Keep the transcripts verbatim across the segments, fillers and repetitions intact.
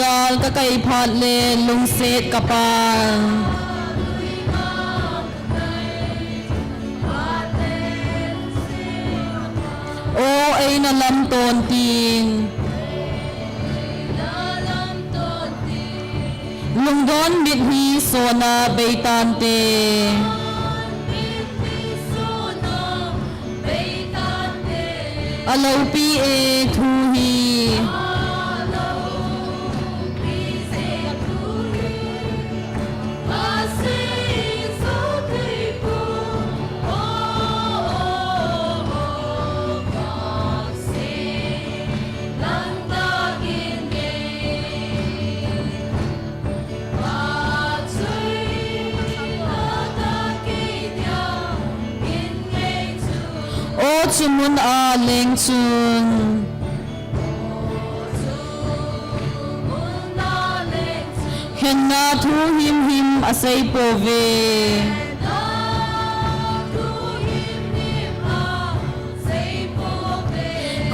Gal ka kai phat le lungset ka pan. O eina lam ton tin. Lungdon mit hi sona bei tante. A lopi e thu hi. O chu mun a leng chun. Henna thu himhim a sei pouve.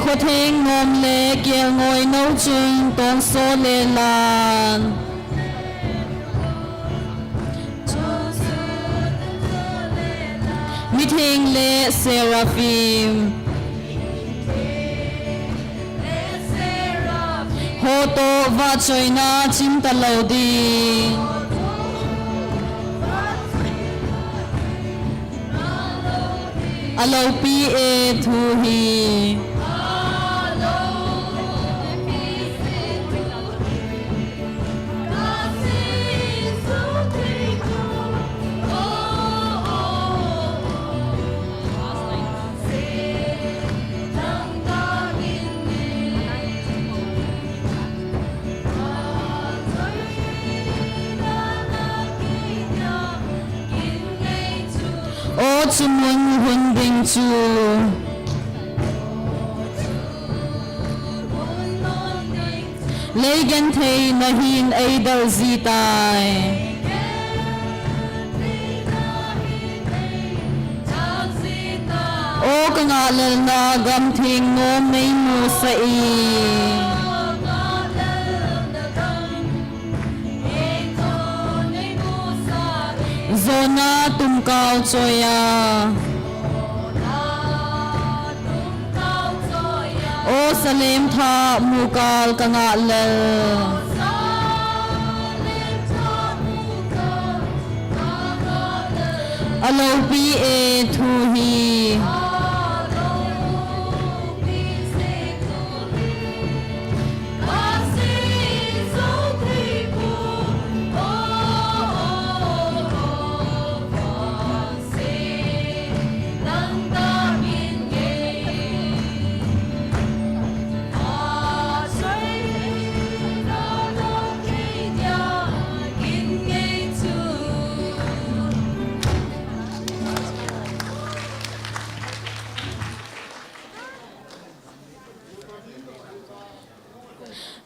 Khotheng nom le kelngoi nou chun tongso le lan. Mitheng le seraphim. Hoto vahchoina chim talou ding. A lopi e thu hi. O chu mun hun ding chu. Lei genthei na hin ei dal ji tai. O ka ngahlelna gam theng nom nei musah e. Jona tumkal choi a. O Salem tha mukal ka ngahlel. A lopi e thu hi.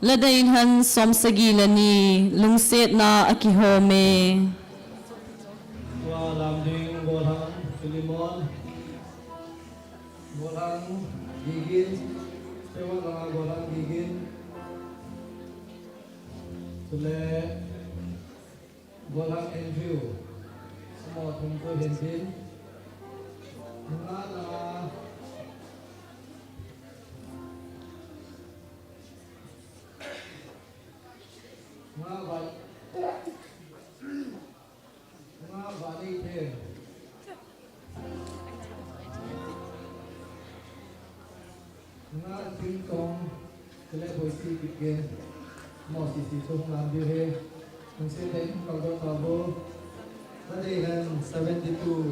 Ladei lhan som sagi le ni, lungsetna a kihom e. Tua lam ding, Golhang Philemon, Golhang Gigin, Sewa langa Golhang Gigin, chule Golhang Andrew, amaho thum chu hin din. Nunga langa, nunga vai, nunga vai ni the. Nga Sing Tong, Kale Boisi Kipgen, mo sisi chu hung lam diu ahi, hung se teng hung kal doh tauvo. Ladei lhan seventy-two.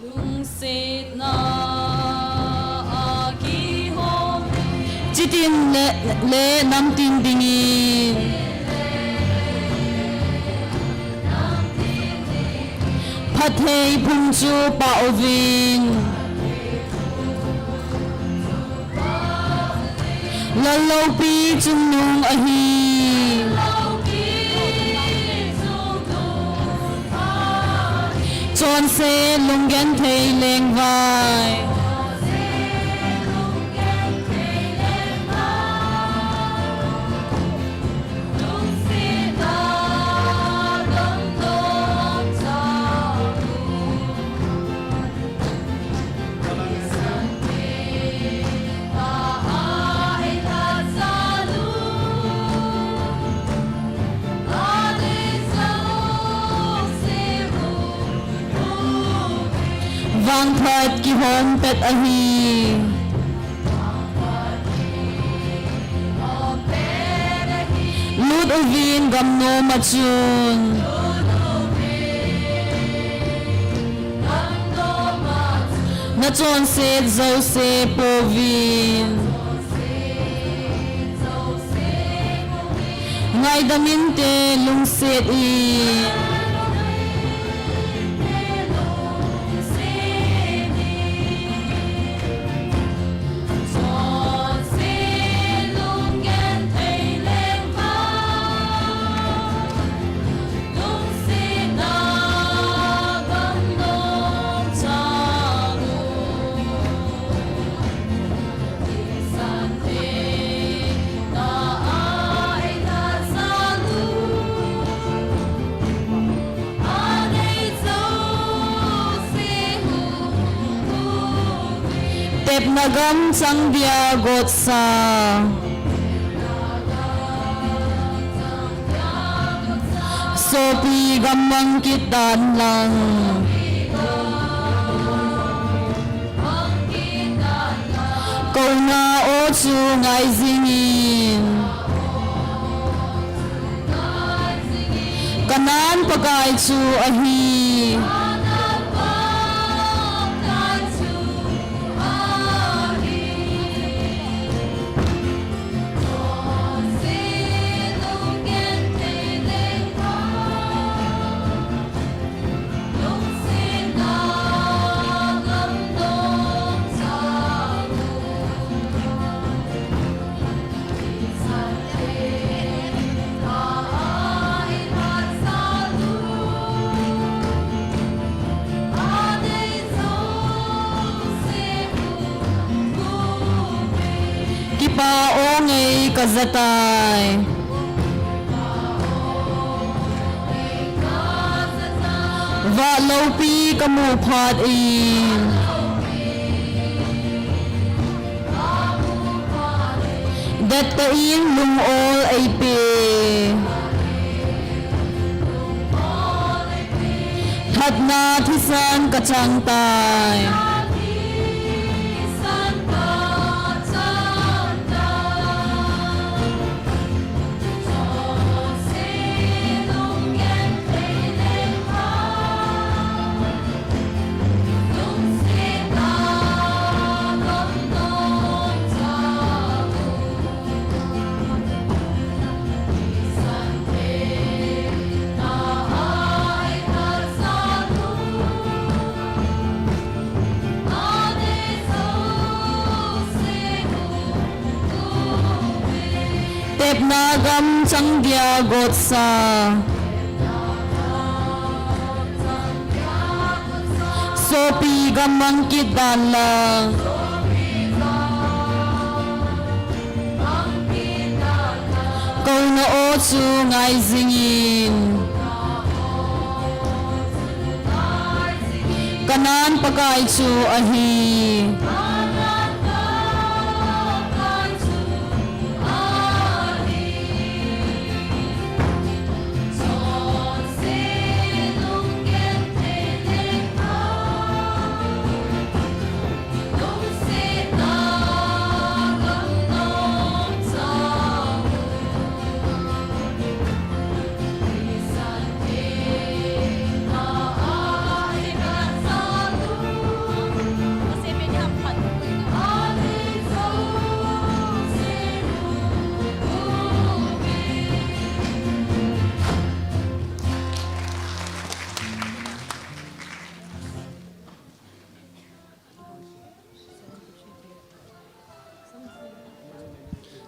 Lungsetna a kihom. Chitin le, le namtin dingin. Phatthei phung chu pah uvin. Lal loupi chungnung ahi. Chonset lunggenthei lengvai. Khat kihom pet ahi. Lut uvin gamnom a chun. Nachonset jouse pouvin. Ngaidam inte lungset in. Tepna gam chang dia gotsa. Sopi gam mang kit dan lang. Kouna o chu ngai jingin. Kanan Pakai chu ahi. Kipa o ngei ka ja tai. Vah loupi ka mu phat in. Dettah in lung ol ei pe. Lhatna thisan ka chang tai. Tepna gam chang dia gotsa. Sopi gam mang kit dan lang. Kouna o chu ngai jingin. Kanan Pakai chu ahi.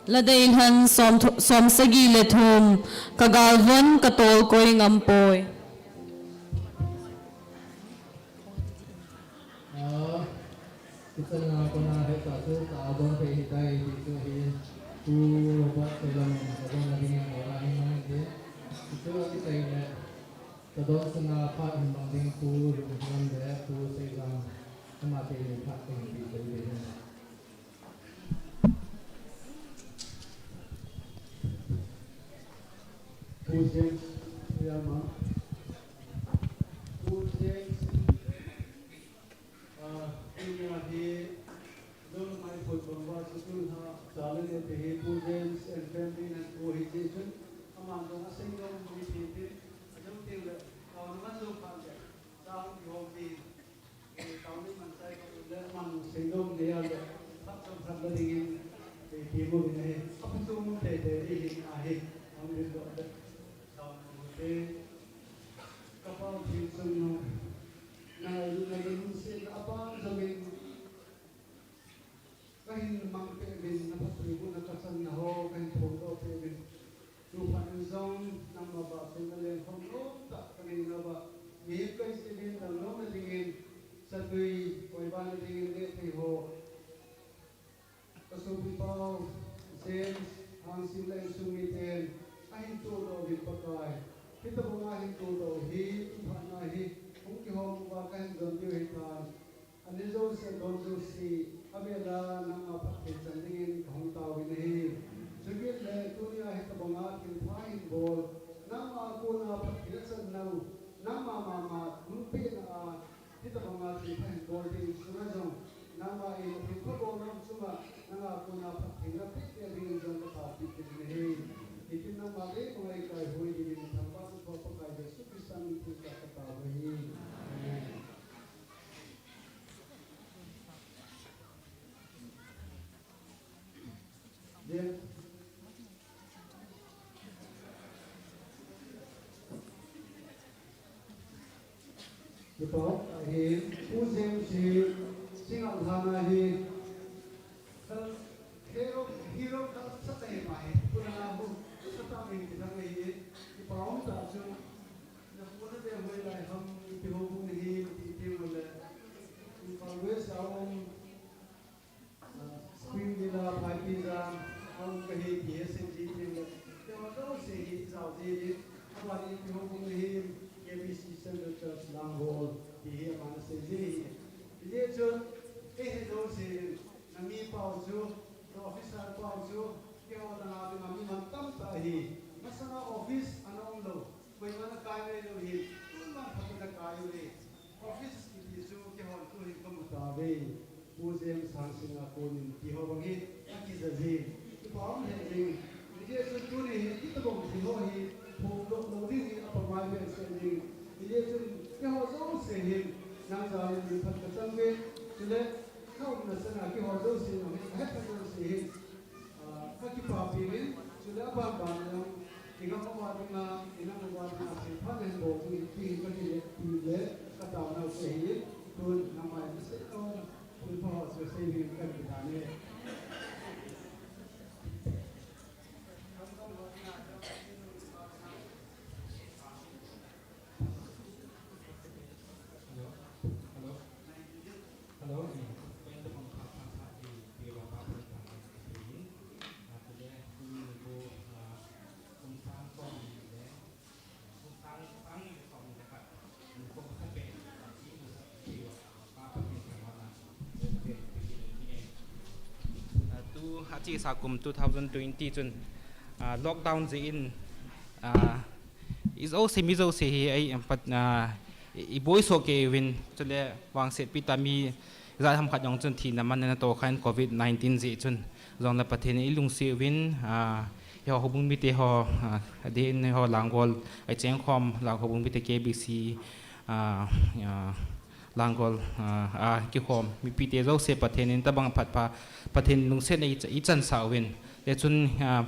Ladei lhan som thu-, som sagi le thum, ka galvon ka tolkoi ngam poi. Ah, kichana kona heta chu ta don pe hitai ti chu hi, Pu Robert Seilam in ka don la ding in ka la hin mang in ti. Chu kitai le. Ka don sanga phat hin mang ding Pu Lunghiam le Pu Seijang, ama te ni phat hin pi pen pen. Pu James, ya ma. Pu James, ah, Chun ha, chale le te hi Pu James and family nan ko hi ji chun, aman jong asei nom mi thi tin, ajong ting le, kau na man jong pha le, chang ki hom ti, eh, kau ni man sai ko le, man sei nom le ya le, thap chang thap le ding in, eh, ti mo ni he, ap tu mo te te ni hi a hi, ang din do le, kau mo te, kapau thi sung no, na, na, na, se na, apa, jong in, Kahin mang peh uvin, na phatthei gu na kachanna ho, kahin phongdoh peh uvin. Tuphat in jong, nangma vahchoina lengkhom lom tah kanei nauva, mihem kahi jeh in dangdohna dingin, satui, koiba na dingin nehthei ho. Kasopipa u, James, Hangsing le insung miten, ahin tohdoh uvin Pakai. Hitobang ahin tohdoh u hi, tuphat na hi, hung kihom uva kahin don diu ahitan. Ani jouse, don jouse, avela nangma phatthei chan dingin kahung taovin ahi. Chukit le tunia hitobanga thilpha hin bol, nangma kona phatthei achan nau, nangma mama lungpina a, hitobanga thilpha hin bol ding sunga jong, nangma in thilpha bolna chunga, nanga kona phatthei napeh dingin jong kataopi kit in ahi. Hitin nangma leibanga eikaihui dingin thangvahna Pakai Jesu Christa min thangvah in katao ahi. Amen. Kipah, ahi, Pu James hi, Singngat lhana hi, kal, hero, hero kal sa tahi ma hi, puna hu, sa ta min kitang hi, kipah um ta chu, na puna te hui lai ham, ipi ho puna hi, ipi ho le, Imphal West a um, Spring Villa, Phaipijang, a um kahi ti hi asei ji teng le, keiho jouse hi ijao ji in, aban in keiho pum hi K B C Central Church Langol ti hi aban asei ji hi. Hijeh chun, eiho jouse in, na mi pau chu, na officer pau chu, keiho langa dinga mi man tamtah ahi, masanga office ana um lou, koiman akai ngai lou hi, tun vang phatah in akai u hi. Office kiti chu keihon tuhin kamu tauve. Pu James Hangsing a konin ti ho bang hi akija jing. Kipah um lheh jing. Hijeh chun tuni hi hitobang thil ho hi phongdoh lou ding hi apha mai behseh jing. Hijeh chun keiho jouse hin nang jal in min phat kachang uve. Chule na umna chan a keiho jouse in ahet khat jouse hin Ah, kakipapi uvin, chule abanban jong, igam uva dinga, inam uva dinga, thilpha neihin bol ding, ti hi kakile, ti le, kataona u chu ahi, tun nangma in nasei nom, thilpha ho chu sei dingin kakiti tan ahi. Hello, hello. Hello, eh, Ah, tu, achesa kum two thousand twenty chun, ah, lockdown jeh in, ah, ijouse, mi jouse hi, ei, em, pat, ah, i, iboi soh kei uvin, chule vangsetpi tah mi, Jat ham khat jong chun thina manna toh khan covid nineteen jeh chun jongle Pathen in eilungset uvin, ah, eiho houbung mite ho, ah, adeh in eiho Langol a icheng khom, Langol houbung mite K B C, ah, ah, Langol, ah, a kikhom mipite jouse Pathen in tobang phat pha, Pathen in lungsetna ei, eichansah uvin. Hichun, ah,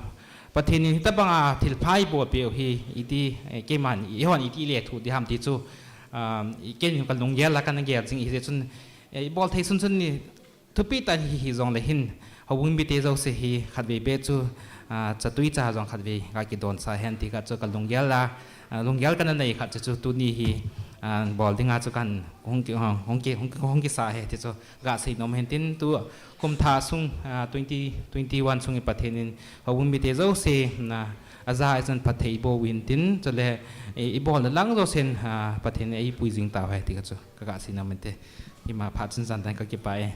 Pathen in hitobanga thilpha eibolpeh u hi iti, eh, keiman, eihon iti ilethuh ding ham ti chu, ah, ken kalunggel a kana gel jing ahi. Hichun, Eh, ibol thei sunsun ni thupi tah hi, hi jongle hin, houbung mite jouse hi khatvei beh chu, ah, chatui cha jong khatvei ga kidonsah hen ti kha chu kalunggel a, ah, lunggel kana nei khat chu, chu tuni hi, ah, bol dinga chu kan hung ki, hung ki, hung ki, hung kisah ahi ti chu ga sei nom hen tin tu kum thah sung, ah, twenty twenty-one sung hi Pathen in houbung mite jouse na aja a chun phatthei eiboh uvin tin chule, eh, ibolna lang jousen, ah, Pathen in eipui jing tauve ti kha chu. Ka, ka sei nom inte. Ima phat chun jan tan kakipah e.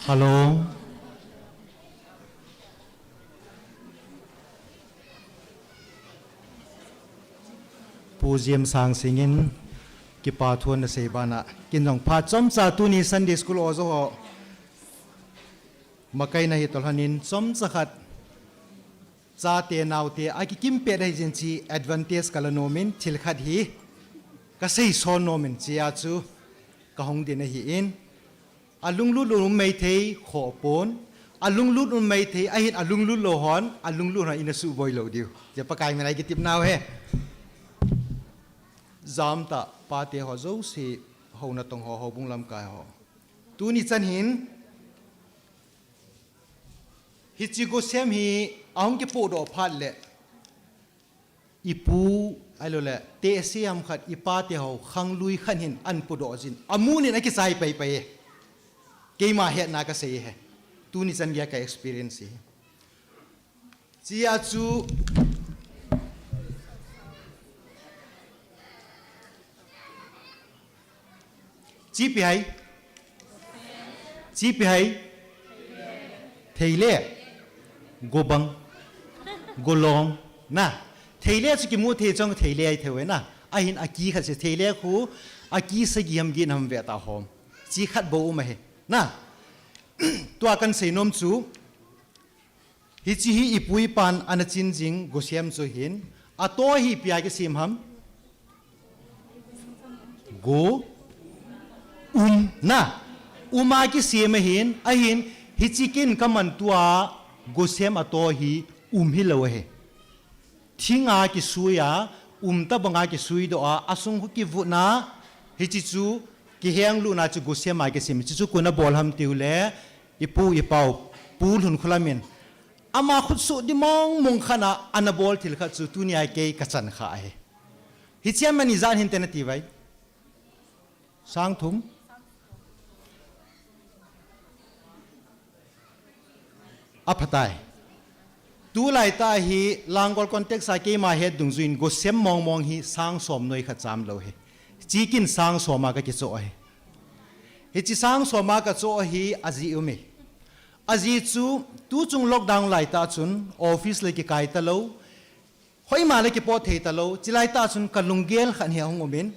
Hello. Pu James Sang Singin kipa thu ana sei bana kin jong phat chomcha tuni Sunday School oja ho makaina hi tolhanin chomcha khat chate naote akikimpet ahi jin chi advantage kala nomin thil khat hi kasei son nomin chia chu kahung din ahi in. Alunglut um maithei khoh pon. Alunglut um maithei ahin alunglut lou hon alunglut hon ina suboi lou diu. Chia Pakai mina kitep nau he. Jamtah pate ho jouse, houna tong ho, houbung lamkai ho. Tuni chan hin hichi Gosem hi ahung kipodoh phat le ipu, ahilouleh, tehse ham khat, ipate ho, khanglui khat hin, ahin podoh jin. Amun in akichai paipai e. Keima hetna kasei e. Tuni chan geiya ka experience e. Chia chu, Chipi hai. Chipi hai. Theile. Gobang. Golong. Na. Theile chu kimu thei chong theile ahi thei ve na. Ahin aki khat se theile khu. Aki sagi ham gin ham ve ta hom. Chi khat bou um ahi. Na. Tua kahin sei nom chu. Hichi hi ipu ipan ana chin jing Gosem chu hin, ato hi ipi a kisem ham? Go, um, na. Um a kisem ahin, ahin, hichi kin kaman tua Gosem ato hi um hilou ahi. Thing a kisui a, um tabang a kisui doh a, asung khu kivutna, hichi chu kiheng luna chu Gosem a kisem, hichi chu koi in abol ham tiu le, ipu, ipau, Pu Lhunkholam in. Ama khutsoh di mong mong khat a, ana bol thil khat chu tunia kei kachan kha ahi. Hichi a man ijat hinte nati vai. Sang thum. Aphatai. Tulai tah hi Langol context a keima het dungjuiyin Gosem mong mong hi sang som noi khat cham lou hi. Chi kin sang som a kakichoh ahi. Hichi sang som a kachoh hi ajeh um e. Ajeh chu tuchung lockdown lai tah chun office le kikai talou. Hoima le kipot thei talou, chilai tah chun kalunggel khat hi ahung um in,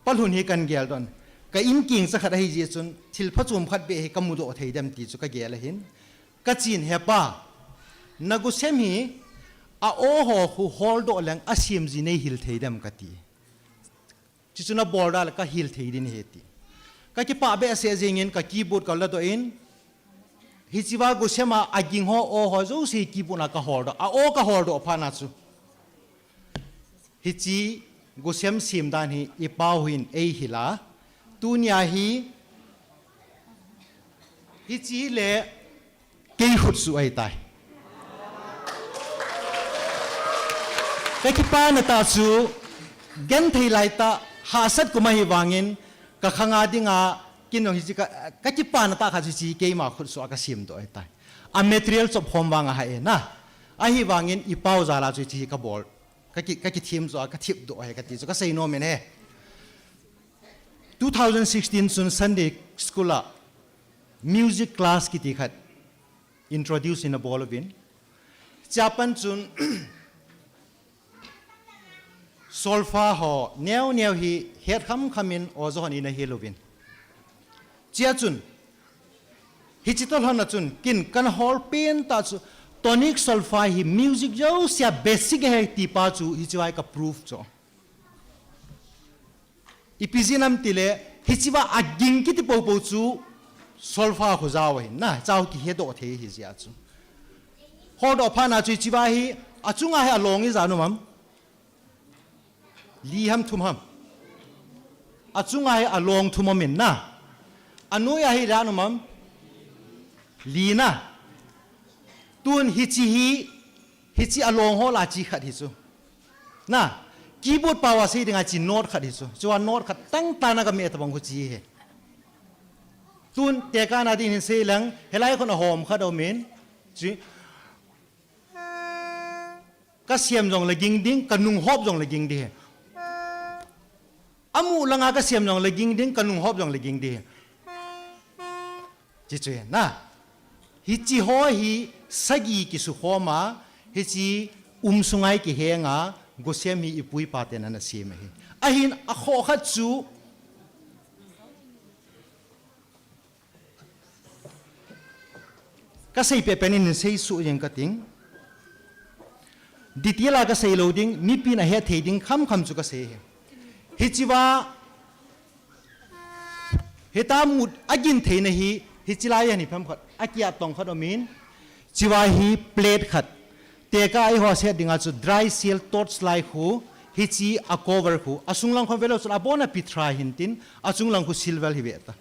Pa Lhun hi kahin geldoh in. Ka in kingcha khat ahi jeh chun, thil phachom khat beh hi kamudoh thei dem ti chu kagel ahin. Kachen, "He pa, na Gosem hi, a-o ho khu holdoh leng asem ji neihil thei dem," kati. Chuchu nabol da le kahil thei ding ahi ti. Kakipah behseh jingin ka keyboard kaladoh in. Hichea Gosem a aging ho, o ho jouse keyboard na kaholdoh. A-o kaholdoh phat na chu. Hichi Gosem sem dan hi ipa hon eihil a. Tunia hi, hichi le Kei khutsuh ahitai. Kakipana tah chu, genthei lai tah, hahsat kum ahi vangin, kakhanga dinga, kin jong hichi ka, kakipana tah khat chu hichi keima khutsuh a kasemdoh ahitai. A material chop khom vang ahi e na. Ahivangin ipau jal a chu hichi kabol. Kaki, kakithem chu a kathipdoh ahi kati chu kasei nom in ahi. Two thousand sixteen chun Sunday school a music class kiti khat introduce ina bol uvin. Chea pat chun solfa ho neo neo hi het kham kham in oja hon ina hil uvin. Chea chun hichi toh lhon a chun kin kana hol pen tah chu tonic solfa hi music jousea basic ahi ti pa chu hichea ka prove chu. Ipi jeh ham tile, hichea aging kiti popo chu solfa khu jao ahi na, chao kihedoh thei ahi jeh a chu. Holdoh phat na chu hichea hi, achunga hi along ijat um am? Li ham thum ham? Achunga hi along thum um in na. Anoiya hi ijat um am? Li na. Tun hichi hi, hichi along ho la chi khat hi chu. Na, keyboard pao a sei dinga chi note khat hi chu. Chua note khat tang tana kameh tabang khu chi hi. Tun tekahna ding hin sei leng, hilai khun ahom khat aum in. Chi. Kasem jong le ging ding, kanung hop jong le ging ding hi. Amu langa kasem jong le ging ding, kanung hop jong le ging ding hi. Hichu ahi na. Hichi ho hi sagi kisukhom a, hichi um sunga kihenga, gosem hi ipu ipa ten ana sem ahi. Ahin akhoh khat chu, kasei pepen in sei suh jeng kating. Detail a kasei lou ding, mipin ahet thei ding, khamkham chu kasei ahi. Hichiva, hita mut agin theina hi, hichi lai a ni phem khat, akiat tong khat umin, chiva hi plate khat. Teka eiho set dinga chu dry seal torch lai khu, hichi a cover khu, asung lang khu velou chun abon a pithra hintin, achung lang khu silver hi veta.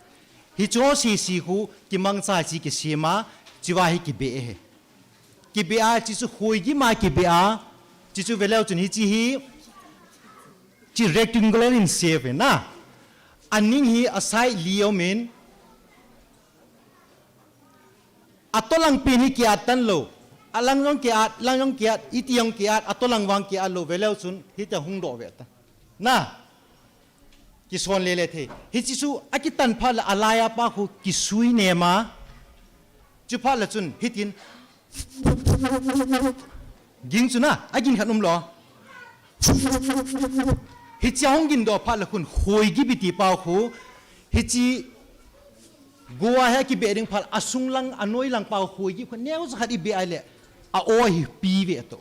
Hicho sisi khu kimangcha chi kisima, chiva hi kibe ahi. Kibe a, chichu khoigim a kibe a, chichu veleu chun hichi hi, chi rectangular in shape ahi na. Aning hi a side li umin, atolang pen hi kiat tan lou. Alang jong kiat, lang jong kiat, iti jong kiat, atolang vang kiat lou, veleu chun, hita hung doh veta. Na, kison lele thei. Hichi chu akitan phat le alai a pa khu kisui nema. Chu phat le chun hitin. Ging chu na, agin khat um lou. Hichi a hung gin doh phat le khun khoigim iti pa khu. Hichi Gua hi kibe ding phat, asung lang, anoi lang pa khoigim khu, neocha khat ibe a le, a-o hi pi ve to.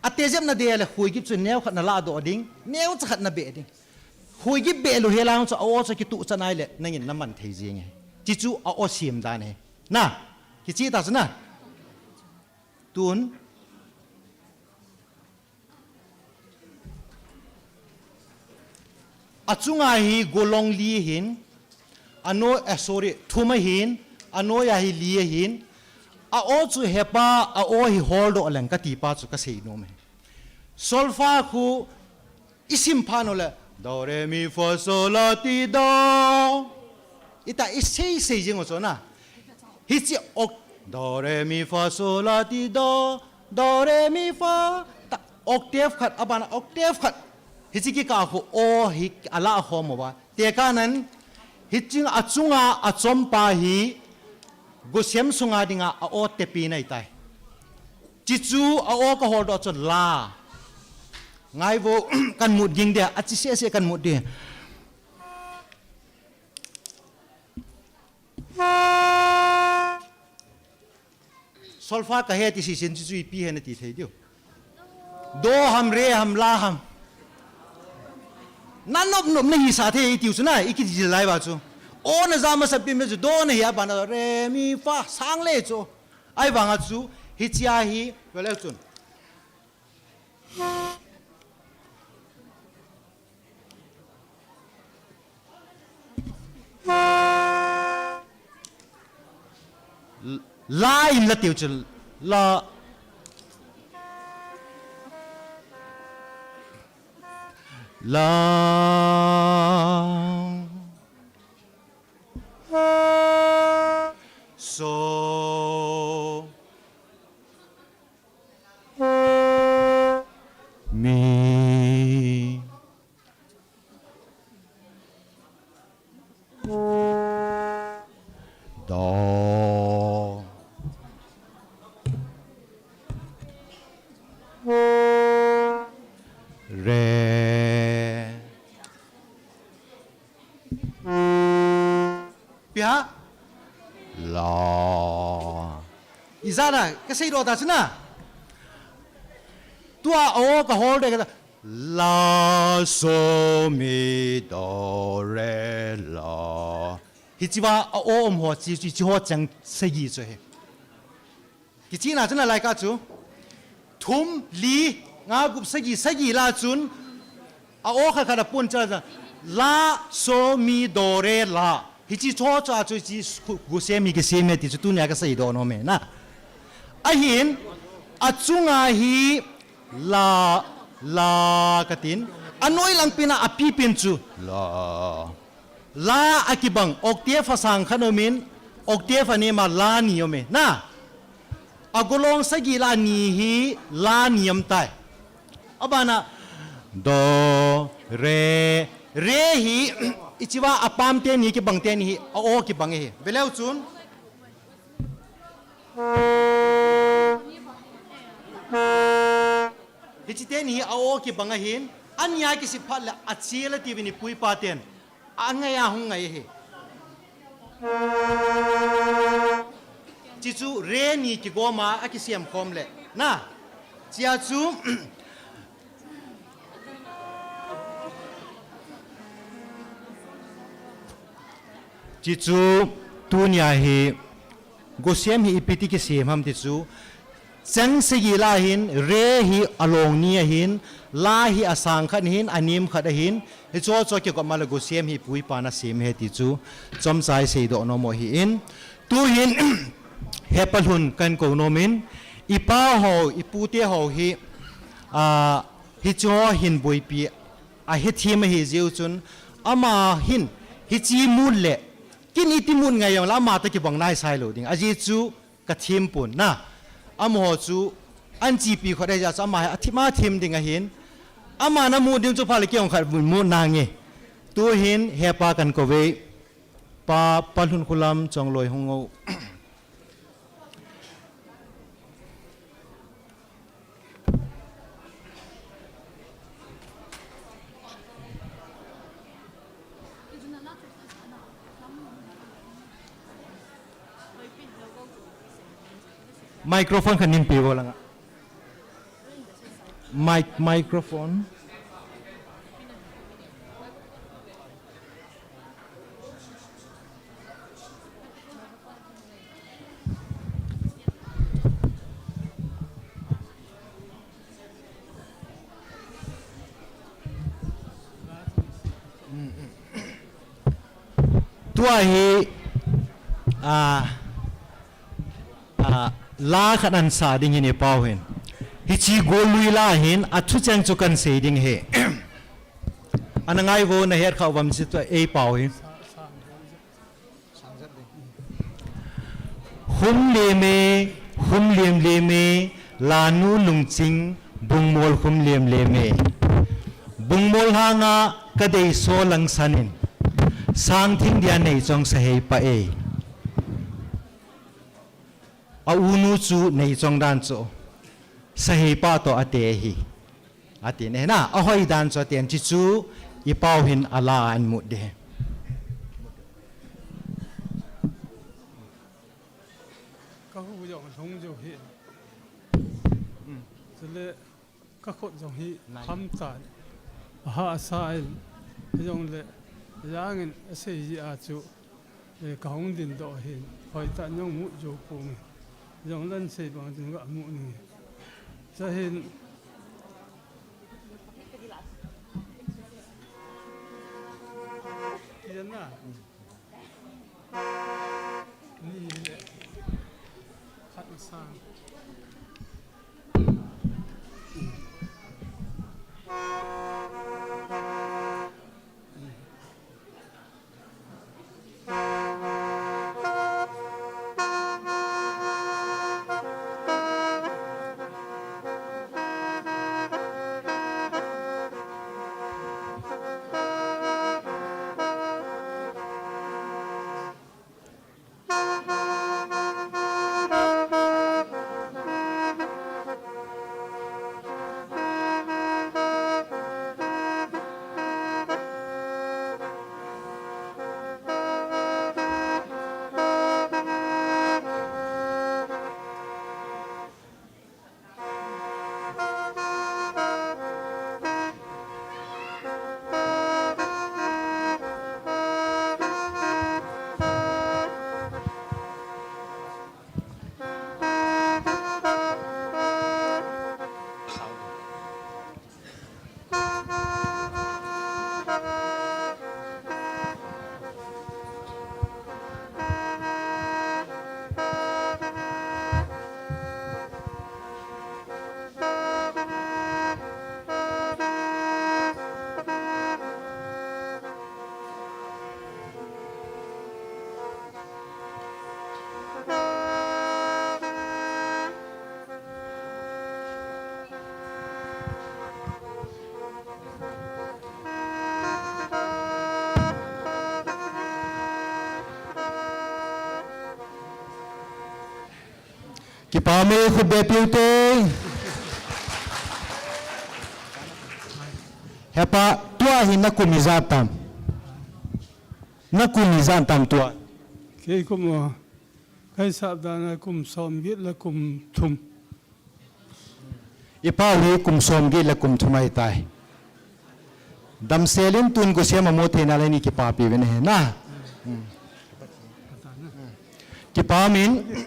Atejep na de le khoigim chu neo khat na ladoh ding, neocha khat na be ding. Khoigim be lou helang chu a-o chu kituh chan a le, nangin naman thei jeng e. Chichu a-o sem dan e. Na, kichi ta chu na. Tun, achunga hi golong li ahin, ano, eh, sorry, thum ahin, anoiya hi li ahin, a-o chu hepa, a-o hi holdoh leng kati pa chu kasei nom e. Solfa khu isim phat u le, do, re, mi, fa, so, la, ti, do. Ita isei sei jing u chu na. Hichi oc-, do, re, mi, fa, so, la, ti, do, do, re, mi, fa. Ta octave khat, abana octave khat. Hichi kikah khu o hi ala khom uva. Teka nan, hiching achunga achom pa hi, gosem sunga dinga a-o tepi nai tai. Chichu a-o ka holdoh chu la. Ngai vo, kan mut ging dia, achi se se kan mut di. Solfa ka he ti sisin chu chu ipi he nati thei diu. Do ham, re ham, la ham. Na nop nop na hisa thei tiu chu na, iki ji lai ba chu. O na ja masa pi me chu, do na hi abana, re, mi, fa, sang le chu. Ahivanga chu, hichia hi, vele chun. La in la tiu chu la. La. So. Mi. Do. Re. Pia? La. Ijana, ka sei do ta chuna. Tua o ka hol de ka la, so, mi, do, re, la. Hichiva a o um ho chi, chi, chi ho chang sagi chu he. Kichina chun a lai ka chu. Thum, li, nga, gup, sagi, sagi la chun. A o kha kha da pun cha cha. La, so, mi, do, re, la. Hichi cho cha chu chi khu, khu se mi ke se me ti chu tunia ka sei do no me na. Ahin, achunga hi la, la ka tin. Anoi lang pina api pin chu. La. La a kibang, octave a sang khat omin, octave a nema la ni ome. Na, a golong sagi la ni hi la ni om tai. Abana, do, re, re hi, ichiva a pam te ni kibang te ni hi, a o kibang hi. Beleu chun, Hiche teni hi a-o kibang ahin, ania kisih phat le achel atiuvin ipu ipa ten angai a hung ngai ahi. Hichu re ni kigoma akisem khom le na. Hichea chu Hichu tunia hi gosem hi ipiti kisem ham ti chu. Chang sagi la hin, re hi along ni ahin, la hi asang khat ahin, anem khat ahin, hicho cho kigom a le gosem hi ipu ipan asem ahi ti chu chomcha isei doh nom u ahin. Tuhin, hepa lhun kahin kou nom in, ipa ho, ipu te ho hi, ah, hicho hin boipi ahethem ahi jeh u chun, ama hin, hiche mut le, kin iti mut ngai jong le, ama toh kibang nai sai lou ding. Ajeh chu kathem pon na. Amaho chu, anchepi khat ahi jeh chu, ama hi athem athem ding ahin. Ama na mut ding chu pha le kei jong khat mut nange. Tuhin, hepa kahin kou ve. Pa, Pa Lhunkholam Chongloi hung o. Microphone khat nin pe vo langa. Mic, microphone. Tua hi, ah, ah, la khat ahin sa ding ahin i pau hin. Hiche gollui la hin, athu cheng chu kahin sei ding ahi. Ana ngai vo, na het kha uvam, hiche tua ei pau hi. Hum lem e, hum lem lem e, lanu lungching, bungmol hum lem lem e. Bungmol hanga kadei so langsan in, sangthing dia neichong sahei pa e. A unu chu neichong dan chu, sahei pa toh ate ahi. Atin, eh, na, ahoi dan chu atin, hiche chu i pau hin a la a ahin mut ding ahi. Ka hu jong lhung jou hi. Chule ka khut jong hi kham tan. Aha asa in. Hijongle, jangin asei ji a chu. Eh, ka hung din doh hin, hoitah in jong mut jou pong e. Jong lan sei bang din ga mut ni. Cha hin. Kian na. Ni le. Khat na sang. Kipa me, khut be piu te. Hepa, tua hi na kum ijat tam? Na kum ijat tam tua? Kei kum a, kai sap dan a kum som get le kum thum. I pa hi kum som get le kum thum ahi tai. Damsel in tun Gosem a mu thei na le ni kipapi uvin ahi na. Kipa min.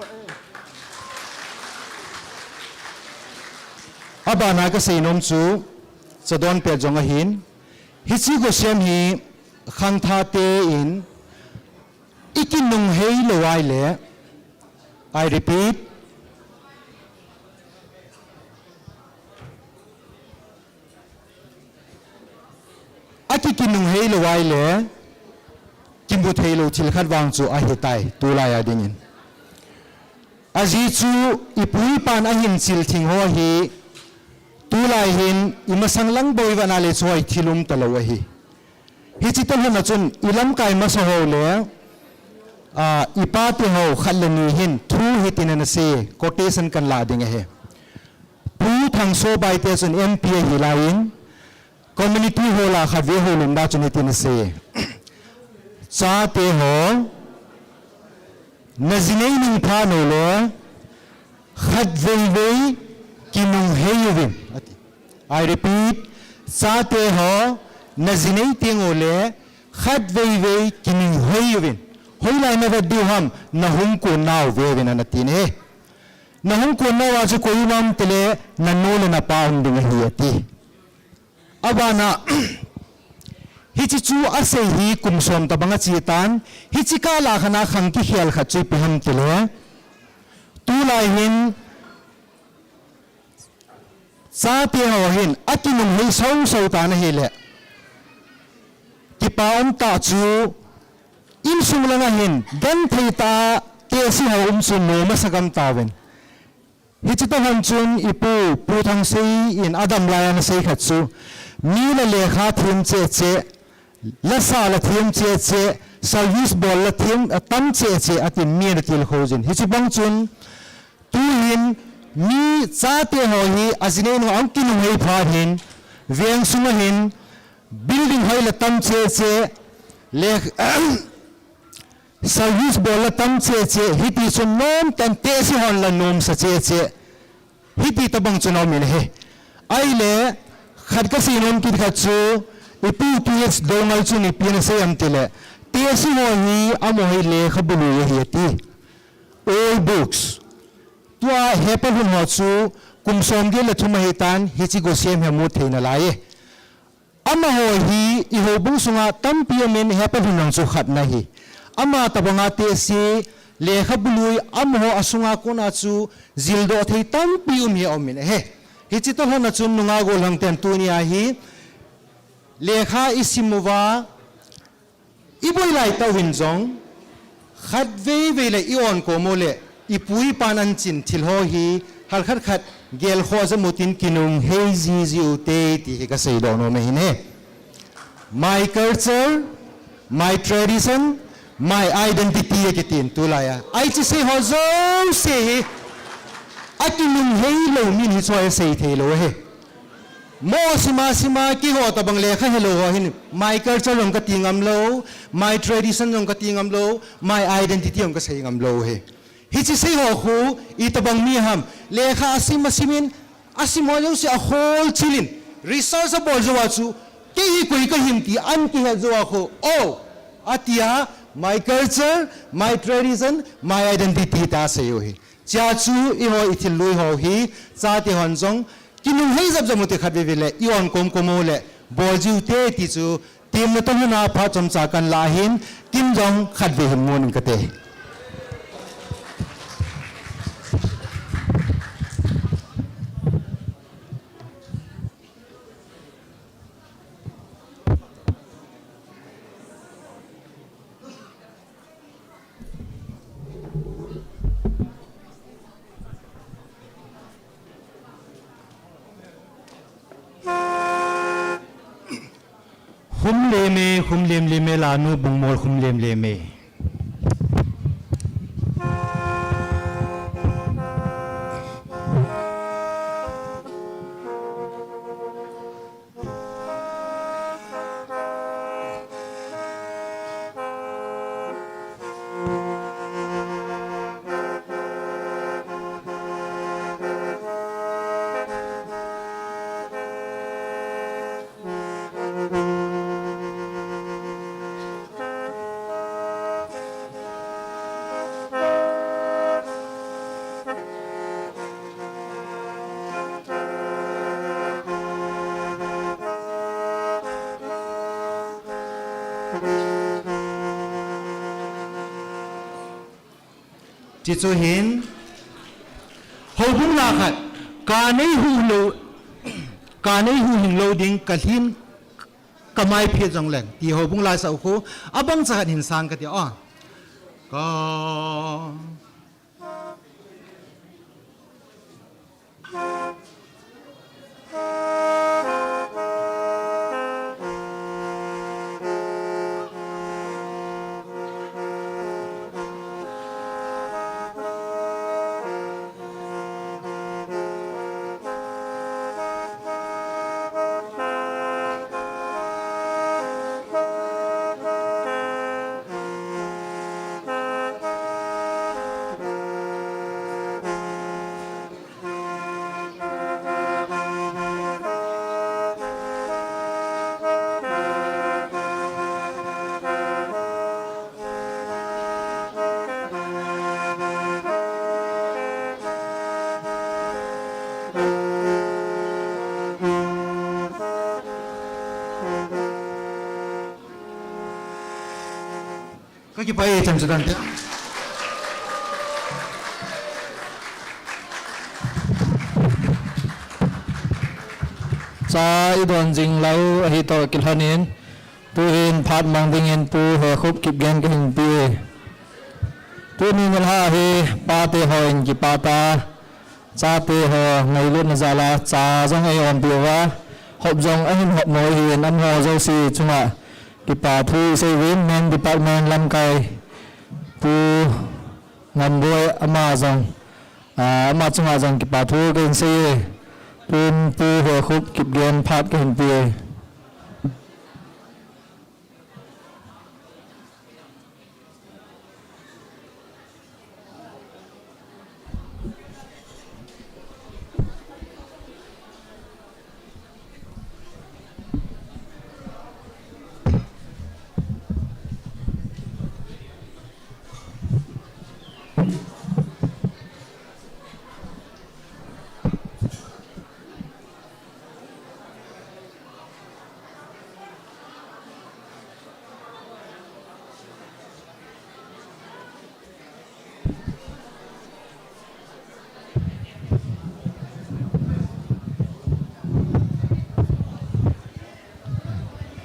Abana ka seinom chu, chadon pet jong ahin. Hiche Gosem hi khangthah te in, i kinunghei lou ahile, I repeat, a ki kinunghei lou ahile, kimu thei lou thil khat vang chu ahi tai, tulai a dingin. Ajeh chu i pu i pan ahin chil thing ho hi, tulai hin i masang lang bou i vet na le chu hoi thil um talou ahi. Hiche toh lhon a chun i lamkai masa ho le, a, i pa te ho khat le ni hin thu hitin ana sei, quotation kan la ding ahi. Pu Thangsobai te chun M P ahi lai in, community hall a khat ve houlim ba chun hitin asei. Chate ho, na jinei nung phat u le, khat vei vei kinunghei uvin. Ati. I repeat, chate ho, na jinei teng u le, khat vei vei kinunghei uvin. Hoilai na vet diu ham, na hung kon nau ve uvin ana ti ne. Na hung kon nau a chu koi um ham tile, na nu le na pa um ding ahi ati. Abana, hiche chu asei hi kum som tabang ache tan, hiche kah a khat a khang kikhel khat chu ipi ham tile. Tulai hin, chate ho hin, akinunghei sau sau tan ahile. Kipa um tah chu, insung lang a hin, genthei tah a, tehse ho um chu nom asa gam tauvin. Hiche toh lhon chun i pu, Pu Thangsei in adam lai a ana sei khat chu, mi la lekha them cheh cheh, la sa la them cheh cheh, service bol la them, a tam cheh cheh, ati mi ana tilkhou jin. Hiche bang chun, tuhin mi chate ho hi ajinei nung a kinunghei phat hin, veng sung a hin, building hoi la tam cheh cheh, le, service bol la tam cheh cheh, hiti chun nom tan tehse hon la nomsa cheh cheh. Hiti tabang chun aum in ahi. Ahile, khat ka seinom kit khat chu, i pu T H Doungel chun ipi ana sei ham tile, tehse ho hi amaho hi lekhabu lui ahi ati. Old books. Tua hepa lhun ho chu, kum som get le thum ahi tan, hiche Gosem hi amu thei nalai e. Amaho hi i houbung sunga tampi um in hepa lhun jong chu khat ana hi. Ama tabanga tehse, lekhabu lui, amaho asunga kona chu jildoh thei tampi um hi aum in ahi. Hiche toh lhon a chun nungah gollhang ten tunia hi lekha i sim uva, i boi lai tah uvin jong, khat vei vei le i on kom u le, i pu i pan an chin thil ho hi, hal khat khat gel khoh jam u tin kinunghei ji ji u te ti hi ka seidoh nom ahin e. My culture, my tradition, my identity akitin tulai a. Hiche sei ho jouse hi, akinunghei lou min hi chu asei thei lou ahi. Mo sima sima keiho tabang lekha helou ho hin, my culture jong kati ngam lou, my tradition jong kati ngam lou, my identity jong kasei ngam lou ahi. Hiche sei ho khu, itabang mi ham, lekha asim asim in, asim ho jouse akhol chil in, research abol jou a chu, kei hi koi kahim ti, an kihet jou a khu, oh, atia, my culture, my tradition, my identity ta asei u ahi. Chea chu eiho i thil lui ho hi, chate hon jong, kinunghei jap jap u te khat vei vei le, i on kom kom u le, bol jiu te ti chu, temna toh lhon a phat chomcha kan la ahin, kin jong khat vei hin mun in kate. Khum lem e, khum lem lem e, lanu bungmol khum lem lem e. Chuchu hin, houbung la khat, ka nei hu lo, ka nei hu hing lo ding, ka lhin, ka mai phet jong leng. Ti houbung la sau khu, abang cha khat hin sang ka ti a. Ka. Ka kipah e, chan chu dan te. Cha i don jing lai u ahi toh kilhon in, tuhin phat mang dingin Pu Hekhup Kipgen ka hin pe. Tuni nilhah hi pate hon kipah ta, chate ho ngailutna jal a cha jong ei umpi uva, hop jong ahin hop mo ahin, amaho jouse chunga kipa thu i sei uvin, men department lamkai Pu Ngamboi ama jong, ah, ama chunga jong kipa thu ka hin sei e. Tun Pu Hekhup Kipgen phat ka hin pe e.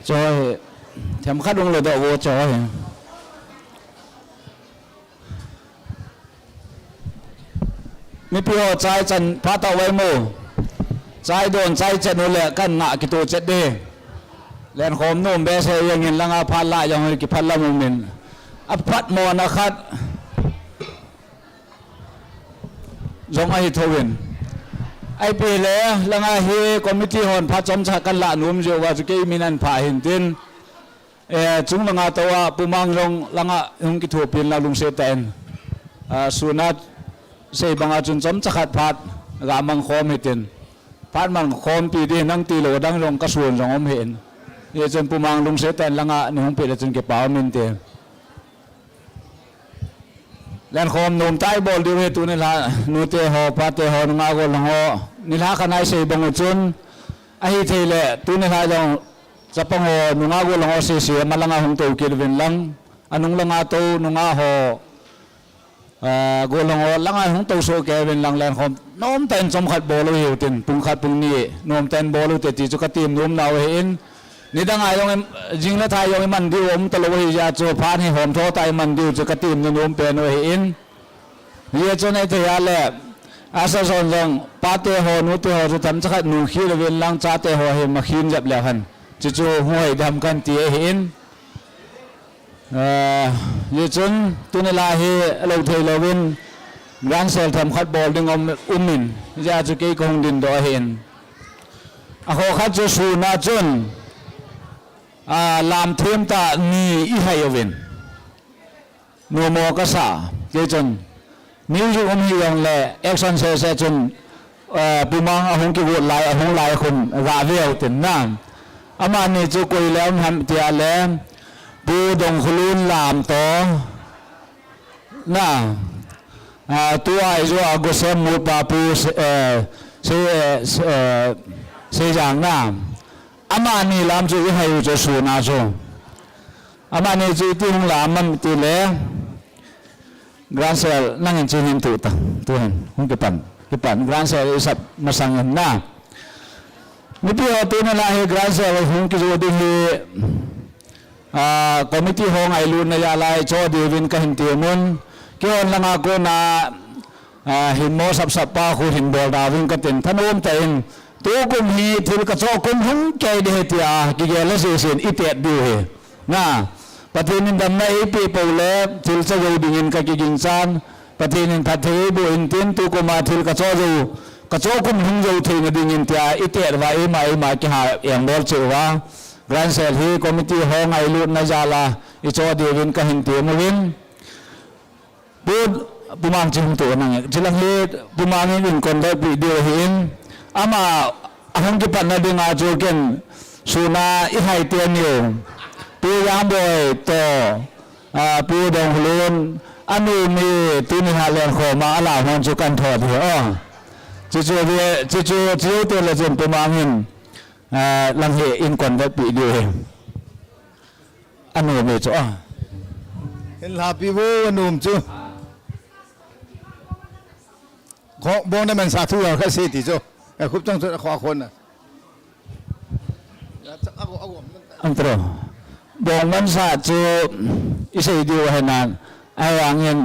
Choi, themkhat hung lou doh vo choi. Mipi ho chai chan phat tah uva i mu. Chai don chai chan u le kan ngah kitoh chet ding. Lenkhom nom behseh jeng in langa phat lah jong hi kiphat lam um in. Aphat mona khat jong ahi thou in. Ipi le langa hi committee hon phat chomcha kan lah nom jeh uva chu kei min an phah hin tin. Eh, chung langa tou a, Pu Mang jong langa hung kithopi in lang lungset tah in. Ah, sun a sei banga chun chomcha khat phat ga mang khom hitin. Phat mang khompi ding nang ti lou dang jong ka sun jong um hin. Hijeh chun Pu Mang lungset tah in langa nei hung peh le chun kipa um inte. Lenkhom nom tah i bol diu hi tuni la, nute ho, pate ho, nungah gollhang ho. Nilhah khat a i sei bang u chun, ahi thei le, tuni la jong, chapang ho, nungah gollhang ho sese, ama langa hung tou kit uvin lang. Anung langa tou, nungah ho, ah, gollhang ho, langa hung tou soh kei uvin lang, lenkhom nom tah in chomkhat bol u hiu tin, pung khat, pung ni, nom tah in bol u te ti chu ka tem nom nau ahi in. Nidang a jong i, jing le thai jong i man diu um talou ahi jeh a chu phat hi hom tho tah i man diu chu ka tem nom pen u ahi in. Hijeh chun ei thei a le, asa son jong pate ho, nute ho chu themcha khat nu khel uvin lang chate ho hi ma khin jep le khan. Chuchu hung hoi dam kan ti ahi in. Ah, hijeh chun tuni la hi alou thei louvin, rangsel themkhat bol ding um, um in, hijeh a chu kei ka hung ding doh ahi in. Akho khat chu sun a chun, ah, lam them tah ni i hai uvin. Numo ka sa, kei chun. Music um hi jong le, action sese chun, eh, Pu Mang ahung kigot lai, ahung lai khun, ga ve u tin na. Amani chu koi le um ham ti a le, Pu Dongkhulun lam toh, na. Ah, tu a i jo a gosem mut pa Pu Se-, eh, Se-, eh, Se-, eh, Seijang na. Amani lam chu i hai u chu sun a chu. Amani chu iti hung lam am ti le. Grand Sale nangin chu hin tu ta. Tu hin, hung kipan. Kipan, Grand Sale isap masang in na. Mipi ho tuni la hi Grand Sale hung kiju ding hi, ah, committee ho ngailutna jal a i cho diuvin kahin temun. Keihon langa kona, ah, hin mo sapsap pa khu hin bol da uvin katin. Thanom tah in, tukum hi thil kachoh kum hung kei ding ahi tia, kigel a sesen i tet diu ahi. Na, Pathen in damna eipeh pou le, thil cho jou dingin kakiginchan. Pathen in phatthei eiboh in tin, tukum a thil kachoh jou, kachoh kum hung jou theina dingin tia, i tet uva, eima, eima kiha engbol cheh uva. Grand Sale hi committee ho ngailutna jal a, i cho diuvin kahin tem uvin. Pu, Pu Mang chu hung to nang e. Chulang hi Pu Mang in in conduct pi diu ahin. Ama ahung kipatna dinga chu ken suna i hai te niu. Pu Jangboi to, ah, Pu Dongkholun, anu mi tuni ha len khoma ala hon chu kan thot hi o. Chuchu ve, chuchu, chu te le chun Pu Mang in, ah, lang hi in conduct pi diu ahi. Anom e chu a. Hin lhapi vo anom chu. Kho, bong na mansa thu a kha se ti chu. E khup chang chu kho khon na. Ang tro. Bong mansa chu i sei diu ahi nan. Ai ang in.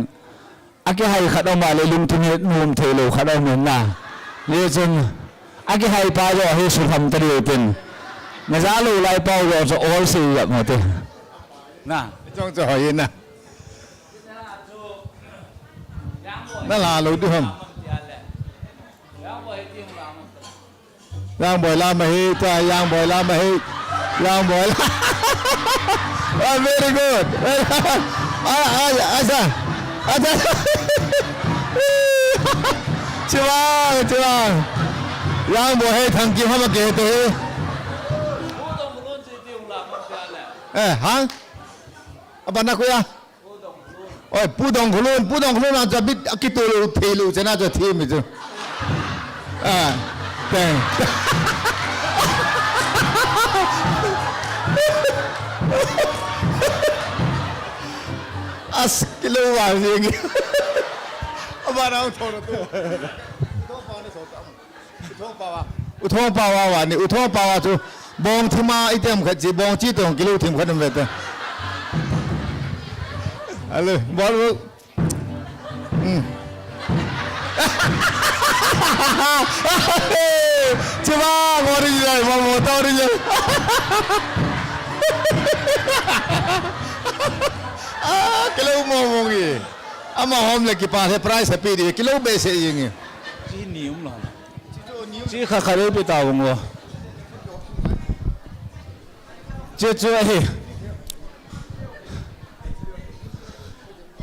Akihai khat aum a le lungthim hi nom thei lou khat aum in na. Hichun, akihai pa joh hi suham ta diu tin. Na ja lou lai pa joh chu ol sei jep mo te. Na. Chong chu hoi na. Na la lou diu ham. Young boy lama hi, ta young boy lama hi. Young boy la-, oh, very good. Ah, ah, asa. Asa. Chibang, chibang. Young boy hi thang ki hama ke to hi. Eh, ha? Apa na kuya? Oi, Pu Dongkholun, Pu Dongkholun a chu bit a kitu lou, thei lou, chena chu thi mi chu. Ah, teng. As, kilou va jing. Aba na thon tu. U Thongpawa. U Thongpawa va ni, U Thongpawa chu bong thima item khat chi, bong chi tong kilou thim khat um ve ta. Ale, bol bol. Hmm. Chibang, bol ri jai, bol bol, tau ri jai. Ah, kilou mo mo ngi. Ama hom le kipa he prize api di, kilou be se jing ngi. Chi ni um lo. Chi kha kha dei pi ta vong lo. Chi chu ahi.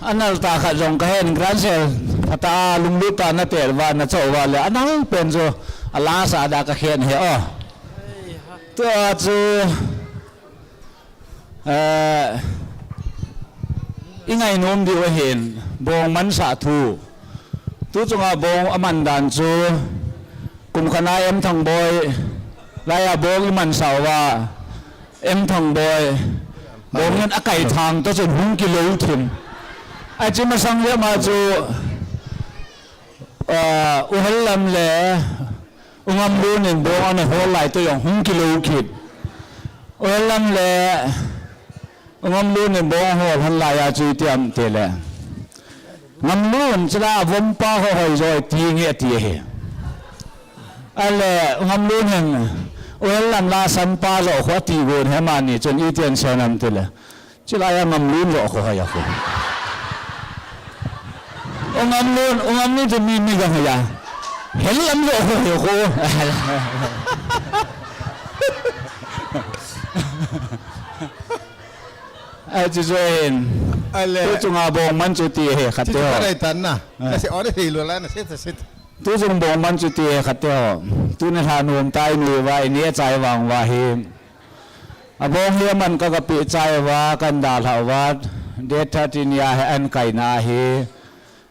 Anal ta kha jong ka hen grand sale. Pha ta lunglut ta na tel va na cho va le. Anal pen chu a la sa da ka khen he o. Tua chu Eh, i ngainom diu ahin, bong mansah thu. Tu chunga bong aman dan chu, kum khat a M Thangboi, laiya bong i mansah uva, M Thangboi, bong in a kai thang toh chun hung kilou thim. Ahi chu masang le ama chu, eh, U Hellam le, U Ngamlun in bong ana hol lai toh jong hung kilou kit. U Hellam le U Ngamlun in bong ahol hon laiya chu itiam ti le. Ngamlun chula vompa ho hoi joi ti nge ti ahi. Ale U Ngamlun hin U Hellam la sanpa joh khu ati gon he mani chun itian sen am ti le. Chulai a Ngamlun joh khu hoi a khu. U Ngamlun, U Ngamlun chu mi, mi jong hoi a. Hellam joh khu hoi a khu. Ahi chu chu hin. Ale. Tu chunga bong man chu ti he khat te ho. Chu chu ka dai tan na. Ah. Na se o de thei lo la na se ta se. Tu chung bong man chu ti he khat te ho. Tuni lha nom tai ni va, i neh chai vang va hi. A bong hi aman ka, ka peh chai uva, kan dalha uva, date thirteen ni a hi ahin kaina ahi.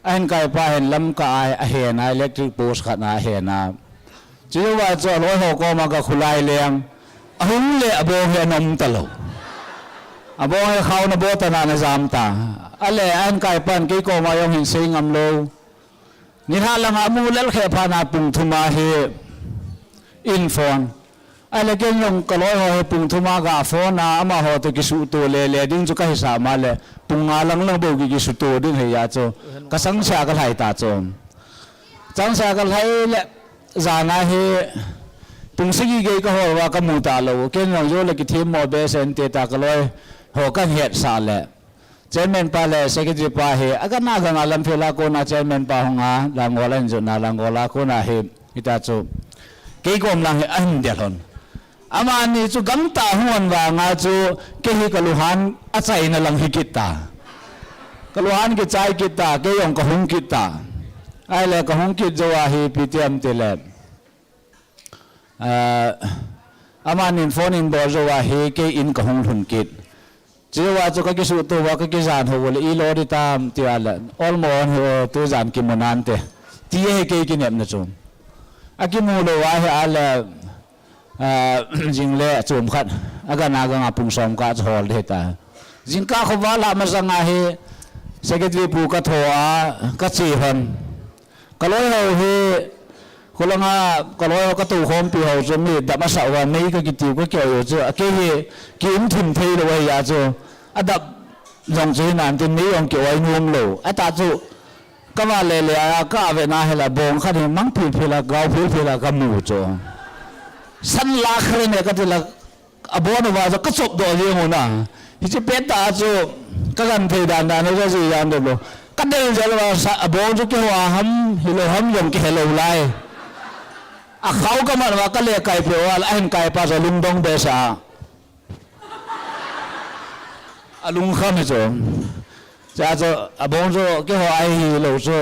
Ahin kai pa hin Lamka a ahin a, electric post khat a ahin a. Chuva chu aloi ho koma ka khulai leng. Ahung le a bong hi ana um talou. A bong hi khauna bo tana ana jam ta. Ale, ahin kaipan, kei koma jong hin sei ngam lou. Nilhah langa mu lel khe phat na pung thum a hi in phone. Ale ken jong ka loi ho hi pung thum a ga phone a, amaho toh kisuto le le ding chu ka hisah ma le, pung nga lang lang bou ki kisuto ding hi a chu. Ka changse a ka lhai ta chu. Changse a ka lhai le, jan a hi pung sagi gei ka hol uva ka mu ta lou. Ken jong jo le kithem mo be sen te ta ka loi ho ka het sah le. Chairman pa le secretary pa hi, agana ganga lamphel a kona chairman pa hung a, Langol a hin jot na, Langol a kona hi, hita chu, kei kom lang hi ahin del hon. Amani chu gangtah hung hon vanga chu, kei hi ka lunghan achaina lang hi kit ta. Ka lunghan kichai kit ta, kei jong ka hung kit ta. Ahile ka hung kit jou a hi, P T M ti le. Ah, amanin phone in bol jou a hi, kei in ka hung lhun kit. Chujou a chu ka kisuto uva, ka kijan ho le, i lo di tam, ti a le, olmo hon hi o, tujan kimu nante. Ti hi kei kinepna chu. Akimu lou a hi a le, ah, jing le chom khat, agana ganga pung som kah chu hol di ta. Jingkah khovah lah masang a hi, secretary pu ka tho a, ka che hon. Ka loi ho hi, kholanga ka loi ho ka tou khompi ho chu mi dap asah uva, mei ka kitiu ka keu u chu, a kei hi, ki um thim thei lou ahi a chu, adap jong chu hi nan tin mei jong ki oi nom lou. Atah chu, ka va le le a, ka ave na hi la bong khat hi mang phil phil a, gau phil phil a ka mu chu. San la khre ne ka ti la, abon uva chu ka chop doh jeng u na. Hiche pet tah a chu ka gan thei dan dan u chu ji jan deuh lou. Ka del jel uva sa, abong chu kiho a ham, hilou ham jong kihe lou lai. Akhao ka mat uva ka le kai peh uva, ahin kai pa chu lungdong behseh a. Alungkham hi chu. Cha chu, abong chu kiho ahi lou chu.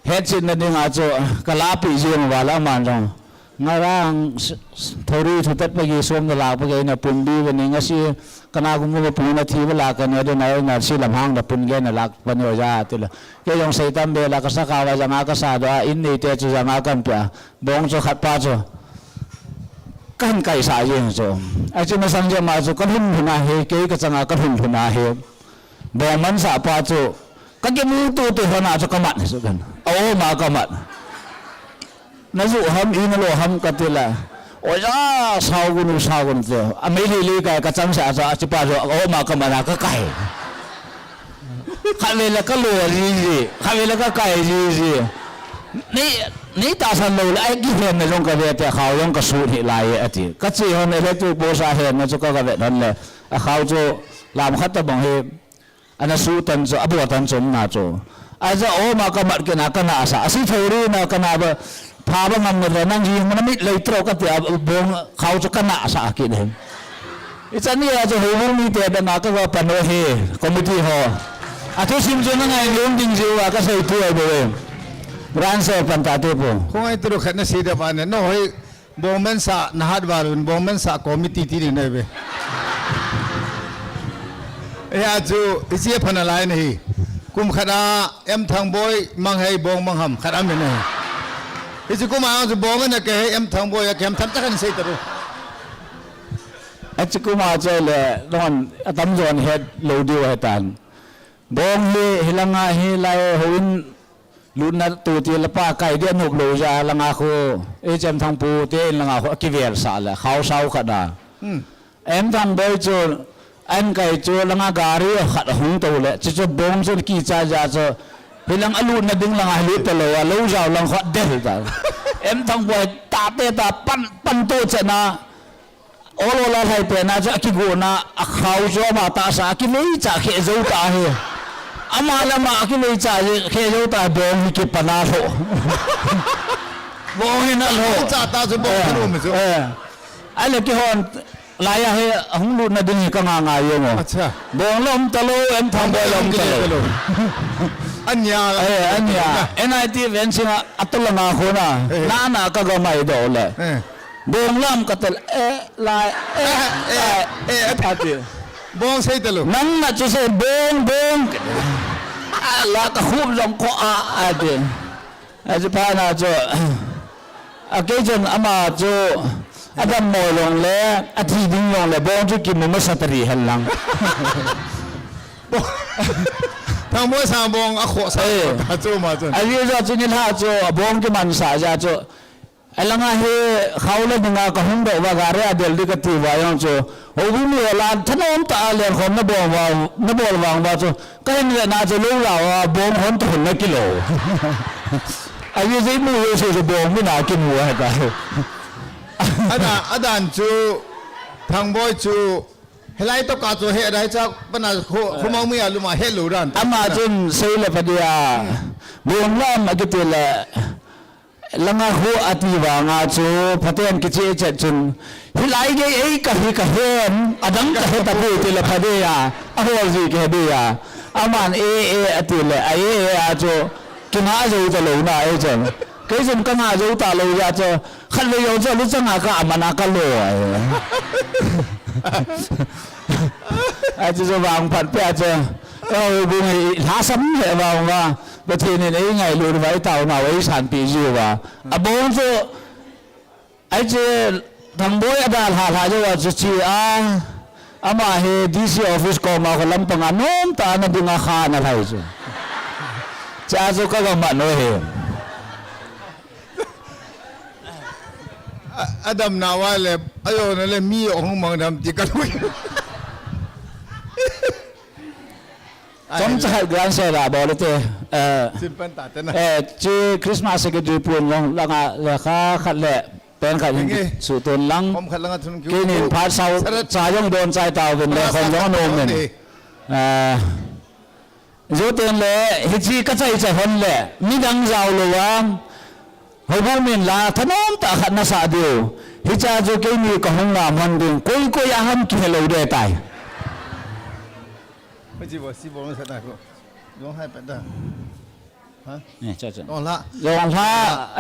Hetchetna dinga chu, ka lapi jeng uva le aman jong. Ngarang, s-, s-, thori thutat pagi som na lak pagi na pun bi ve ni ngasi, kana kum kum pun na thi ve la ka ne de na na si lam hang na pun ge na lak pa ni o ja ti la. Kei jong sei tam be la ka sa ka va janga ka sa doh a, in nei te chu janga kan pia. Bong chu khat pa chu. Kan kai sa jeng chu. Achu masang jema chu ka lhun lhun a hi, kei ka changa ka lhun lhun a hi. Bong mansah pa chu, ka kimu tu tu hon a chu ka mat hi chu kan. A-o ma ka mat. Na ju ham, i na lo ham ka ti la. Oja, sao gun u, sao gun u te. A mei lei lei kai ka chang sa chu, a chi pa chu, a-o ma ka mat a ka kai. Kha ve la ka lo ji ji, kha ve la ka kai ji ji. Nei, nei tahsan lou le, ai kihen na jong ka ve te, khao jong ka su ni lai e, a ti. Ka chi hon electric post a hen na chu ka, ka ve hon le. A khao chu lam khat ta bang hi. Ana su tan chu, a bo tan chu, na chu. Aja o ma ka mat kit na ka na sa. Asi thori na ka na ba, pha ba ngam na nang ji na mit lei tro ka ti a bong khao chu ka na sa kit he. I chan ni a chu ho mi te da na ka ba pan o he, committee ho. A thu sim chu na ngai lung ding ji wa ka sei tu ai bo e. Ran se pan ta te po. Khongai tru khat na si da pa ne. No hoi. Bongmen sa nahat valun, bongmen sa committee ti ding nei ve. Eia chu, hiche pha nalai nahi. Kum khat a, M Thangboi, mang hei bong mang ham, khat a min ahi. Hiche kum a chu bong ana kei hei, M Thangboi, a kem tham ta kan sei ta ru. Achu kum a chu le, don, atam jon het lou diu ahi tan. Bong hi, hilanga hi lai houin, Lutna tu ti la pa kai dia nop lou ja langa khu, H M Thangpu te in langa khu, akivel sa le, khao sao khat a. Hmm. M Thangboi chu, an kai chu langa gari khat hung to le, chu chu bong chu kicha ja chu, hilang alutna ding langa lut ta lou a, lou jao lang khat del ta. M Thangboi ta te ta pan, pan to chena, Ol ol a lhai pen a chu akigona, akhao chu ama tahsa, akivei cha khe jou ta hi. Ama le ama akivei cha khe jou ta bong hi kipana lho. Bong hi na lho. Cha ta chu bong eh, chu mi chu. Eh. Ai le kihon, lai a hi, ahung lutna ding hi ka nga nga yong o. Acha. Bong lom ta lou, M Thangboi lom ta lou. Anya. Eh, anya. N I T ven singa, atol nga khona. Eh. Na na ka ga mai do le. Eh. Bong lam ka tel, eh, lai, eh, eh, eh, eh, ati. Bong sei talu. Nang na chu sei bong, bong. Ah, la ka khup jong ko a, ati. Achu pa na chu. A kei chun ama chu. Adam mo long le, athi ding long le, bong chu kimu masa tari hel lang. Thangboi sang bong a khoh sa. Eh. Ta chu ma chun. A ri jo chu ni lha chu a bong kiman sa ja chu. A langa hi khau le dinga ka hung deuh va gari a del di ka ti va jong chu. Houbung mi la thanom ta a len khom na bol va, na bol vang va chu. Ka hin le na chu lo la va bong hon ta hon na kilo. A ri jei mu yo se chu bong mi na kimu ha ta. Adan, adan chu Thangboi chu Hilai toh ka chu he dai cha pana kho, khomang mi a luma he lo ran ta. Ama chun sei le pha dia. Bung lam a kiti le. Langa hu a ti vanga chu phaten kichi chet chun. Hilai gei ei ka hi ka hen, adang ka he ta pu ti le pha dia. A hol ji ke dia. Aman e e a ti le, a e e a chu. Kingah jou ta lou na ei chang. Kei chun ka ngah jou ta lou ja chu. Khatvei jou chu lu changa ka aman a ka lo ai. Achu chu vangphat peh a chu. Ka houbung hi lhasam lheh vang uva. Pathen in ei ngailut uva, ei taonau, ei sanpeh jiu va. Abon chu Ahi chu, Thangboi adalha lha jou a chu chi a, ama hi D C office koma kho lampang a nomtah a ana ding a kha ana lhai chu. Chua chu ka ga man u hi. A, adamna uva le, ajona le mi ahung mang dam ti ka lui. Chomcha khat grand sera bol te. Eh, Simpan ta te na. Eh, chi Christmas secretary pun jong langa lekha khat le pen khat hin suhton lang. Pom khat langa thun ki. Keinin phat sao cha jong don chai tauvin le khom jong anom in. Eh, joten le hichi ka chai chai hon le midang jao lou vang. Houbung min la thanom tah khat na sah diu. Hicha chu keini ka hung ngam hon ding. Koi koi a ham kihe lou de tai. Pachi bo, si bo, sa na ko. Jong hai pa da. Ha? Eh, cha, cha. Jong la. Jong la,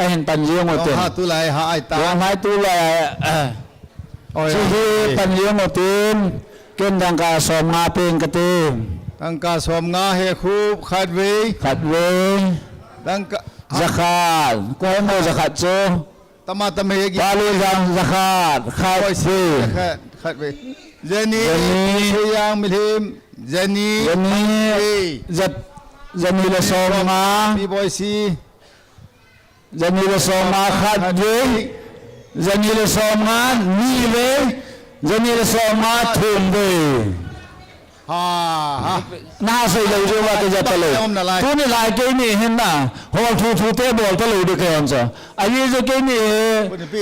eh, hin pan jeng u tin. Jong la tulai ha ai ta. Jong la tulai, eh. Oi, chi hi oi. Pan jeng u tin. Ken dangka som nga peng ka ti. Dangka som nga he khup khatvei. Khatvei. Dangka, ha? Jakhat. Ko hai mo jakhat chu. Tama tama he ki. Palu jang jakhat, khat. Oi, si, ve. Jakhat, khat ve. Jani, Jani. Suyang Milhim, Jani. Jani, ve. Jat, Jani le som nga. Pi boy si. Jani le som nga khat ve. Jani le som nga ni ve. Jani le som nga thum ve. Ha, ha. Na sei lou jeh uva kei jat ta lou. Tuni lai keini hin na, hol thu thu te bol ta lou ding kei hon cha. Ahi jeh keini,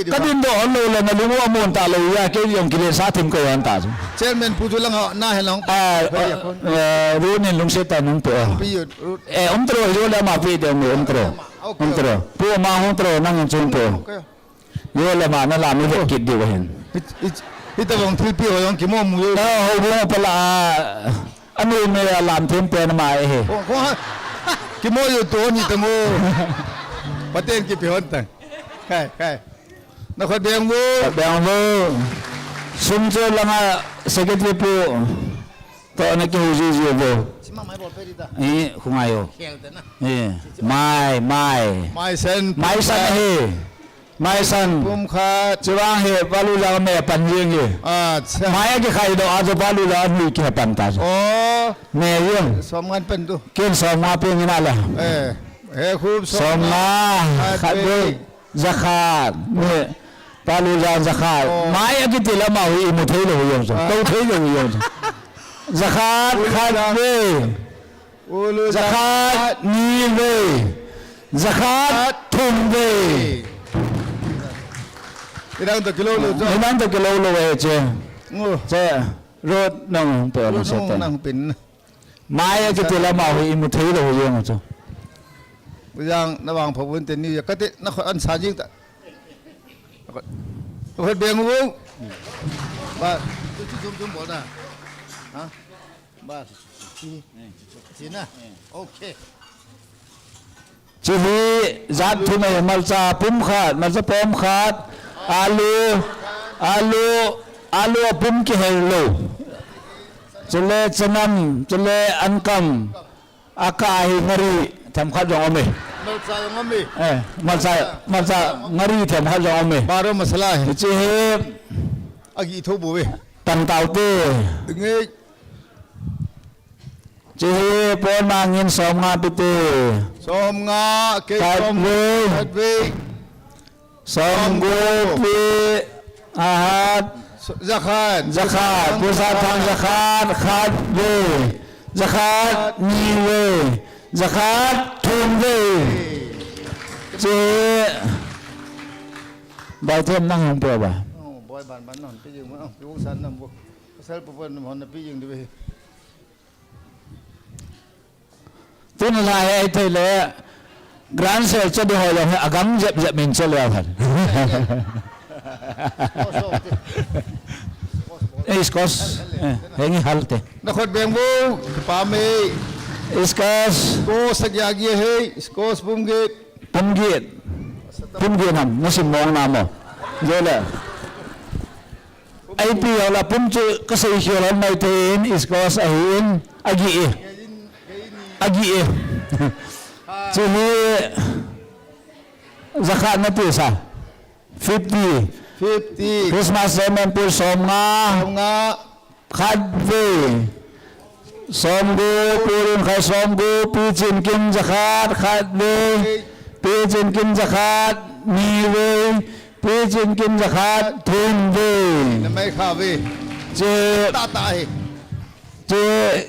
ka dindoh hon lou le na lung u amun ta lou a, kei jong kile sa thim kei hon ta chu. Chairman pu chu lang ho, na he long. Ah, eh, ru nin lungset tah in hung pe. Eh, um tro, jo le ma pe de um, um tro. Um tro. Pu ma hung tro, nang in chung pe. Jou le ma na lam i vet kit diu ahin. Hi, hi, hitobang thilpeh ho jong kimo mu jou. Na houbung pala a, anu me a lam them pen ma e he. Ho, ho, ha. Kimo jou to ni tang o. Pathen kipe hon tang. Kai, kai. Na khat beng vo. Khat beng vo. Sum chu langa secretary pu. To na kihou ji ji vo. Sima mai bol pe di ta. Eh, khu ngai o. Khel te na. Eh, mai, mai. Mai san. Mai san he. Mai san. Pum khat. Chivang he, Valu jang me pan jing he. Acha. Mai a kikhai doh a chu Valu jang hui kipan ta chu. Oh. Me jing. Som ngan pen tu. Ken som nga pen ina le. Eh. He khup som nga. Som nga. Khat ve. Jakhat. Me. Valu jang jakhat. Oh. Mai a kiti le ma hui imu thei lou jong chu. Ah. Tou thei lou jong chu. Jakhat khat ve. Ulu jakhat ni ve. Jakhat thum ve. Hidang to kilou lou cho. Hidang to kilou lou ve che. Ngo. Che. Road nang pe nang se ten. Nang pin. Mai a kiti le ma hui imu thei lou jong cho. Pu jang na vang pha vun te ni ya kate na kho an sa jing ta. Kho beng u. Ba. Tu chu jum jum bol na. Ha? Ba. Chi. Chi na. Okay. Chi hi jat thum e, malcha pum khat, malcha pom khat, alu, alu, alu a pum kihel lou. Chule chanam, chule ankam, aka hi ngari themkhat jong um e. Malcha jong um e. Eh, malcha, malcha ngari themkhat jong um e. Baro masala he. Chi hi. Agi tho bo ve. Tan tau te. Nge. Chihi pon mangin somnga pite. Somnga, kei khat som, vei. Khat vei. Somgup pi ahat. Jakhat. Jakhat. Pu Satthang jakhat, khat vei. Jakhat, ni vei. Jakhat, thum vei. Chi. Bai them nang hung pe ba. Oh, boi ban ban non pi jing ma. Pi ung san nam bu. Pasal pu pu nam hon pi jing di vei. Tun la he thei le grand sale che di ho jong he agang jep jep min che le han. Eh, squash. Eh, hengi hal te. Na khut beng bu, pa me. Squash. Squash sa gya gya he, squash pum git. Pum git. Pum git ham, na sim mong na mo. Je le. Ai pi ho la pum chu ka sei hial hon mai te in, squash ahi in, agi e. Agi e. Chu hi, jakhat na ti sa. Fifty. Fifty. Christmas swimming pool somnga. Somnga. Khat vei. Somgup, pu Rinkhai somgup, pi Chinkim jakhat, khat vei. Pi Chinkim jakhat, ni vei. Pi Chinkim jakhat, thum vei. Na mai kha vei. Che. Ta ta hi. Che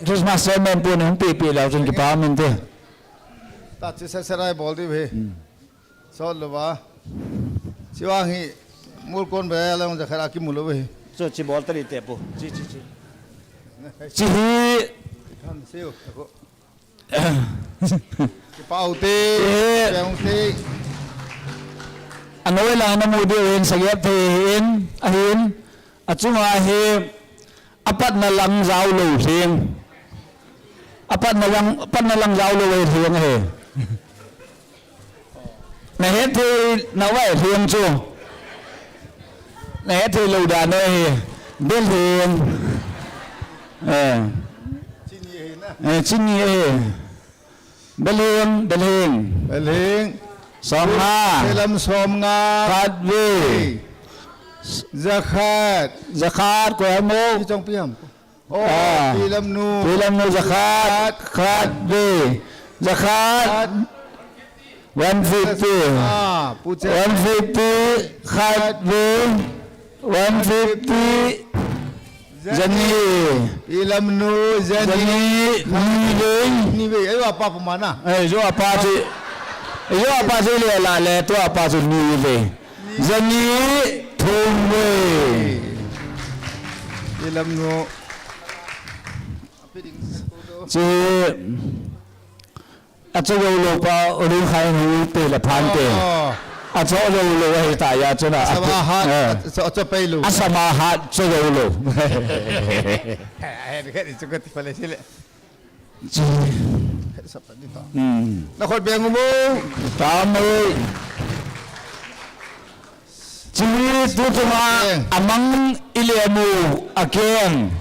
Christmas sermon pu ni hung pi pi lou chun kipa min te. Ta che sa sa rai bol di vei. Hmm. Sot lou va. Chiwang hi mul kon ba la hung jakhat a kimu lou vei. Cho chi bol ta di te pu. Chi, chi, chi. Chi hi. Kan siu. Kipa u te, eh, kipa u te. Anoi lang na mu diu hin sagep thei hin, ahin, achunga hi, apatna lang jao lou lheng. Apatna lang, apatna lang jao lou lheng he. Na het thei na vai lheng chu. Na het thei lou dan ahi. Belheng. Eh. Eh, chini ahi. Belheng, belheng. Belheng. Somnga. Pelam somnga. Khat vei. Jakhat. Jakhat, koi ham o? Pi chong pi ham. Oh, ah. Pelam nu. Pelam nu jakhat, khat vei. Jakhat. Khat. One fifty. Ah, pu che. One fifty, khat vei. One fifty. Jani. Jani. Pelam nu, jani. Jani, ni vei. Ni vei. Ayo apa pemana? Eh, jo apa si. Jo apa si le la le, tu apa si ni vei. Jani thum vei. Pelam nu. Chi, acho jou lou pa, u Rinkhai nu te le phan te. Oh. Acho jou lou ahi ta ya chu na. Asama hat, eh. Acho, acho pei lou. Asama hat cho jou lou. Eh, ni ka ni chu ka ti pale sile. Chi. Hmm. Na khut beng u mo. Tam e. Chi tu chunga, eh, amang i le mu akeng.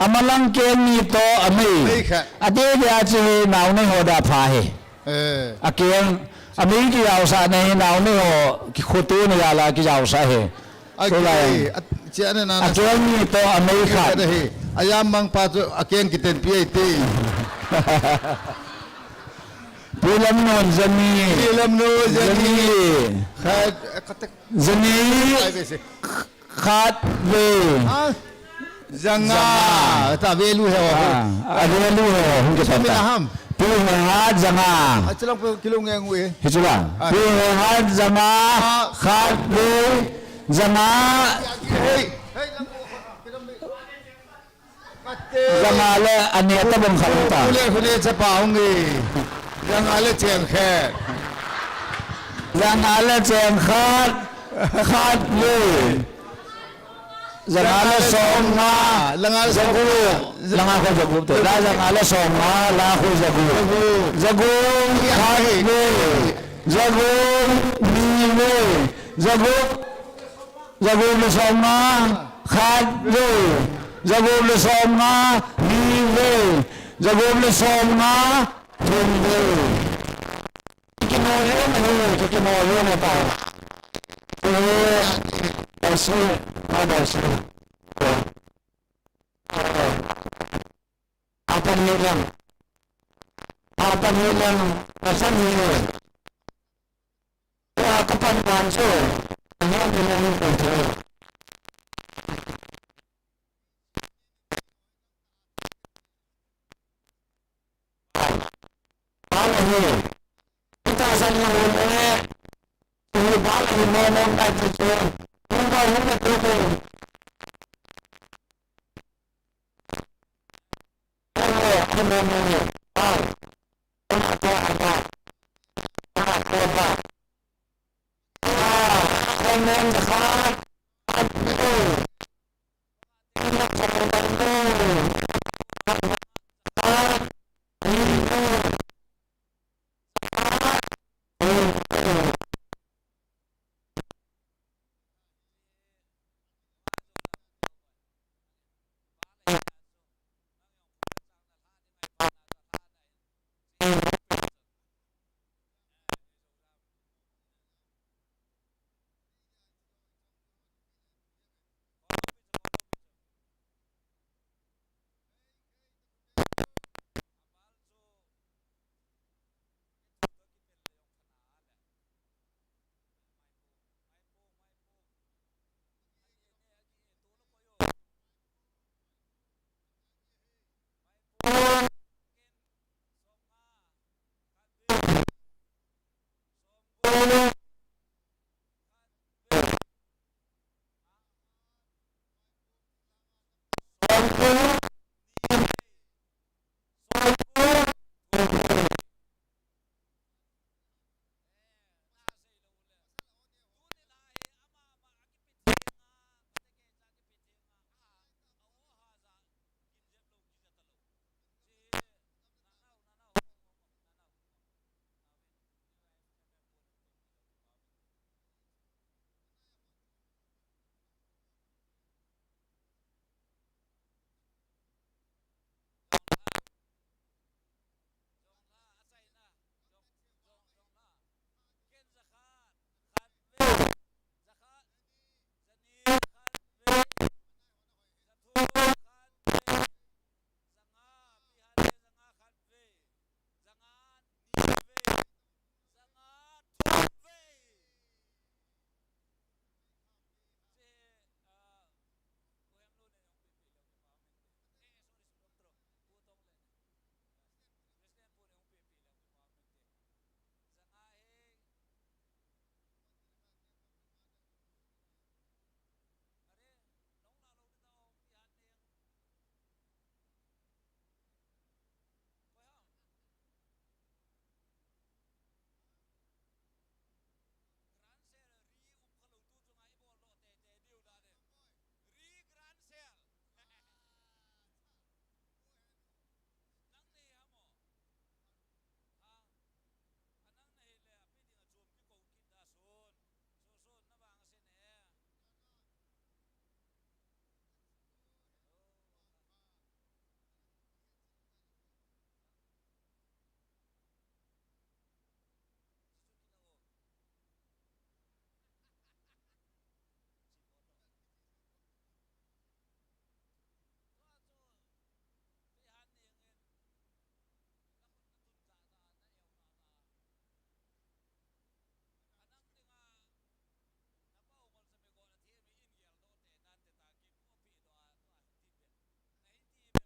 Amalang keng ni to amei. Mei kha. Ate dia chi nau nei ho da pha he. Eh. Akeng, amei ki jao sa nei nau nei ho ki khutu nei ala ki jao sa he. Aki, so lai. A, chi ane na na. Akeng ni to amei kha. Kha da he. Ayam mang pa chu akeng kiten pi ai te. Pelam nu jani. Pelam nu jani. Jani. Khat, khat. Jani. Ai, vei se. Khat vei. Ha? Janga. Janga. Ta velu he ho. Ah, a velu he ho. Hung ke sami sa ta. Ham. Pu he hat janga. Achalang pe kilo nge ngui. Hichula. Ah. Pu he hat janga. Ah. Khat vei. Janga. Hey. Hey, lang ko. Janga le ani ata bang khat ta. Ule khuni chapa hung e. Janga le cheng khat. Janga le cheng khat. Khat vei. Janga le somnga. Janga le jagup. Janga kho jagup te. La janga le somnga, la kho jagup. Jagup. Jagup khat vei. Jagup ni vei. Jagup. Jagup le somnga, khat vei. Jagup le somnga, ni vei. Jagup le somnga, thum vei. Kino he na he, kino he na ta. He, ase, ma da se. Apan ni lang. Pan ni lang, pasan ni. Tua ka pan wan chu. Ano ni lang ni pan chu. Bala hi. Kita san ni lang ni. Ni bala hi mo mo kai chu chu. Ni ba ni na tu tu.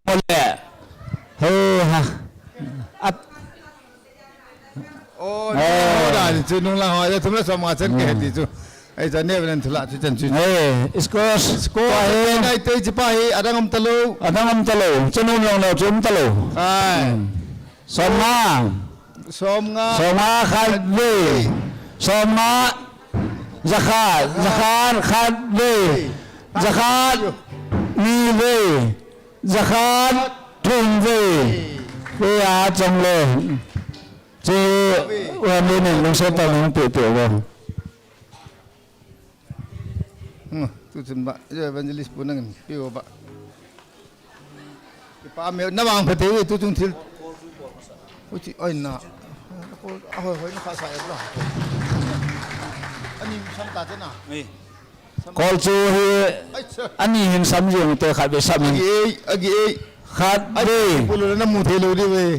Mole. Ho ha. At. Oh, oh. Da ni chu nung la ho, ya thum la som nga chen ke ti chu. Ai cha ne ven thula chu chen chu. Eh, score. Score. Nai te chi pa hi, adang um talo. Adang um talo. Chu nung long lo chu um talo. Ai. Hmm. Som nga. Som nga. Som nga khat ve. Som nga. Jakhat. Jakhat khat ve. Jakhat ni ve. Jakhat thum ve. Ve a chang le. Chu wan le nen long se ta long pe pe go. Hmm, tu chun ba, evangelist pu nangin, pi o ba. Kipa me, na vang pha te, tu chung thil. Uchi, oi na. Ahoi, hoi, na kha sa e la. Ani sam ta te na. Kol chu hi, ani hin sam jeng te khat ve sam. Agi ei, agi ei. Khat ve. Pulu na mu thei lou di ve.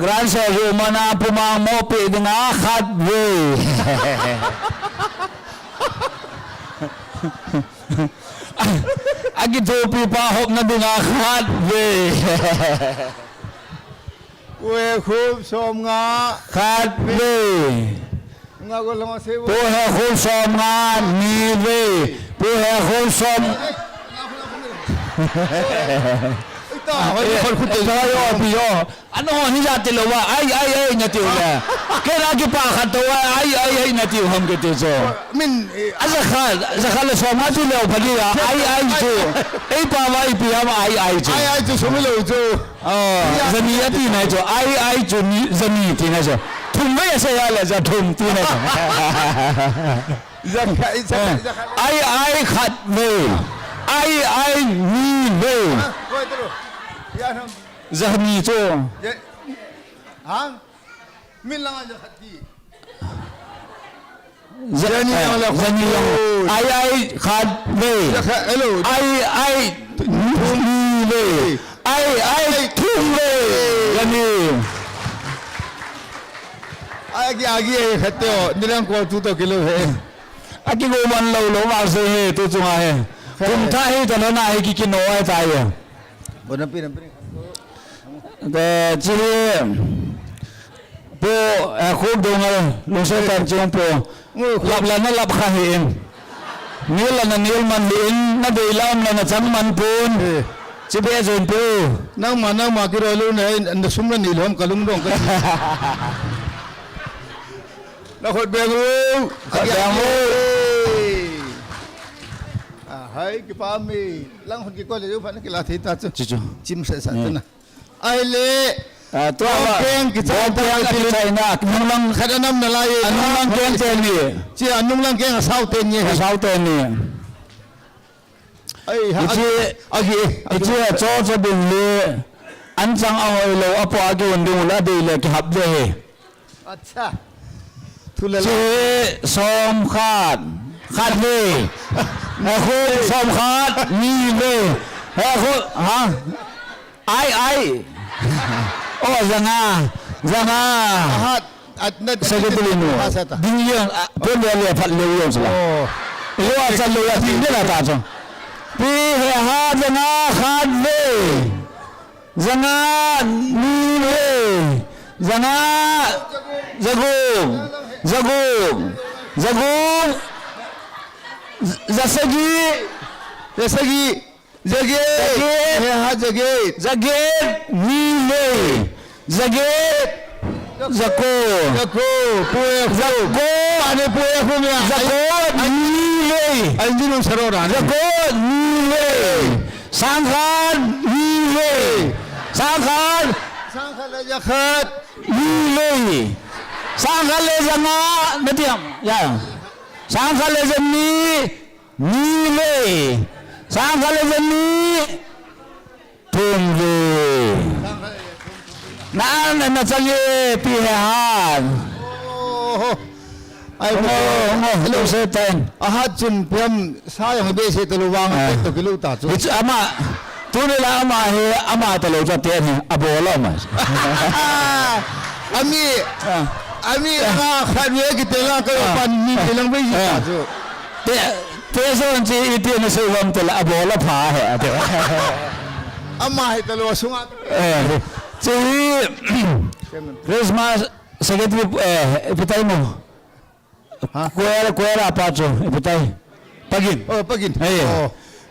Grand Sir Roman a pumang mo pe dinga khat ve. Akithopi pa hopna dinga khat ve. Pu Hekhum som nga. Khat ve. Nga ko lama se pu. Pu Hekhum som nga ni ve. Pu Hekhum som. Ita, hoi, hoi, hoi, hoi, hoi, hoi, hoi. Ano, hijat ti lou va, ai, ai, ai, nati u le. Kei la kipa khat to va, ai, ai, ai, nati u ham kiti chu. Min, eh, a za khat, za khat le som nga ti lou pha di a, ai, ai chu. Ei pa va ipi ham, ai, ai chu. Ai, ai chu, sum lou chu. Oh, za ni ati na chu, ai, ai chu, ni, za ni ti na chu. Thum ve ase ya le, za thum ti na chu. Za khat, za khat, za khat. Ai, ai, khat ve. Ai, ai, ni ve. Ha, koi tu. Ya, nam. Za ni chu. Ya. Hang? Min lang a za khat ti. Za, za ni lang le za ni lang. Ai, ai, khat ve. Za khat, hello. Ai, ai, ni ve. Ai, ai, thum ve. Za ni. Agi, agi, ai, khat te o. Ni lang ko tu to kilo he. Aki go man lo lo va se he, tu chunga he. Kum tha he, ta na he ki ki no ai ta ye. Bo na pi na pi. Te, chi hi, pu, eh, Khupdonga, Lungsetan chung pu. Lap la na lap kha hi in. Nil la na nil man hi in, na dei la um la na chang man pun. Eh. Chi be jen pu. Nangma, nangma ki roi lu na, na sum na nil hom ka lungdong ka. Na khut beng u. Khut beng u. Eh. A, hai, kipa mi. Lang hun ki ko le u phan ki la thei ta chu. Chu, chu. Chim sa sa chu na. Ahile, ah, tua bomb ba, keng kichai bomb ta keng na kichai na, nunglang, khat anam na lai e, anunglang keng te ni. Chi anunglang keng asau te ni. Asau te ni. Ai, ha, hiche, agi, agi. Hiche acho cho ding le, anchang ahoi lou, apo agi un ding u la dei le kihap ve he. Acha. Thu le la. Chi som khat. Khat ve. Hekhum som khat. Ni ve. Hekhum, ha? Ai, ai. Oh, za nga. Za nga. Ahat. At na, secretary nu. Asa ta. Ding yang, ah, pon le le phat le yang sala. Oh. Lo a sa lo ya ding de la ta cho. Pi he ha za nga khat ve. Za nga ni ve. Za nga, za gup, za gup, za gup, za sagi, za sagi, za get, za get, he ha za get, za get ni ve, za get, za ko, za ko, pu e, za ko, ane pu e khu mi a, za ko ni ve, ai ni nung saro ra, za ko ni ve. Sangkhat ni ve. Sangkhat. Sangkhat le za khat. Ni ve. Sangkhat le za nga. Na ti ham. Ya. Sangkhat le za ni. Ni ve. Sangkhat le za ni. Thum ve. Na, na, na chang e pi he han. Oh. Ai, ngo, ngo, hello, se tan. Ahat chun piam sa jong be se talu vang, ah, to kilu ta chu. Hichu ama, tuni la ama he, ama talu cha te ni, abol ama. Ami, ah, ami nga khat ve kiti la ka, ah, pan ni te lang ve ta chu. Te, te so chi iti na se vam te la abol pha he, ate. Ama he talu sunga. Eh, chi Christmas secretary, eh, ipi tai mo. Ha? Choir, choir a pa chu, ipi tai. Pagin. Oh, Pagin. Eh. Oh.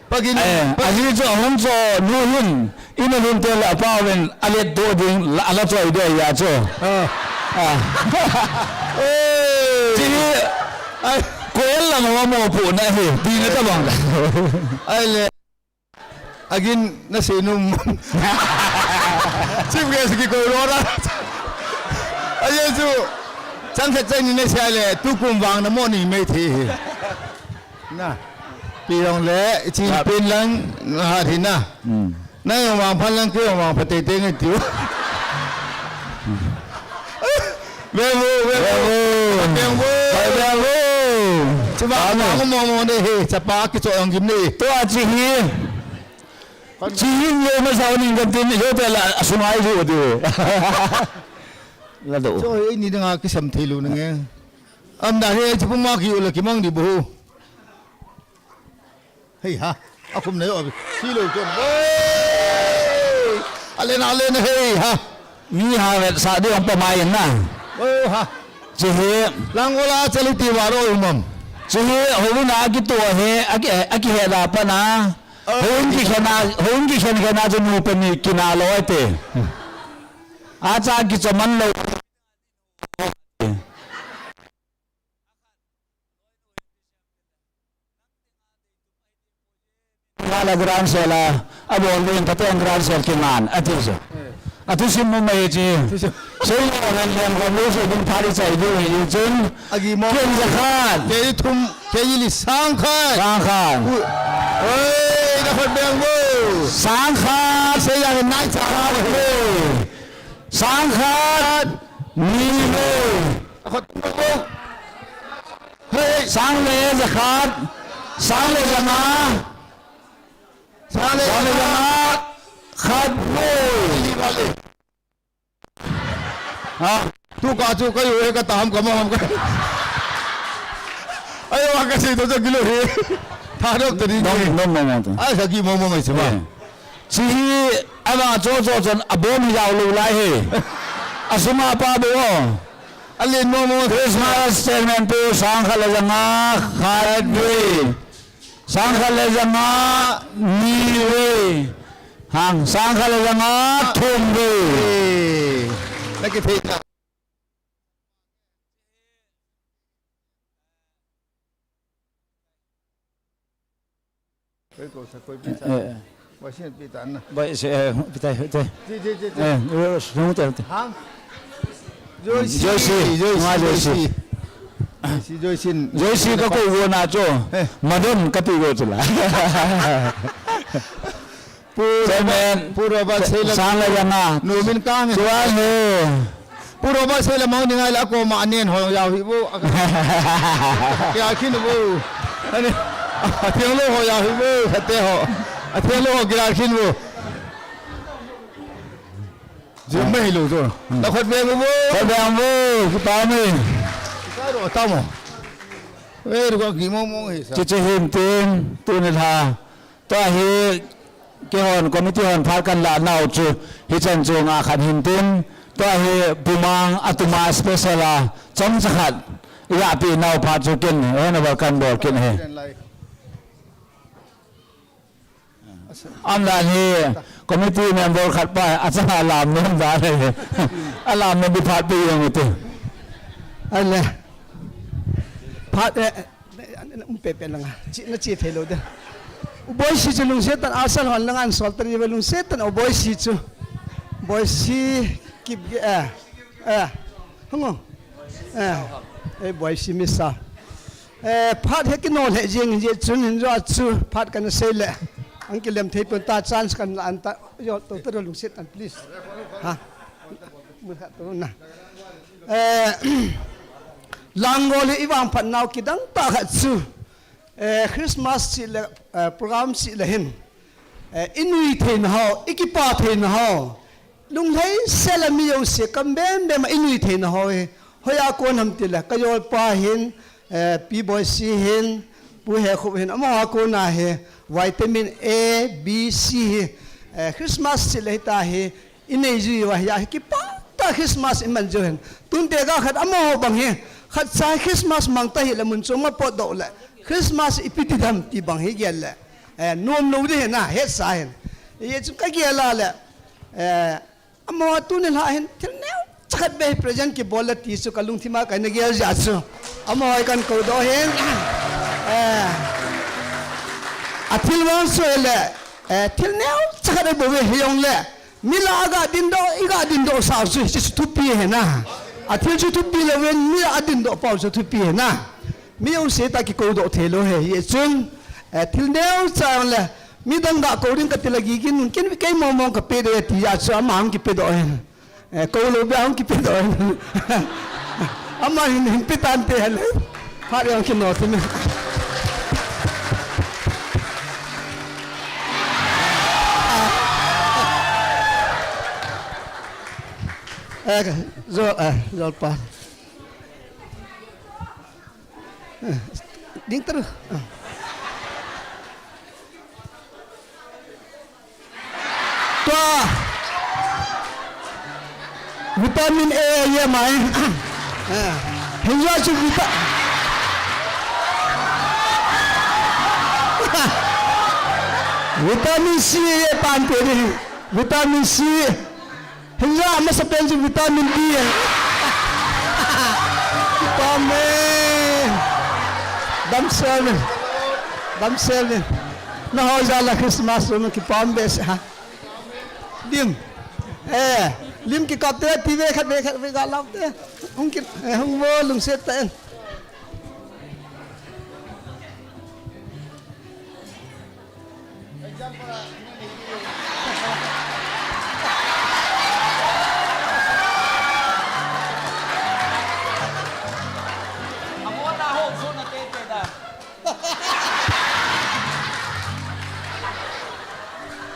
Pagin. Eh, Pagin. Ahi chu ahung chu nu hin, ina lum te la pa ven, alet do ding, la, ala choi de ya chu. Ah. Ah. Eh. Chi, ai, choir lang wa mo pu na he, di na ta bang. Ai le. Agin na se num. Chief guest ki ko lo ra. Aye chu. Chang khat chang ni na se le tu kum vang na mo ni mai the he. Na. Pi jong le chi pin lang na ha thi na. Hmm. Na jong vang phan lang kei jong vang pha tei tei ngai tiu. Ve vo, ve vo. Ve vo. Ve vo. Chapa mo mo mo ne he, chapa kicho jong gim ne. Tua chi hi. Chi hi nge ma sao ning kan tin, yo te la, a sungai ju ti. La do. Cho, eini dinga kisam thei lou nange. Amdan hi, ei chu puma ki ula kimang di bu. Hei ha. Akhum na yo. Silo chon. Hey! Alen, alen, hei ha. Mi ha vet sa di ong pamai na. Oh ha. Chihi. Langol a chali ti varo umam. Chihi, hovin a kitu he, aki, aki he da pa na. Oh. Hovin ki khena, hovin ki khen khena chu nu pa ni kina lo te. Acha ki chaman lo. Hala grand sela, abol ding phaten grand sel kingan, ati chu. Atu sim mu mai chi. Sei lo han lem ko lo so ding thari chai du hi chun. Agi mo. Ken za khan. Kei thum, kei li sang khan. Sang khan. Ui. Oi, da khot beng bu. Sang khan. Sei yang nai cha. Sang khat, ni le. Hei. Sang le jakhat, sang le janga. Sang le janga, khat le. Ha? Tu ka chu ka yu e ka tam ka mo ham ka. Ayo, ka si to to kilo he. Tha dok tadi. Nom, nom, nom, nom. Ai, sa ki mo mo mai se ma. Eh. Chi hi, ama cho cho chon, abom hi jao lo lai he. Asuma pa bo. Alin mo mo. Christmas chairman pu sang khat le janga khat ve. Sang khat le janga ni ve. Hang, sang khat le janga thum ve. Eh, na ki thei na. Koi ko sa koi pi sa. Eh, eh. Wa sin pi ta na. Bai se, eh, pi ta, pi ta. Ji, ji, ji, ji. Eh, eh, sung ta, ta. Hang. Joyce, Joyce, Joyce, Joyce. Joyce, Joyce. Joyce ka ko wo na cho. Eh. Madam ka pi wo cho la. Pu Chairman, Robert, Pu Robert Seila. Sang le janga. Numin kang. Chuan he. Pu Robert Seila mang ni ngai la ko ma nen ho yau hi bu. Kya khin bu. Ani. Athiang lo ho yau hi bu. Khate ho. Athiang lo ho kya khin bu. Je mai lo jo. Hmm. La khat ve bu. Khat ve bu. Ki pa mi. Ka ro ta mo. Ve ro ki mo mo hi sa. Che che hin tin. Tu ni tha. Tua hi, keihon committee hon phat kan la nau chu, hichan chu nga khat hin tin, tua hi puma, atuma special a, chomcha khat, ijahpi nau phat chu ken, hon a bol kan bol ken he. Amdan hi, committee member khat pa, achang a lam nom dan he. Alam nom bi phat pe jong ute. Ale. Phat, eh, Um pepe langa. Chi, na chi thei lo de. U Boisi chu lungset tah in asal hon langa an sol tari va lungset tah in U Boisi chu. Boisi kip ge, eh. Eh. Hung o. Eh. Eh, Boisi misa. Eh, phat he kino le jing je chun hin jo chu phat kan sei le. Ang kilem thei pon ta chance kan la an ta jo to to lungset tah in please. Ha. Mu kha to na. Eh, Langol hi i vangphat nau kidang tah khat chu, eh, Christmas chih le, eh, program chih le hin, eh, i nui theina ho, i kipa theina ho, lunglhai sel a mi jouse kam bem bem a i nui theina ho hi, hoiya kon ham ti le, ka jolpa hin, eh, Pi Boisi hin, Pu Hekhup hin, amaho a kona hi, vitamin A, B, C hi, eh, Christmas chih le hita hi, I nei jui uva, hia hi kipah tah Christmas i man jeh hin. Tun tekah khat amaho bang hi, khat cha Christmas mang ta hile mun chom a potdoh le, Christmas ipi ti dem ti bang hi gel le, eh, nom lou ding hi na, hetsa hin. Hijeh chun ka gel a le, eh, amaho tuni lha hin, thil neocha khat beh hi present kibol le ti chu ka lungthim a ka na gel jeh a chu. Amaho hi kan koudoh hin. Eh, a thil vang chu le, eh, thil neocha khat beh hi jong le, Mi lah a ga dindoh, i ga dindoh sau chu, hichu thupi hi na. A thil chu thupi lou vin, mi lah a dindoh pau chu thupi hi na. Mi jouse tah kikoudoh thei lou hi, hijeh chun, eh, thil neocha le, midang ga kou ding ka ti le gigin, ken kei mong mong ka pe de ti jeh a chu, ama hung kipedoh hi. Eh, kou lou beh hung kipedoh hi. Ama hin, hin pe tan te le. Phat jong kino thim e. Eh, Jol, eh, Jolpa. Eh, ding taru. Ah. Tua. Vitamin A ye mai. Ah. Hinja chu vita-, vitamin C ye pan pe ni. Vitamin C. Hinja amasapen chu vitamin D. Kipah e. Damsel e. Damsel e. Naho jal a Christmas room kipah behseh ha. Lim. Eh, lim kikap te, ti ve khat ve khat ve ga lam te. Hung ki, eh, hung mo lungset ta en.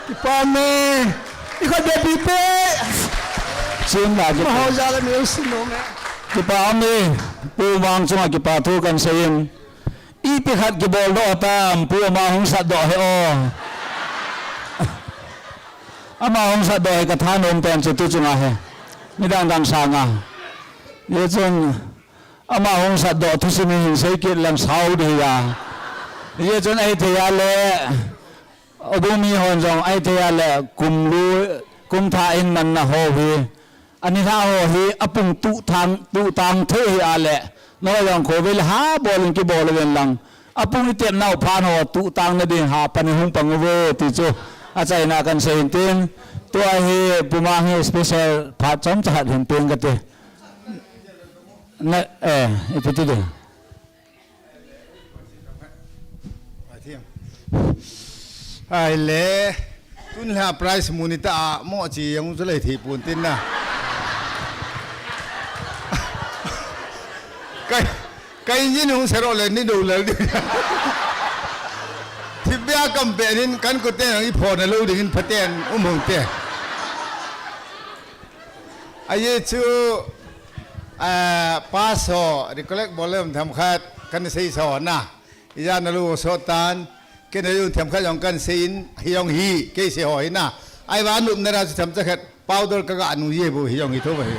Kipah e. Ikhat be pi pe. Chin la kipah. Maho jal a mi usin nom e. Kipah e. Pu Mang chunga kipathu kan seiyin. Ipi khat kibol doh tam, pu ama hung sat doh hi o. Ama hung sat doh hi kathanom pen chu tu chunga hi. Midang dang sanga. Ye chun ama hung sat doh thusim hin sei kit lang sau di ya. Ye chun ahithei a le. Abung mi hon jong ahithei a le kum lu, kum thah in manna ho hi. Ani thah ho hi apung tuhtang, tuhtang thei hi a le. Nangho jong khovei le ha bol in kibol uvin lang. Apung itep nau phan ho tuhtang na ding ha pan in hung pang uve ti chu. Achaina kan sei in tin. Tua hi pu Mang hi special phat chomcha khat hin peng kate. Na, eh, ipi ti ding. Ai le, tun le prize mu ni ta a, mo chi jong chu lei thei pon tin na. Kai, kai jin hung sero le ni do lal di. Thipbeh a kam pe nin kan ko te i pho na lo ding in phaten um hung te. Ahi chu, ah, pass ho, recollect bol le um themkhat, kan sei sa ho na. Ijat na lu so tan, ken a lu themkhat jong kan sei in, hi jong hi, kei sei ho hi na. Ahivang nupna ra chu themcha khat, powder ka ga nu ye bu hi jong hi tho ba hi.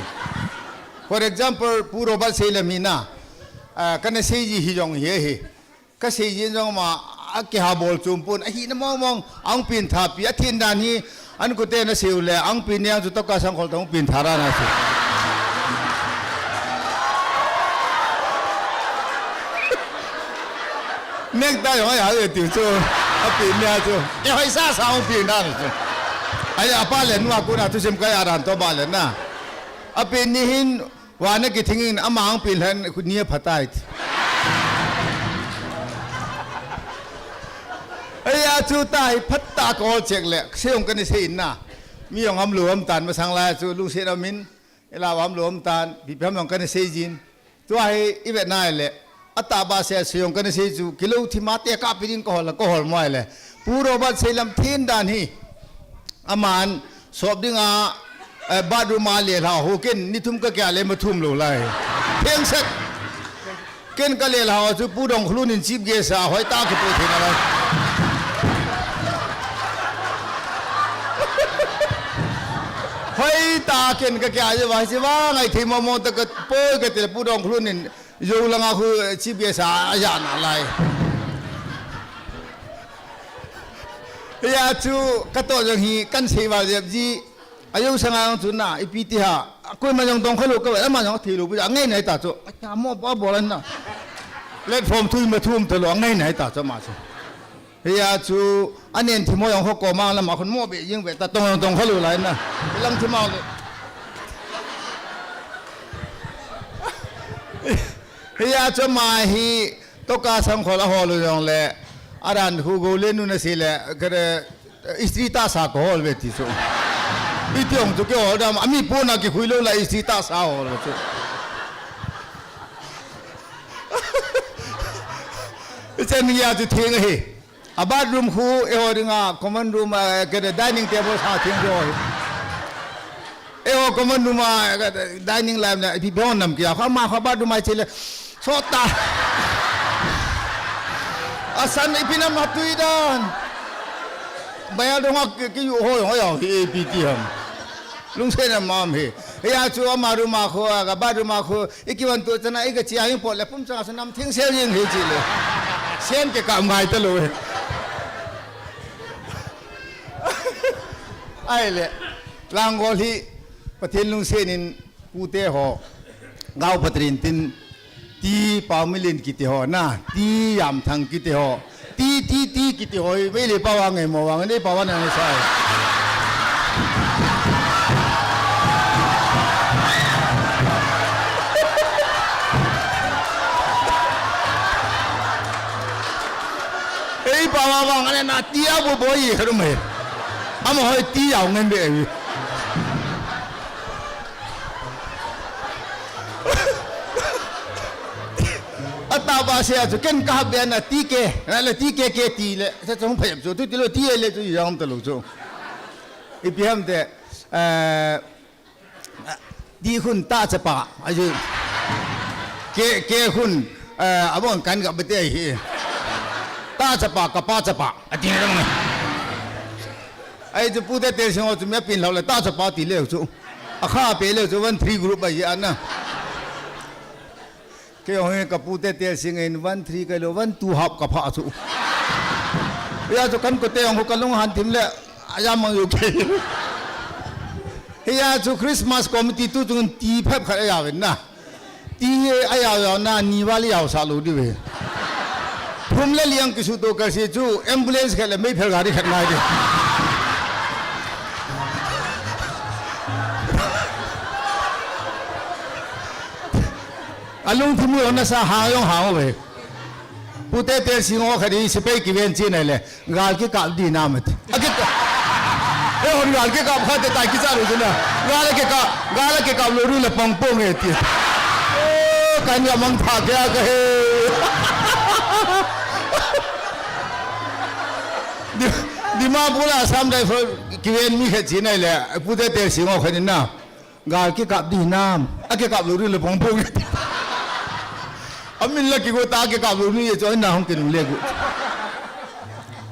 For example, Pu Robert Seilam hi na, ah, kan sei ji hi jong hi hi. Ka sei jin jong ama, akiha bol chom pon, ahina mong mong, ahung pin tha pi, athin dan hi, an kute na sei u le, ahung pin niang chu toka sangkhol ta hung pin tha ra na chu. Nek ta jong ai ha le tiu chu, apin nia chu, e hoi sa sa hung pin dan chu. Ai apa le nu a ku na thusim kai a dan to ba le na. Apin ni hin, Vana kithing in ama ahung pin lhan khu ni a phatai. Ahi a chu ta hi phat ta ka ol chek le, sei jong kan sei in na. Mi jong ham lo ham tan masang lai chu lungset a min, ila ham lo ham tan, bi pem jong kan sei jin. Tua hi i vet nai le, Atah ba se, sei jong kan sei chu, kilo thima te ka pi ding ka hol, ka hol mai le. Pu Robert Seilam thin dan hi. Aman, sop ding a, eh, bathroom a le hla ho ken, ni thum ka kia le ma thum lo lai. Theng set. Ken ka le hla ho chu Pu Dongkholun in chief guest a, hoi ta ki pu thina lai. Hoi ta ken ka kia je vai si va ngai thei mo mo ta ka poi ka te Pu Dongkholun in Jou langa khu, eh, chief guest a, aja na lai. Hia chu, ka to jong hi, kan sei val jep ji, a jou sanga jong chu na, ipi ti ha, koima jong dong kha lou ka, ama jong thei lou, a ngai nai ta chu, a cha mo ba bol an na. Platform thui ma thum ta lou, a ngai nai ta chu ma chu. Hia chu, anen thim ho jong ho ko mang lama khun mo be jing ve ta tong tong kha lou lai na. Lang thim ho le. Hia chu ma hi, toka sang khol a hol u jong le, aran khu go le nu na si le, kare, istri ta sa ko hol ve ti chu. Iti jong chu ke hol dam, ami po na ki khui lou la istri ta sa hol ve chu. Ichan ya chu thing hi. A bathroom khu, eiho dinga, common room, eh, kei dining table sa thing jo hi. Eiho common room a, dining lai na, ipi bong nam kia, kho ma kho bathroom a chele. Sota. Asan ipi nam atui dan. Baya dong a ki, ki yu ho ho ya hi ipi ti ham. Lungset na mam hi. Ya chu ama room a kho, ka bathroom a kho, iki wan tu chana, ika chi a hin po le pum chang sa nam thing sel yin hi chele. Sen ke ka mai ta lo he. Ahile, Langol hi Pathen lungset in pute ho, Gao Patrin tin, Ti Paomilen kiti ho na, Ti Yamthang kiti ho, Ti, Ti, Ti kiti ho, Meitei pao a ngai mo vang, Meitei pao a ngai sai. Ei pao a vang, ane na Ti a bo bo i kharu mai. Ama hoi Ti yau ngen be. Ata ba se a chu ken ka hap be na T K, na le T K K ti le, sa chong phai chu, tu ti lo ti le chu yam ta lo chu. Ipi ham te, eh, Ti khun ta chapa, a chu. Ke, ke khun, eh, abon kan ga bete hi. Ta chapa, ka pa chapa, a ti na dong. Ai chu pute te sing ho chu me pin lo le ta chapa ti le chu. A kha pe le chu one three group a hi ana. Kei hong ka pute te sing in one three kai lo, one two half ka pha chu. Ya chu kan ko te hong ka lung han thim le, a ya mang yu ke. Ya chu Christmas committee tu chung ti phep khat a ya ven na. Ti a ya ya na ni val ya sa lo di ve. Thum le liang ki su to ka si chu ambulance khat le mei phel gari khat ngai di. Alung thimu na sa ha yong ha ve. Pute te sing ho khat hi sepai kiven chi nai le, gal kikap di nam ati. A kikap. He hon gal kikap kha te tai kicha lu na. Gal kikap, gal kikap lo ru le pong pong e ti. O, kan ya mang pha kya ka he. Di, Dimapur a Assam Rifle kiven mi khat chi nai le, pute te sing ho khat ni na. Gal kikap di nam, a kikap lo ri le pong pong. Amin la kigo ta kikap lo ni ye chu na hong kinung le gu.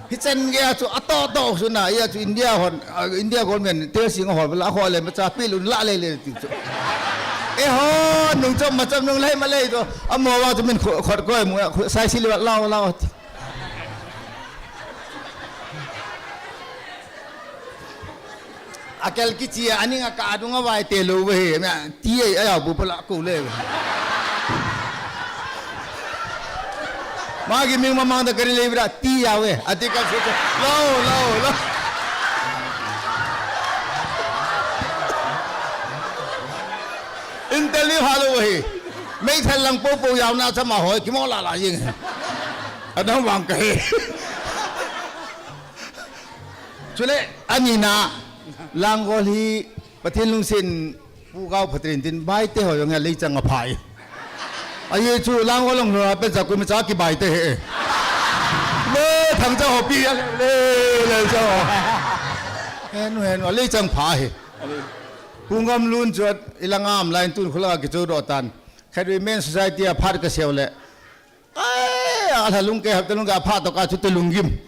Hichan ge a chu a to to su na ya chu India hon, ah, India government te sing hol la hol le ma cha pi lo la le le ti chu. E ho nung chom ma chom nung lai ma le to. Amo wa chu min kho-, khot koi mu ya, kho-, sai si le wa lao lao. Akel kichi a, aning a ka adung a vai te lo ve he, mia, ti ei, aya bu pala ko le ve. Ma gi ming mamang da kari le vira, ti ya ve, ati ka se, lo, lo, lo. Interview ha lo ve he. Mei thal lang po po yau na chama hoi, kimo la la ying. Adang vang ka he. Chule, ani na, Langol hi, Pathen lungsen, Pu Gao Patrin tin, bai te ho yong ya lei chang a phai. Aye chu, Langol long lo, pen cha kum cha ki bai te he. Le, thang cha ho pi ya, le, le cha ho. Hen, hen, lei chang pha he. Pu Ngam Lun chu, ilang am line tun khula ki chu do tan. Khat wi men society a phat ka seo le. Ai, a lha lung ke hap ta lung ke a phat to ka chu te lung gim.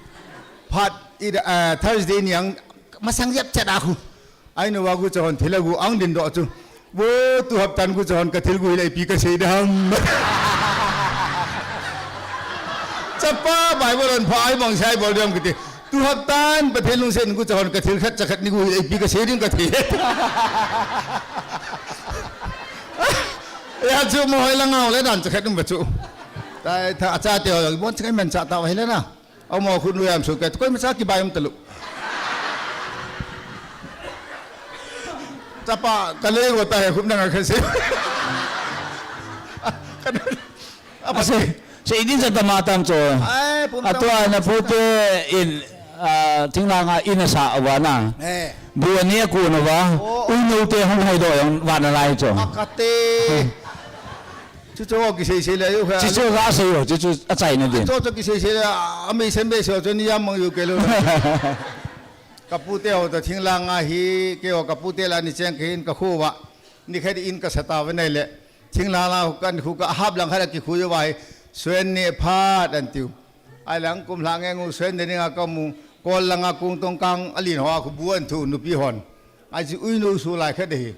Phat i, eh, Thursday ni ang masang yap chat a khu. Ai no wa gu chon thila gu ang din do chu. Wo tu hap tan gu chon ka thil gu le pi ka sei dam. Chapa Bible on pha ai bang sai bol dam kiti. Tu hap tan Pathen lungsen gu chon ka thil khat cha khat ni gu le pi ka sei ding ka thi. Ya chu mo hoi la ngau le dan cha khat um ba chu. Tai tha, acha te ho, bon chai men cha ta vai le na. Amo khun lu yam su ke, koi ma cha ki bai um ta lu. Chapa, ka le go ta he khum na nga kha se. Ka na, apa se, se idin sa tama tam cho. Ai, pum tam. Atua na pute in, ah, thing la nga in sa wa na. Eh. Bu ni ku na wa. Oh. U no te hong hai do yang wa na lai cho. Akate. Hmm. Chu chu kisei sei le, ayo kha. Chu chu ga sei yo, chu chu a chai na din. Chu chu kisei sei le, a mi sem be so chu ni yam mang yu ke lo. Kapute ho toh thinglhang a hi, keiho kapute lah a ni cheng kahin kakhu uva. Nikhat in kasa tauve nai le. Thinglhang a kan khu ka hap lang khat a kikhu uva hi. Suen ni phat an tiu. Ai lang kum lha nge ngu suen ni nga kamu. Kol langa kung tong kang alin ho a khu bu an thu nupi hon. Ai chi uinu su lai khat hi.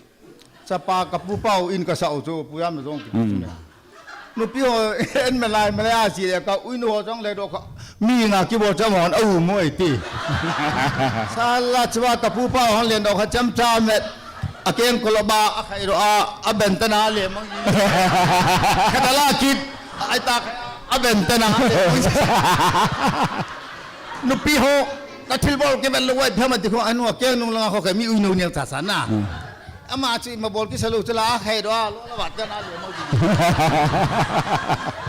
Chapa kapu pau in kasau chu pu yam jong ki. Nupi ho en me lai me lai a si le ka uinu ho jong le do kha. Mi nga ki bo cham hon au mo ai ti. Sala chwa kapu pau hon le do kha cham cham me. A keng koloba a khai ro a a ben ta na le mang. Kha ta la kit ai ta a ben ta na le mang. Nupi ho, na thilbol kivel lou vai, phema ti kho, anu a keng nung langa kho kei mi uinu nial cha sa na. Ama chi ma bol kisa lou chula, a khai do a, lo la vat ka na lo mo.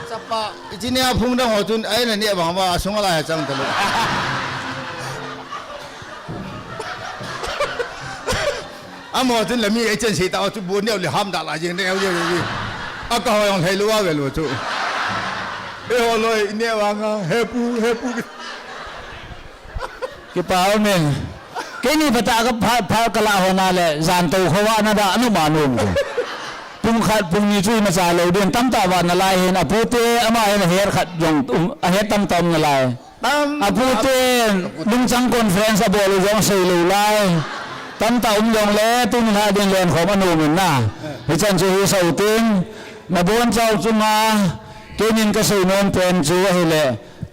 Chapa, ichi ni a phung dang ho chun, ai na ni a bang ba, a sung a la ya chang ta lo. Amo chun le mi ei chen sei ta chu bu neo le ham da la jing neo je je. A ka ho jong hei lou a ve lou chu. E ho loi neo a nga he pu he pu. Kipa um e. Keini phatah ka pha, pha ka la ho na le jan to kho va na da anu ma nu. Pung khat pung ni chu ima cha lou din tamtah va na lai hin a pute ama hin a her khat jong um, a her tamtah um na lai. Tam, a pu tam. Ten, Lungchang Conference a bol u jong sei lou lai. Tamtah um jong le, tun la din len khom a nom in na. Eh. Hichan chu hi sa u tin, na bon chau chunga, keinin ka sei nom pen chu ahile,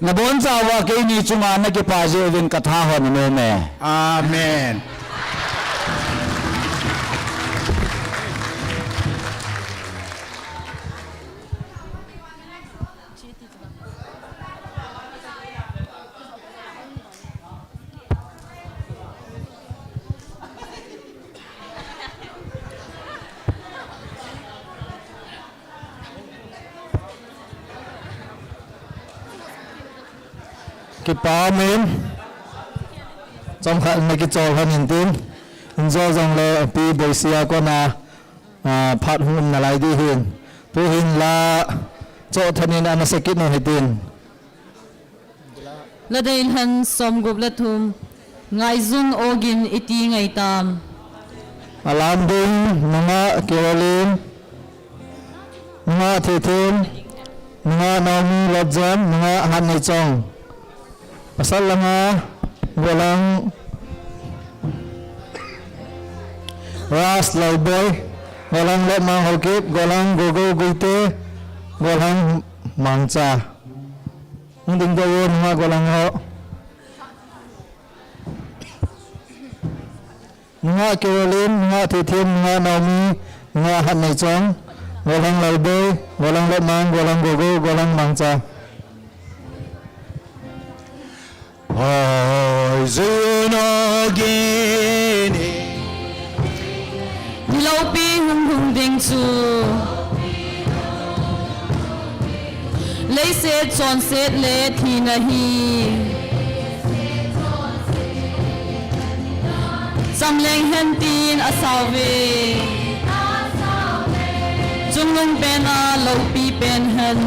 na bon chau va keini chunga na kipa jeh uvin ka tha hon a nom e. Amen. Kipa um in. Chomkhat na kichol hon in tin. Injo jong le pi boisia kona, ah, phat hung um na lai di hin. Tu hin la cho thanin ana sekit no hitin. Ladei lhan som gup le thum, ngaijun ogin iti ngai tam. Alam ding, nunga Carolyn, nunga Thithin, nunga Naomi Lotjam, nunga Hanneichong. Pasal langa, golang Ras Lalboi, golang Letmang Haokip, golang Gogo Guite, golang Mangcha. Hung ding doh o, nunga golang ho. Nunga Carolyn, nunga Thithin, nunga Naomi, nunga Hanneichong, golang Lalboi, golang Letmang, golang Gogo, golang Mangcha. Hoi zui no gini. Niloupi hung hung ding chu. Leiset chonset le thina hi. Chamleng hen tin asao ve. Chungnung pen a loupi pen hen.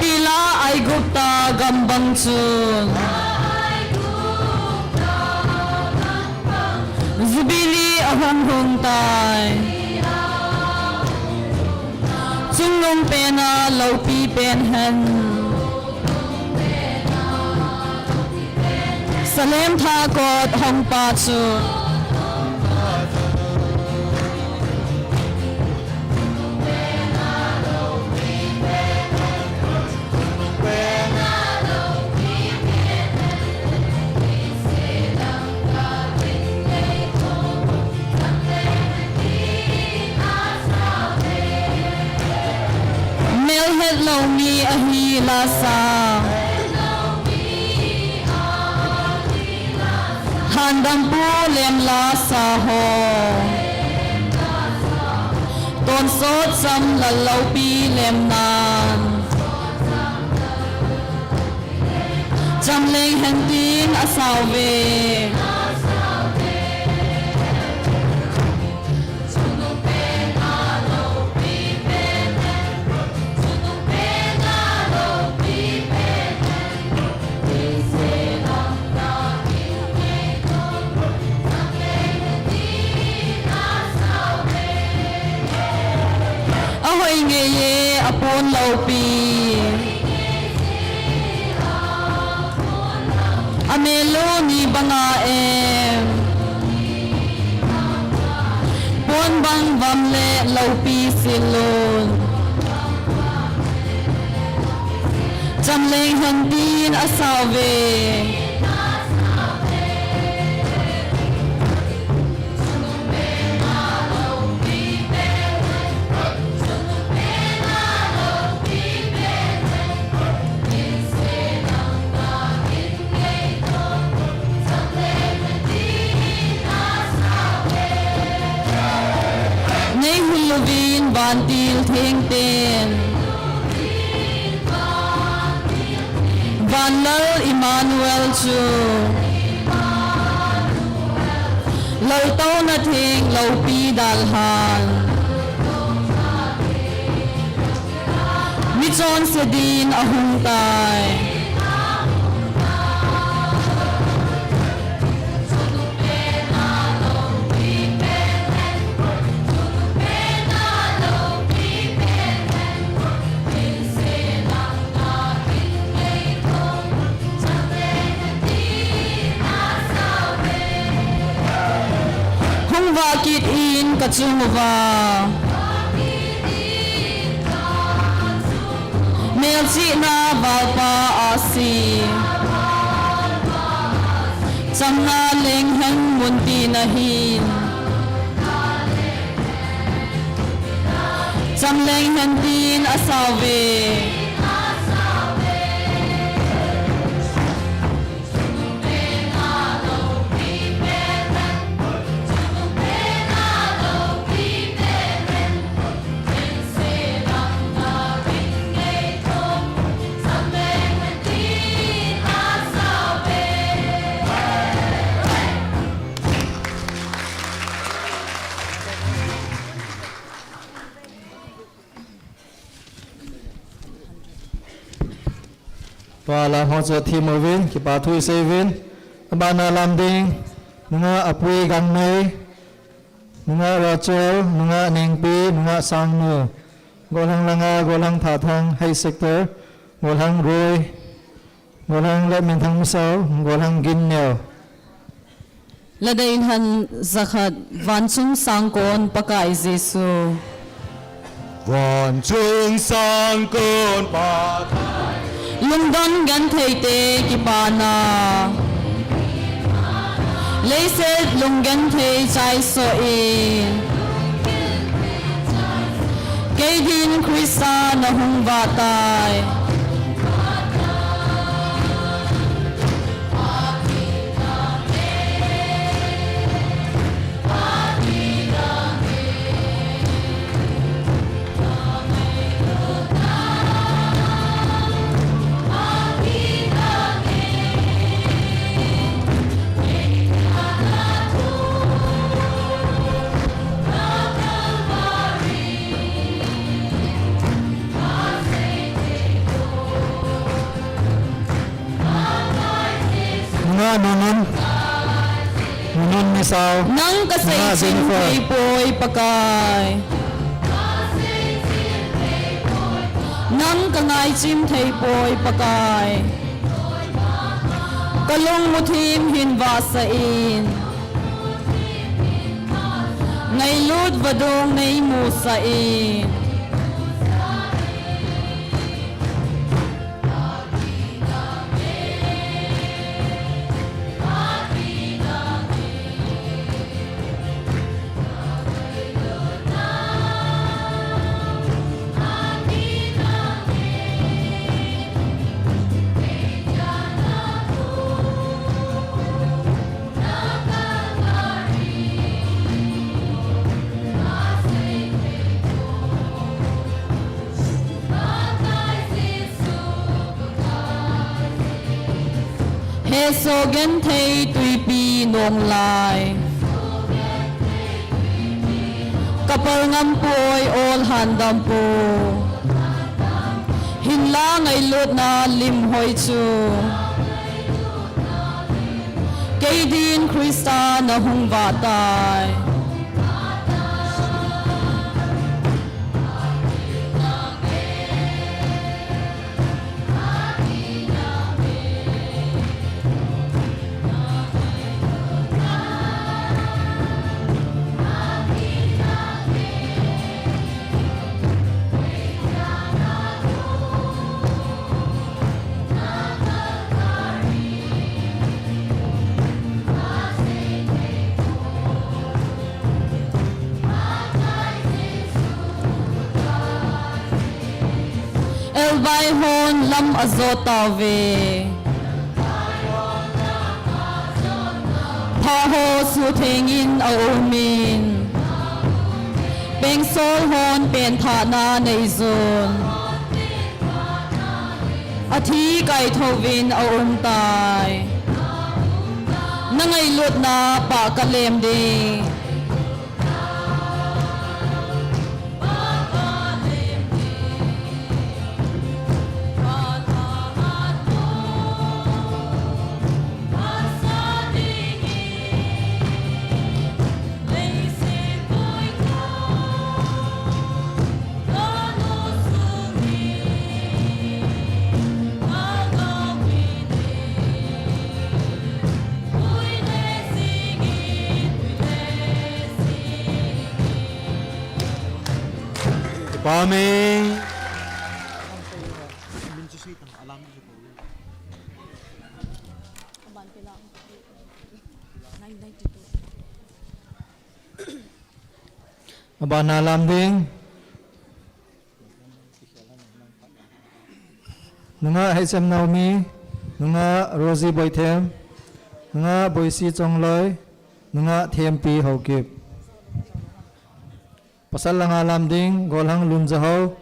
Pila Aigupta gam bang chun Jubilee ahung hung tai. Chungnung pen a loupi pen hen. Salem tha kot hong pa chu. Melhet lou mi ahi lasa. Handam pu lem lasa ho. Tonsot sam lal loupi lem nan. Chamleng hen tin asao ve. Ahoi ngei e, apon loupi. Amel u ni banga em. Pon bang vam le loupi silun. Chamleng hen tin asao ve. Nei hul louvin vantil thengten. Vanlal Emmanuel chu laltouna theng loupi dalhan. Michonse din ahung tai. Hung vah kit in kachung uva. Melchihna valpa ahsi. Chamna leng hen mun tina hin. Chamleng hen tin asao ve. Tua lam ho chu thim uvin, kipa thu isei uvin. Abana lam ding, nungah Apui Gangmei, nungah Rachel, nungah Nengpi, nungah Sangnu. Golhang langa, Golhang Thathang, High Sector, Golhang Roy, Golhang le Minthang Misao, Golhang Ginneo. Ladei lhan jakhat, Vanchung sangkon Pakai Jesu. Vanchung sangkon Pakai. Lungdon genthei te kipana. Leiset lunggenthei chaiso in. Kei din Christa nahung vah tai. Nungah Nunun, Nunun Misao. Nang kasei chim thei poi Pakai. Nang kangai chim thei poi Pakai. Kalung muthim hin vahsah in. Ngailut vadung nei musah in. Jesu genthei tuipi nong lai. Kapal ngampu oi ol handampu. Hinla ngailutna lim hoi chu. Kei din Krista na hung vah tai. Elbai hon lam ajot tauve. Pha ho suthengin aumin. Pengsol hon penthahna neijun. Athi kaithouvin aum tai. Na ngailutna pah kalem ding. Amen. Aban na lam ding. Nungah H M Naomi, nungah Rosie Boithem, nungah Boisi Chongloi, nungah Thempi Haokip. Pasal langa lam ding, Golhang Lunjahao,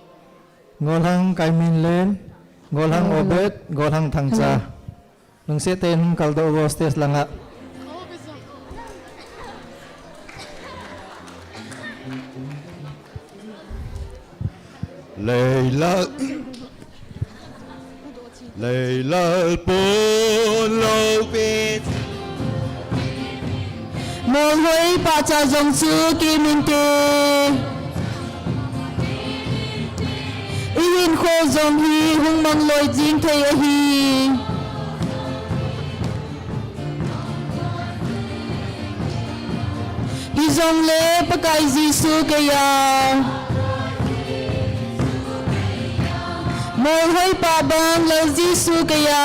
Golhang Kaiminlen, Golhang Hello, hello. Obed, Golhang Thangcha. Hello. Lungset tah in hung kaldoh uvo stage langa. Leilal, Leilal pon lou pi. Molhoi pahcha jong chu kiminte. Ihinkho jong hi hung mangloi jing thei ahi. Hijongle Pakai Jesu keiya. Molhoi pah bang Lal Jesu keiya.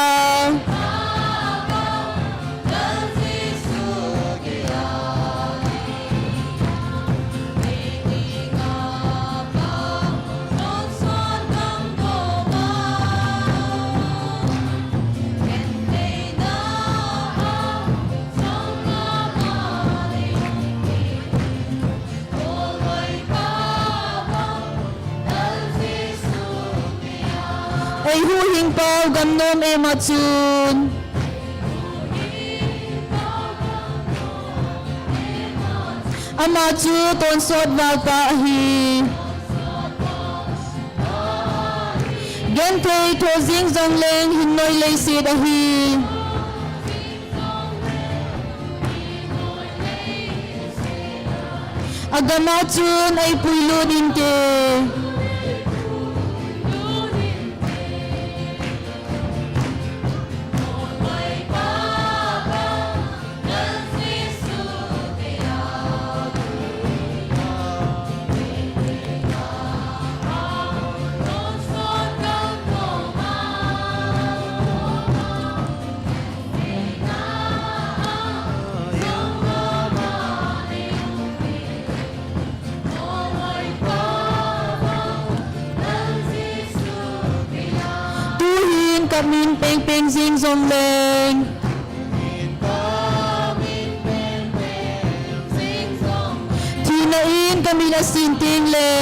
Eihuhhingpau gamnom ema chun. Ama chu tonsot valpa ahi. Genthei thojing jongleng hinnoi leiset ahi. Agama chun eipuilut inte. Tuhin kamin pengpeng jing jongleng. Thina in kamin asin tengle.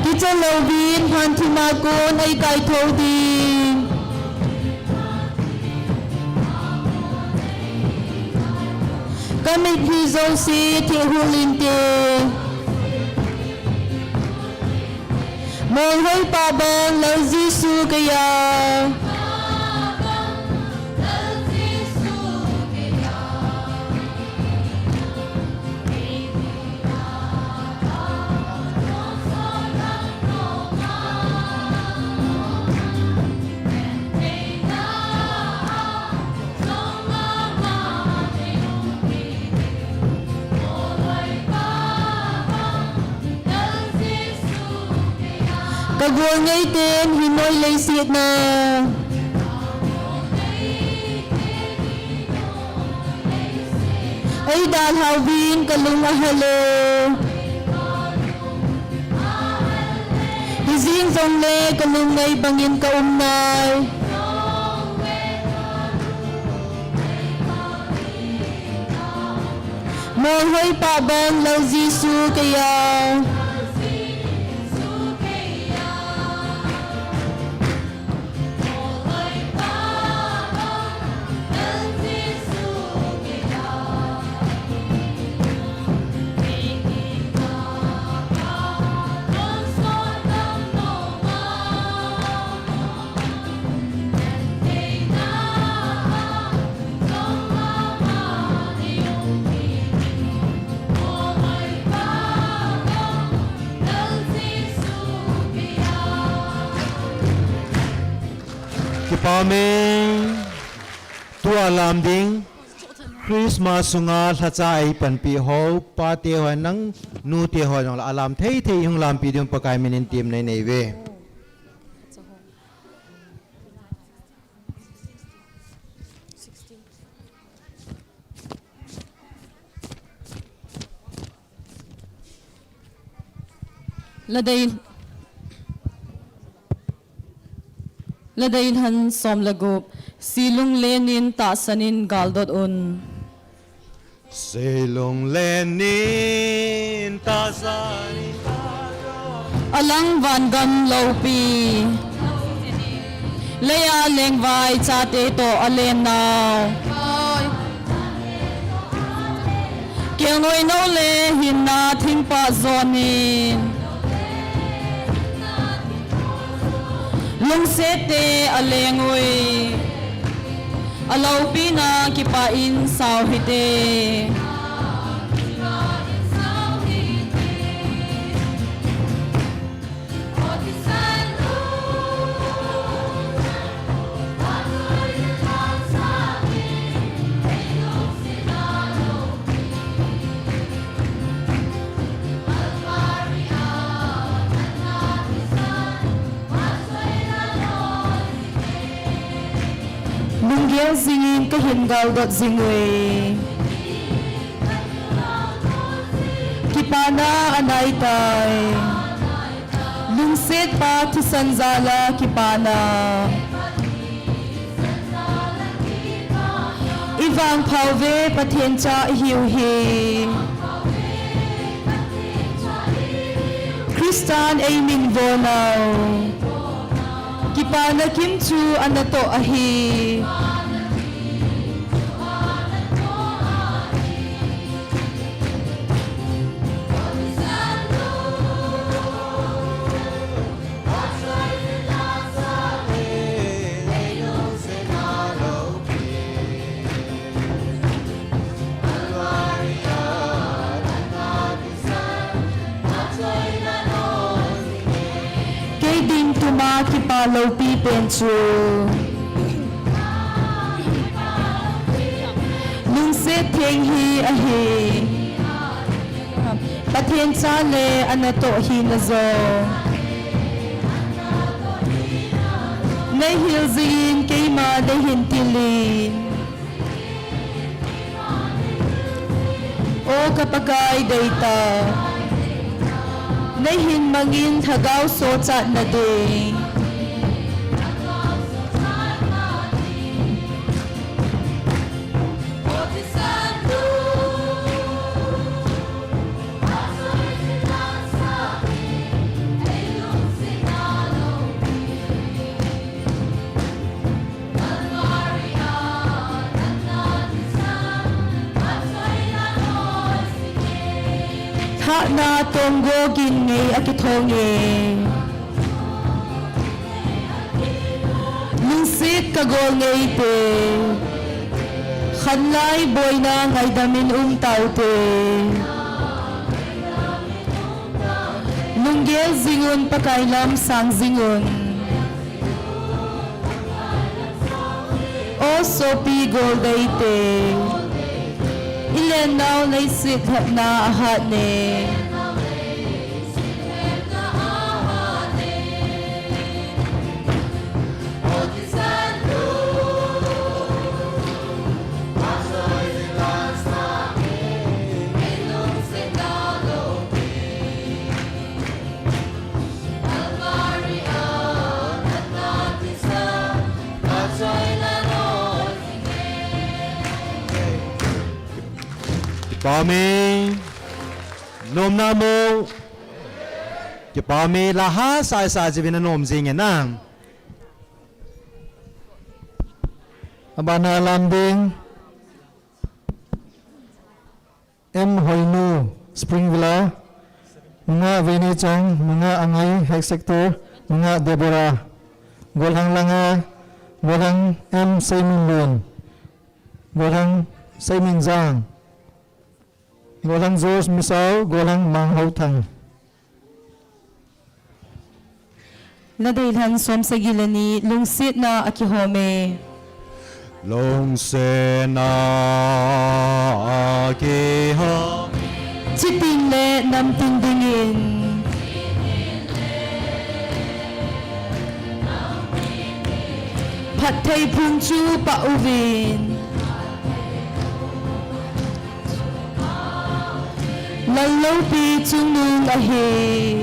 Kicha louvin phanthima kon eikaithou ding. Ka mitlhi jouse thehhul inte. Molhoi pah bang Lal Jesu keiya. Ka gol ngei ten hinoi leiset na. Ei dalhau vin ka lung ahal e. Hijing jongle ka lung ngai bangin ka um nai. Molhoi pah bang Lal Jesu keiya. Kipa me, tua lam ding, Christmas sunga lhacha ei panpi ho, pate ho, nang nute ho, nang la alam thei thei hung lampi ding Pakai minin tim nei nei ve. Ladei, Ladei lhan som le gup, silung lenin tahsanin galdot un. Silung lenin tahsanin galdot un. Alang vangam loupi. Leiya lengvai chate toh alen nau. Kelngoi nou le hinna thingpah jonin. Lungset te aleng ui. Aloupina kipah in sao hite. Lunggel jingin kahin galdot jing uve. Kipana anaitai. Lungsetpa thisan jala kipana. Ivangphauve Pathen cha ihiu hi. Christan eiminvo nau. Kipana kim chu anatoh ahi. Kei ding tuma kipa loupi pen chu. Lungset theng hi ahi. Pathen cha le anatoh hina jong. Neihil jingin keima neihin tilin. O ka Pakai deitah. Neihin mangin lhagao sochatna ding. Thahna tonggo gin ngei akithong e. Lungset kagol ngei te. Khanglai boina ngaidam in um taute. Lunggel jing un Pakai lam sang jing un. O sopi goldei te. Ilennau leiset lhepna ahat ne. Kipah ume. Nomna mo. Kipah ume, la hahsa sa jeh uvin anom jing e na. Abana alam ding. M Hoinu, Spring Villa, Manga Veni Chang, Manga Angai, Hex Sector, Manga Deborah, Golhang Langa, Golhang M Seiminlun, Golhang Seiminjang, Golhang George Misao, Golhang Manghouthang. Nadei lhan som sagi le ni, lungsetna akihom e. Lungsetna akihom. Chitin le namtin dingin. Phatthei phung chu pah uvin. Lalloupi chungnung ahi.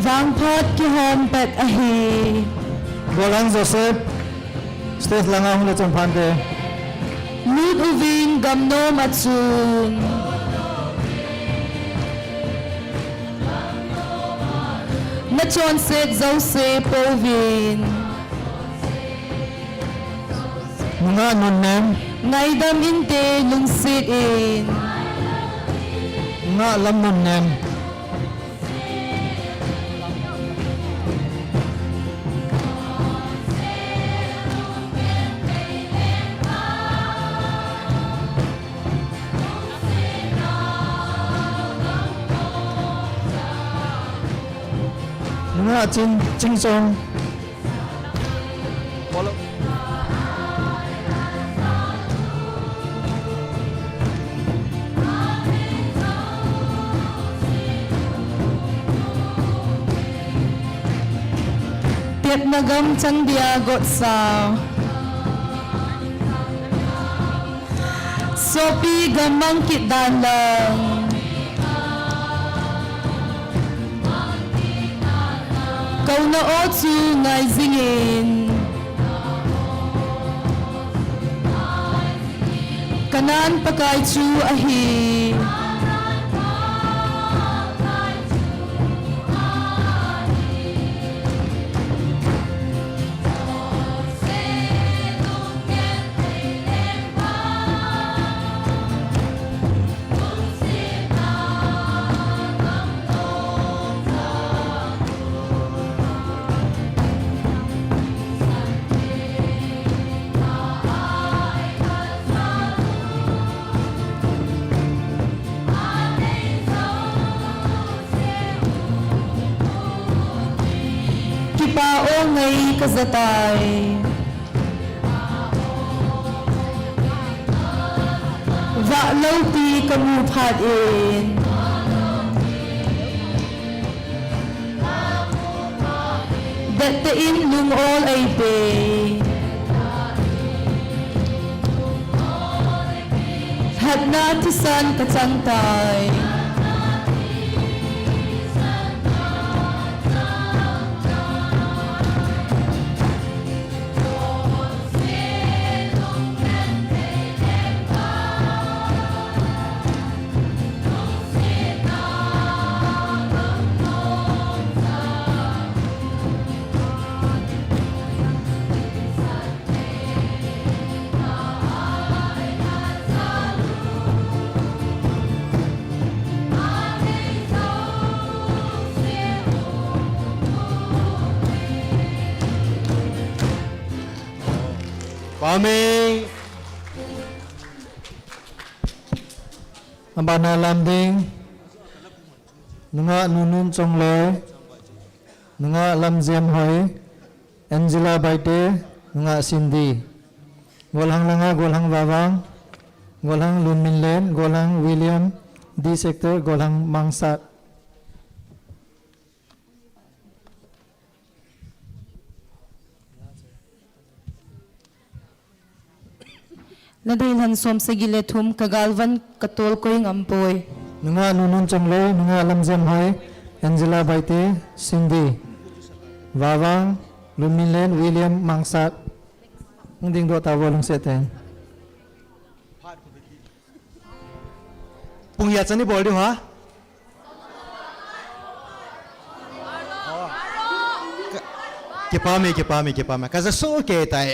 Vangphat kihom pet ahi. Golhang Joseph, stage langa hung le chun phante. Lut uvin gamnom a chun. Nachonset jouse pouvin. Nungah Nunnem. Ngaidam inte lungset in. Nungah Lam Nunnem. Nungah Chin, Chingchong. Tepna gam chang dia gotsa. Sopi gam mang kit dan lang. Kouna o chu ngai jingin. Kanan Pakai chu ahi. Kipah o ngai kajatai. Vah loupi kamu phat in. Dettah in lung ol eipei. Phatna thisan kachang tai. Pamei. Abana lam ding. Nungah Nunun Chongloi. Nungah Lamjem Hoi. Angela Baite, nungah Cindy. Golhang langa, Golhang Vavang, Golhang Lunminlen, Golhang William, D sector, Golhang Mangsat. Nadei lhan som sagi le thum, ka galvan ka tolkoi ngam poi. Nungah Nunun Chongloi, nungah Lamjem Hoi, Angela Baite, Cindy. Vavang, Lunminlen, William Mangsat. Hung ding doh tavo lungset tah in. Pung hia chan ibol diu ham? Ka, kipah e, kipah e, kipah e. Ka ja soh kei tai.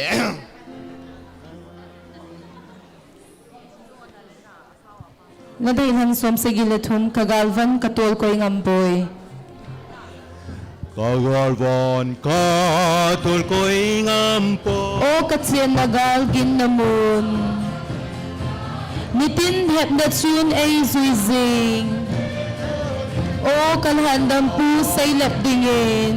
Nadei lhan som sagi le thum, ka galvan ka tolkoi ngam poi. Ka galvan ka tolkoi ngam poi. O ka chenna gal ginna mun. Nitin hepna chun ei jui jing. O ka lhandampu seilep dingin.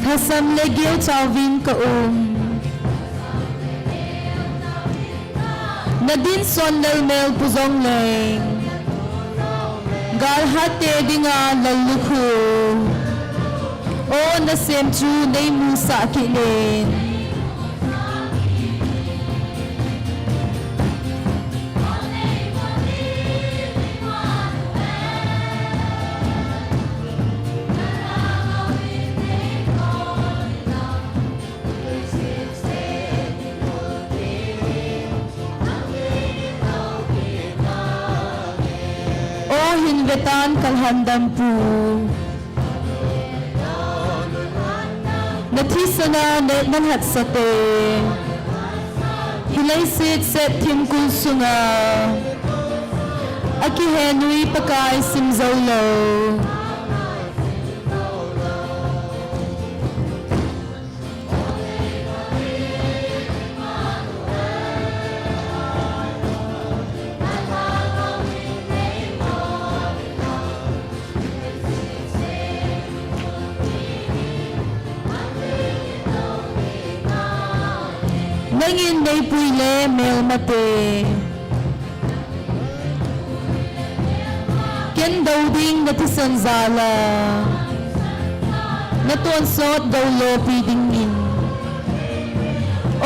Thasam le gel chauvin ka um. Na dinson lel mel pu jong leng. Gal hatte dinga lal lukhu. O nasem chu nei musah kit in. O hin vetan ka lhandampu. Na thisana ne na lhatsah te. Hi leiset set thimkul sunga. Akihenui Pakai sim jou lou. Nangin neipui le melmate. Ken dou ding na thisan jal a. Na tonsot dou lopi dingin.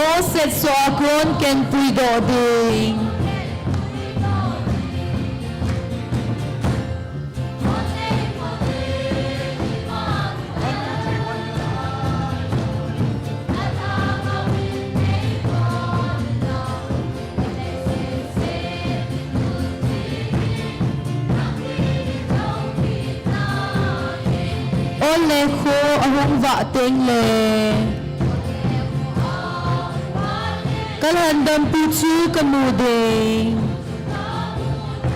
O set so a kon ken puidoh ding. Ol le kho ahung vah teng le. Ka lhandampu chu ka mu ding.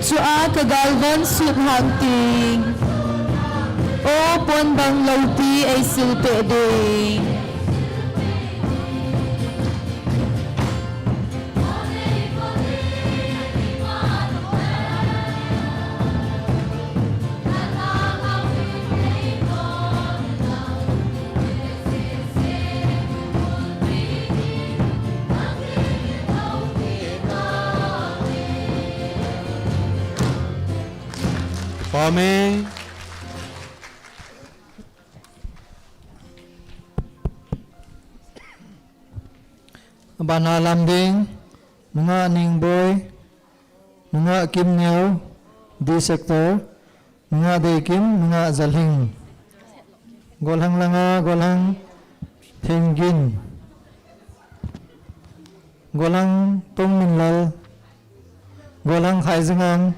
Chua ka galvan sut hang ting. O pon bang loupi ei sil peh ding. Amen. Abana lam ding, nungah Ningboi, nungah Kimneo, D sector, nungah Deikim, nungah Zalhing. Golhang langa, Golhang Thenggin. Golhang Tongminlal. Golhang Khaijingam.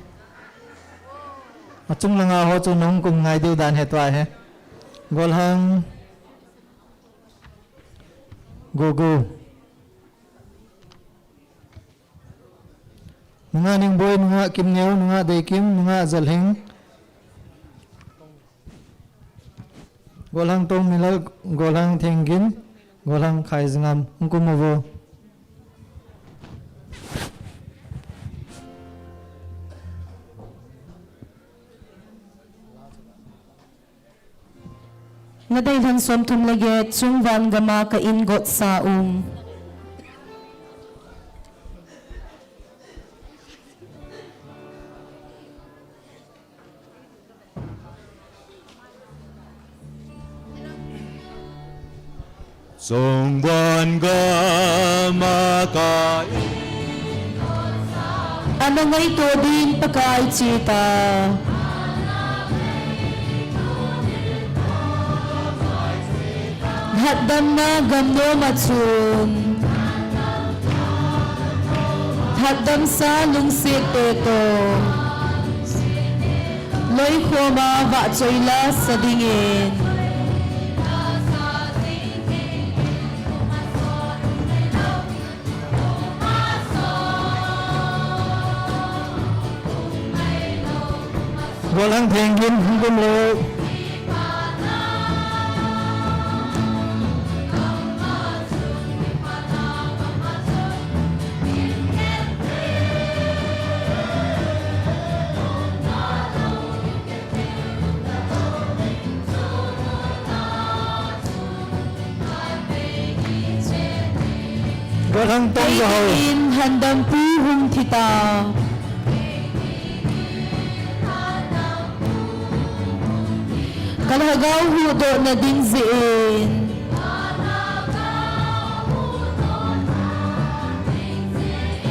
Achung langa ho chu nung kum ngai diu dan he tua he. Golhang Gogo. Nungah Ningboi, nungah Kimneo, nungah Deikim, nungah Zalhing. Golhang Tongminlal, Golhang Thenggin, Golhang Khaijingam. Hung kum uvo. Nadei lhang somthum le get, Chungvan gama ka in gotsa um. Chungvan gama ka in. Ana ngaito din Pakai chita. Lhatdamna gamnom a chun. Lhatdamsa lungset te toh. Loikhoma vahchoi la sa dingin. Golhang Thenggin, hung kum uvo. Golhang Tongzaho. Kei in Lhandampu hung thita. Ka lhagao huhdoh na ding jeh in.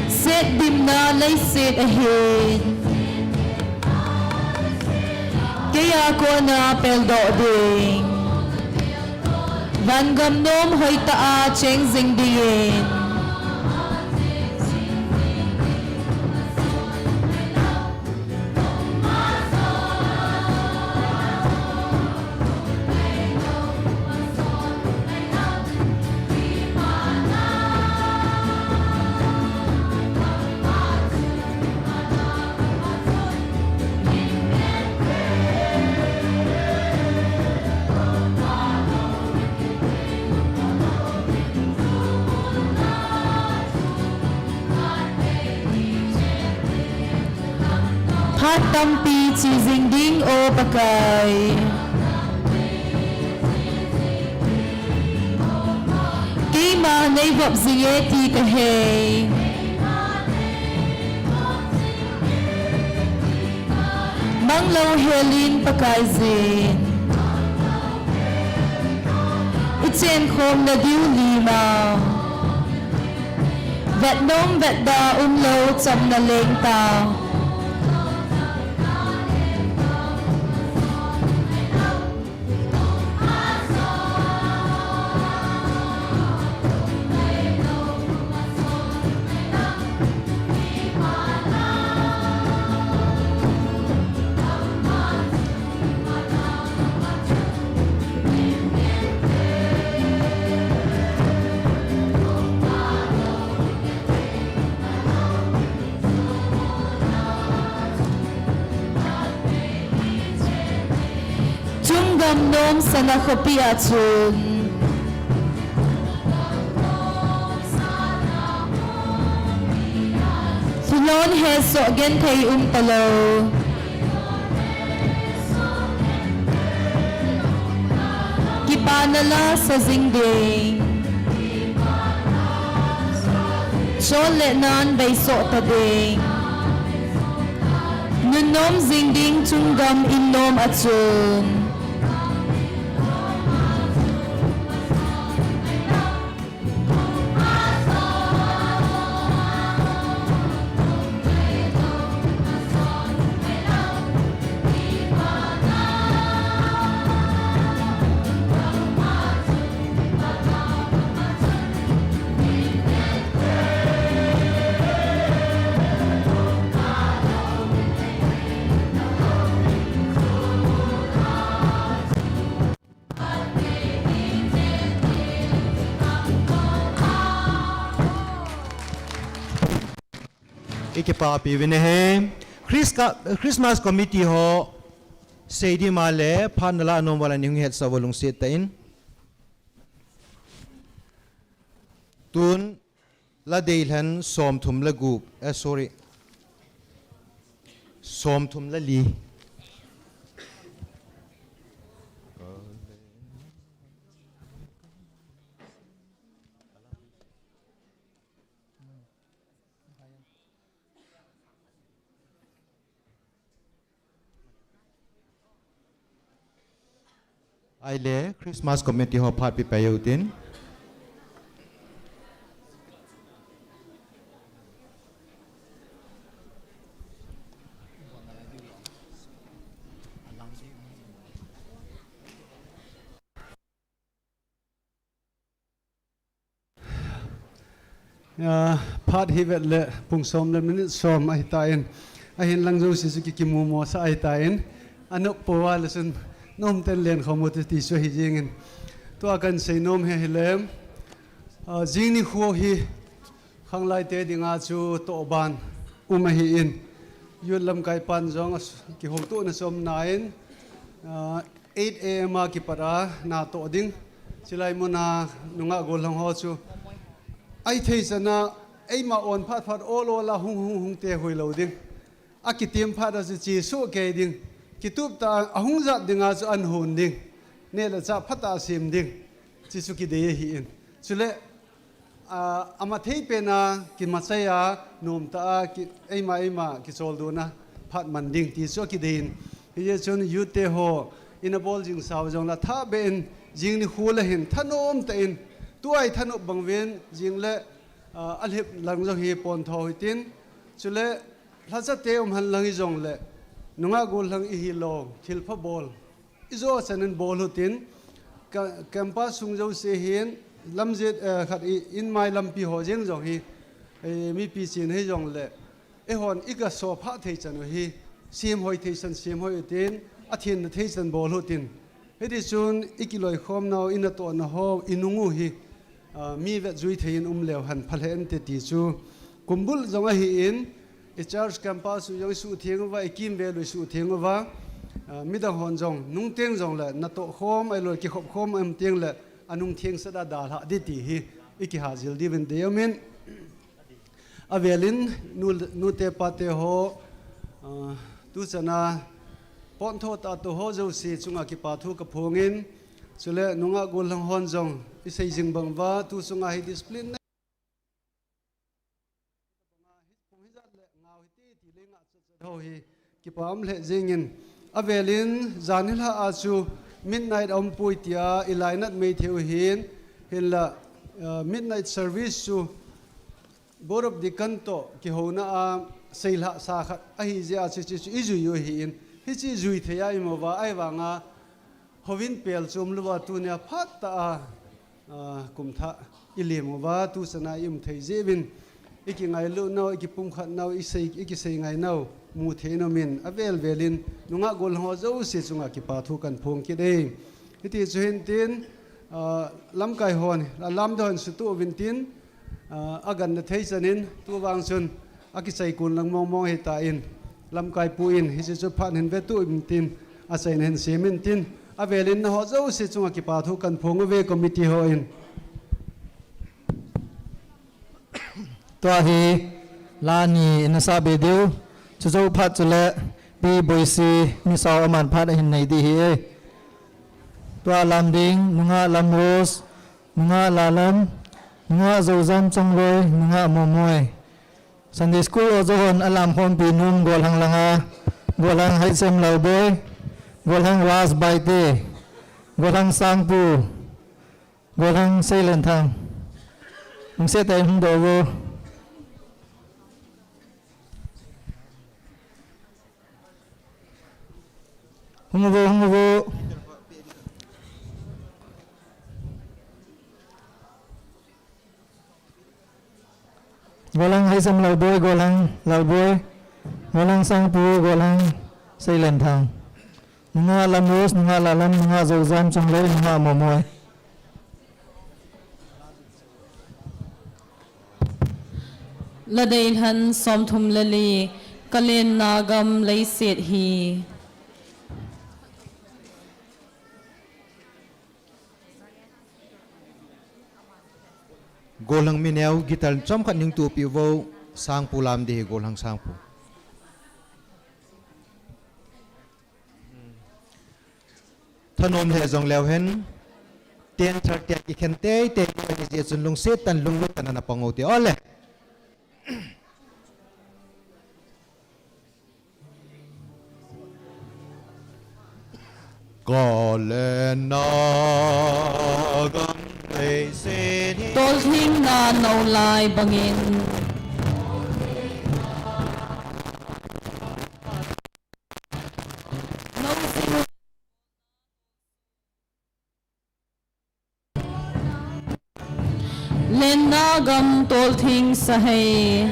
Setdimna leiset ahin. Kei a kona peldoh ding. Van gamnom hoitah a cheng jing dingin. Phat tampi che jing ding, O Pakai. Keima nei vop jing e ti ka hei. Manglo helin Pakai jin. I chen khom na diu lima. Vetnom vetda umlo chamna leng ta. Chung gamnom sana khopi a chun. Thulon hesoh genthei um talou. Kipana la sa jing ding. Chol le nan vei soh ta ding. Nunnom jing ding chunggam in nom a chun. Ikipapi uvin ahi. Chris ka, Christmas committee ho seiding ma le phat nala nom uva le nei hung hetsah uva lungset tah in. Tun la deilhen somthum le gup, eh, sorry. Somthum le li. Ahile, Christmas committee ho phat peh peh utin. Ah, phat hi vet le pung som le minute som ahitan, ahin lang jouse chu ki, kimumo sah ahitan, anop pouva le chun nomten lenkhom u ti chu ahi jingin. Tua kahin seinom hi ahile, ah, jing nikho hi khanglai te dinga chu tohban um ahin, youth lamkai pan jong a s-, kihoutohna chu umnan, ah, eight A M a kipat a natoh ding. Chulai muna nungah gollhang ho chu ahithei chan a eima on phat phat ol ol a hung hung hung te hoi lou ding. Akitim phat a chu chesoh kei ding. Kitup tah a hung jat dinga chu ahin hon ding. Neh le chah phatah a sem ding. Chuchu kidei ahin. Chule a, amathei pen a, kimachai a, nomtah a, ki, eima, eima, kicholdo na, phat man ding, ti chu akidei in. Hijeh chun youth te ho, ina bol jing sau jong le, thabeh in, jing nikho le hin, thanom tah in, tua i thanop bang uvin, jing le, a, alhip lang jong hi pontho hitin, chule, lhacha te um hen lang hi jong le, nungah gollhang ihi lou, thilpha bol. Ijo chan in bol utin, ka, campus sung jouse hin, lamjih, eh, khat i, in mai lampi ho jeng jong hi, eh, mipi chin hi jong le, eihon i ka so pha thei chan u hi, sem hoi thei chan, sem hoi utin, athenna thei chan bol utin. Hiti chun, i kiloikhom nau, i natoh na ho, i nung u hi, ah, mi vet jui thei in um leu hen pha lheh inte ti chu, kumbul jong ahin, i church campus u jong i suhtheng uva, i kimvel u i suhtheng uva, ah, midang hon jong, nungteng jong le, natoh khom, ahilou le kikhop khom, um teng le, anung theng sat a dalhah ding ti hi, i kihajil diuvin deium in. Avel in, nu, nute pate ho, ah, tu chan a, pontho tah a tou ho jouse chunga kipa thu ka phong in, chule nungah gollhang hon jong, i sei jing bang uva, tu chunga hi discipline nei Kong hijat le ngau hiti ti le ngah chat chat ho hi kipa um lheh jingin, avel in jan hilhah a chu midnight a um poi tia i lainat mei thei u hin, hinla, eh, midnight service chu Board of Deacon toh kihouna a seilhah sa khat ahi jeh a chu, chu, chu i jui u ahin, hiche jui thei a i um uva, ahivanga Houin pel chu um louva tunia phat tah a, a, kum thah i lem uva, tu chan a i um thei jeh uvin, i kingailut nau, i kipumkhat nau, i sei, i kisei ngai nau, mu thei in um in, avel vel in, nungah gollhang ho jouse chunga kipa thu kan phong kit e. Hiti chu hin tin, a, lamkai hon, a lamdei hon sutu uvin tin, a, agan na thei chan in, tu vang chun, akichai kun lang mong mong hita in, lamkai pu in, hiche chu phat hin vetu in tin, achaina hin sem in tin, avel in na ho jouse chunga kipa thu kan phong uve committee ho in. Tua hi, la ni in asa be diu, chu jou phat chule, Pi Boisi, Misao aman phat ahin nei ding ahi e. Tua lam ding, nungah Lamrose, nungah Lalam, nungah Joujam Chongloi, nungah Momoi. Sunday school o jouse hon alam khompi nom gollhang langa. Golhang Haichem Lalboi, Golhang Ras Baite, Golhang Sangpu, Golhang Seilenthang. Hung se tai hung do vo. Hung vo, hung vo. Golhang Haichem Lalboi, Golhang Lalboi, Golhang Sangpu, Golhang Seilenthang. Nungah Lamus, Nungah Lalam, Nungah Zouzam, Chonglei, Nungah Momoi. Ladei lhan somthum le li, Kalenna Gam Leiset Hi. Golhang mineo guitar chomkhat ning tupi vo, Sangpu lam ding hi, Golhang Sangpu. Thanom le jong leu hen, ten thar tia kikhen teitei, ni je chun lungset tan lunglut tan ana pang u te ole. Kalenna Gam Leiset Hi. Tolthingna nolai bangin. Lenna gam tolthing sahei.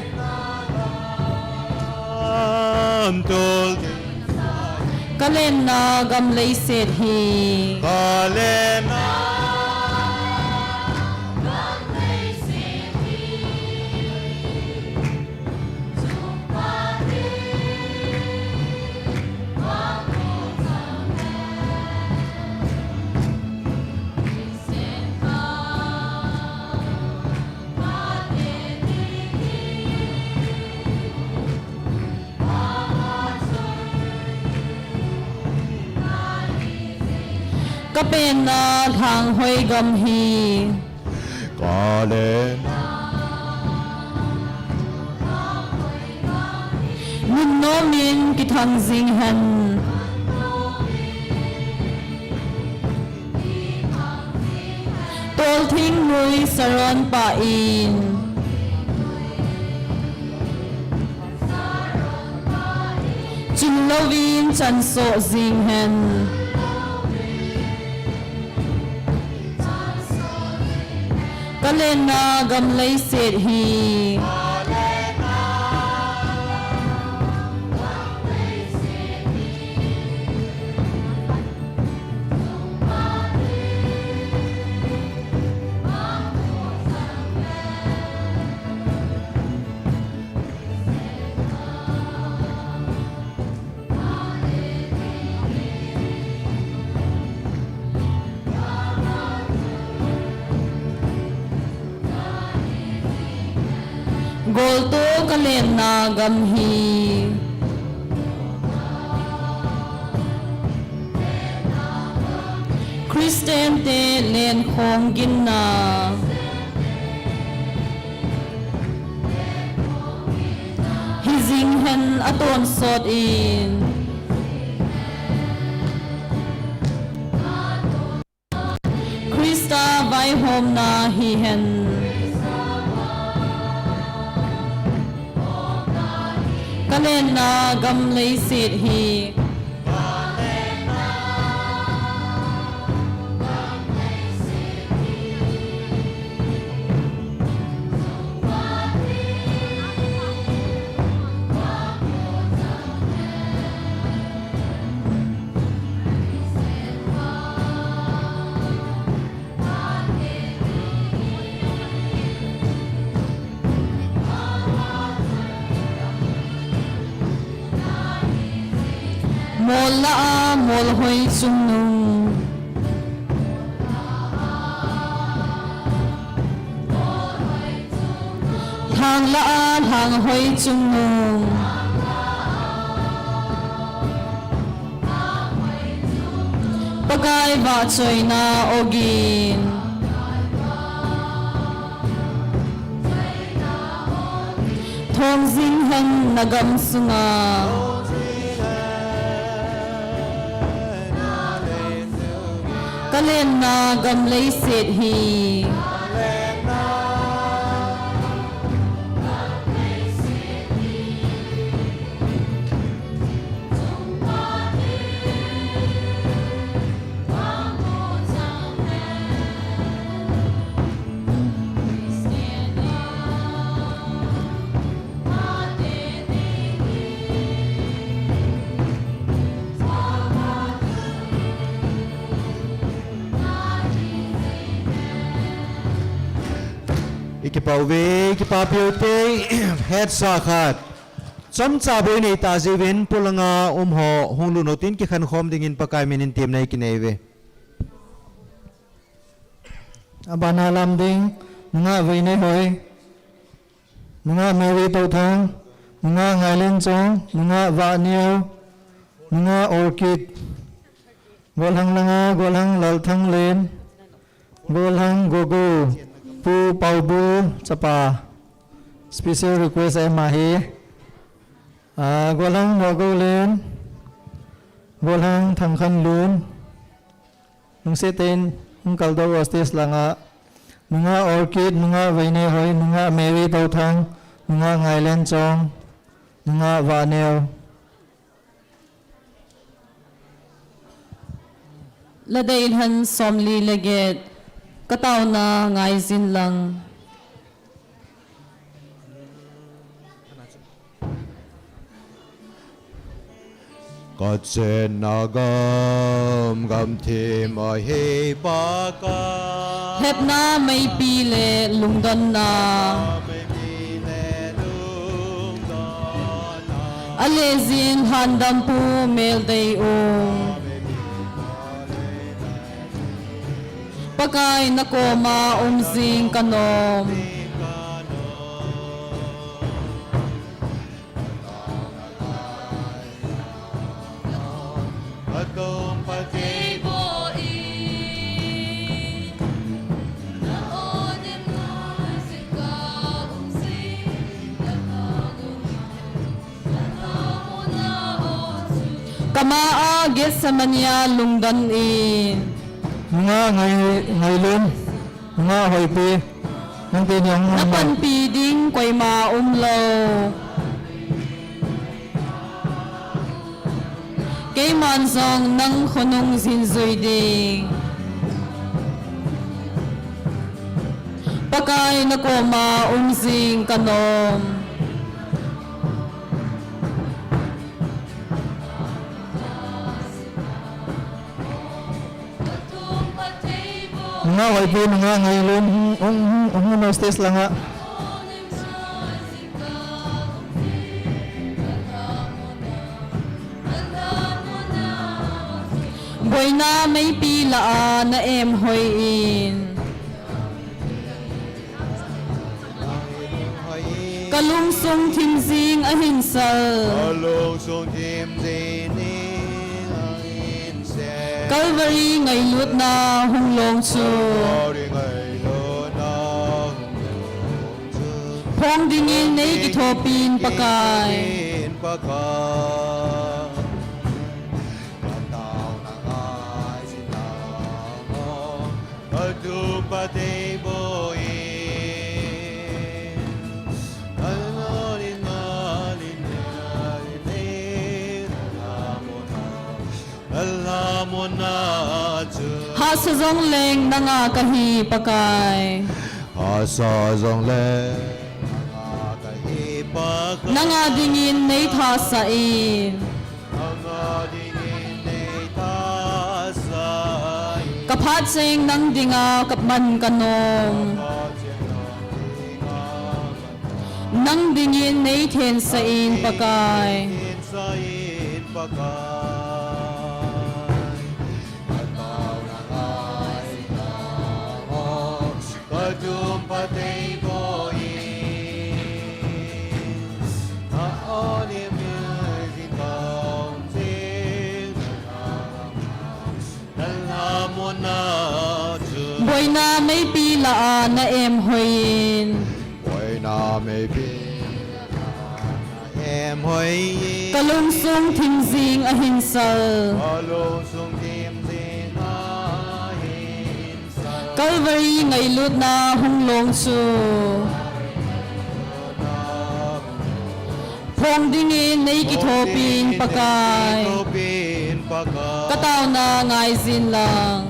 Gam tolthing. Kalenna gam leiset hi. Kalenna. Kapenna lhanghoi gam hi. Kalenna. Nunnom in kithang jing hen. Tolthing nui Saron pa in. Chun louvin chansoh jing hen. Kalenna gam leiset hi. Golto kalenna gam hi. Christian te lenkhong ginna. Hijing hen atonsot in. Christa vaihomna hihen. Kalenna gam leiset hi. Mol lah a molhoi chungnung. Lhang lah a lhanghoi chungnung. Pakai vahchoina ogin. Thong jing hen na gam sunga. Ka lenna gam leiset hi. I kipah uve, i kipah peh ute, hetsa khat. Chomcha bou i nei ta jiuvin, polanga um ho hung lut un tin kikhen khom dingin Pakai min in temna i kinei uve. Abana lam ding, nungah Veineihoi, nungah Mary Touthang, nungah Ngailenchong, nungah Vahneo, nungah Orchid, golhang langa, golhang Lalthanglen, golhang Gogo, Pu Paubul chapa. Special request ahi ama hi. Ah, golhang Nogolen, golhang Thangkhanlun, lungset tah in hung kaldoh uvo stage langa, nungah Orchid, nungah Veineihoi, nungah Mary Touthang, nungah Ngailenchong, nungah Vahneo. Ladei lhan somli le get, ka taona ngaijin lang. Ka chenna gam, gamthip ahi Pakai. Lhepna meipi le lungdonna. Meipi le lungdonna. Alejin lhandampu meldei um. Pakai na koma um jing ka nom. Kama a Gethsemane a lungdon in. Nungah Ngai, Ngailun, nungah Hoipi, nang teni hung na panpi ding koima umlou. Keiman jong nang khonung jingjui ding. Pakai na koma um jing ka nom. Nungah Hoipi, nungah Ngailun, hung, hung, hung, hung, stage langa. Boina meipi lah a na em hoi in. Ka lungsung thim jing ahin sal. Ka lungsung thim jing ahin sal. Calvary ngailutna hung long chu. Calvary ngailutna hung long chu. Phong dingin nei kithopin Pakai. Phong dingin Pakai. Hahsa jongleng nanga kahi Pakai. Hahsa jongleng nanga kahi Pakai. Nanga dingin nei thasah in. Ka phat cheng nang dinga ka man ka nom. Nang dingin nei thensah in Pakai. Boina meipi lah a na em hoi in. Boina meipi lah a na em hoi in. Ka lungsung thim jing ahin sal. Ka lungsung thim jing ahin Calvary ngailutna hung long chu phong dingin nei kithopin Pakai, ka tauna ngaijin lang.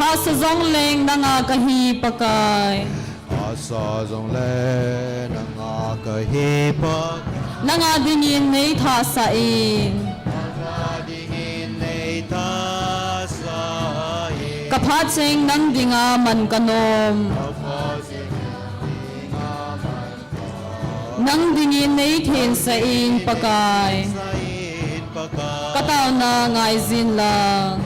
Hahsa jongleng nanga kahi Pakai. Hahsa jongleng nanga kahi Pakai. Nanga dingin nei thahsah in. Nanga dingin nei thahsah in. Ka phat cheng nang dinga man kanom. Ka phat cheng nang dinga man Nang dingin nei thensah in Pakai. Ka tauna ngaijin lang.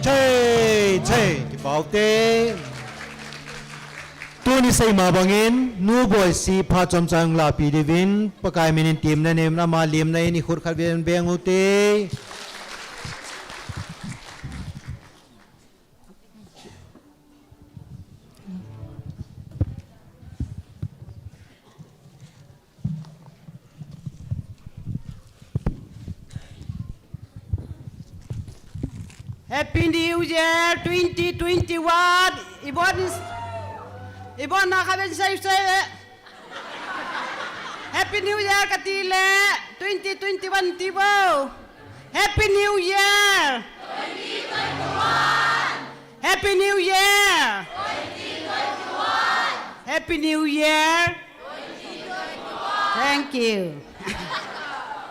Thei, thei, kipah te. Tuni seima bangin, Nu Boisi phat chomcha hung lahpeh diuvin, Pakai minin temna nei, ama lemna in ikhut khat ven beng ute. Happy New Year twenty twenty-one. Ibon, ibon na khaben sai sai le. Happy New Year kati le. Twenty twenty-one ti bo. Happy New Year. Twenty twenty-one. Happy New Year. Twenty twenty-one. Happy New Year. Thank you.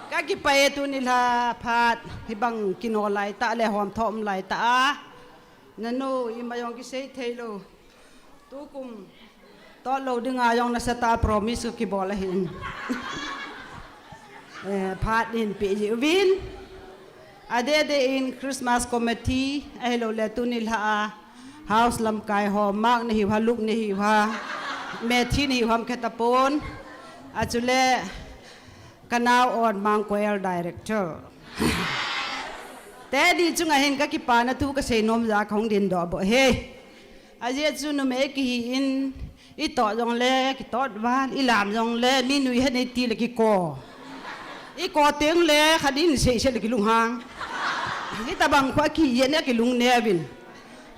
Ka kipah e tuni lha phat, hibang kino lai tah le hom thom lai tah a. Nanu, ima jong kisei thei lou. Tukum, tot lou dinga jong nasatah a promise kibol ahin. Eh, phat hin pe ji uvin. Adeh deh in Christmas committee, ahilou le tuni lha a house lamkai ho, Mark nahiu ham, Luke nahiu ham, Matthew nahiu ham khe tapon. Achule, ka nao on Mang Choir Director. Tedi chunga hin ka kipana thu ka seinom ja ka hung dingdoh bou ahi. Ajeh chu numei kihi in, i tot jongle, kitot val, i lam jongle, mi nui het nei ti le kiko. I ko teng le, khat in sei sei le kilunghang. Hitabang khu akihi in akilungneo vin.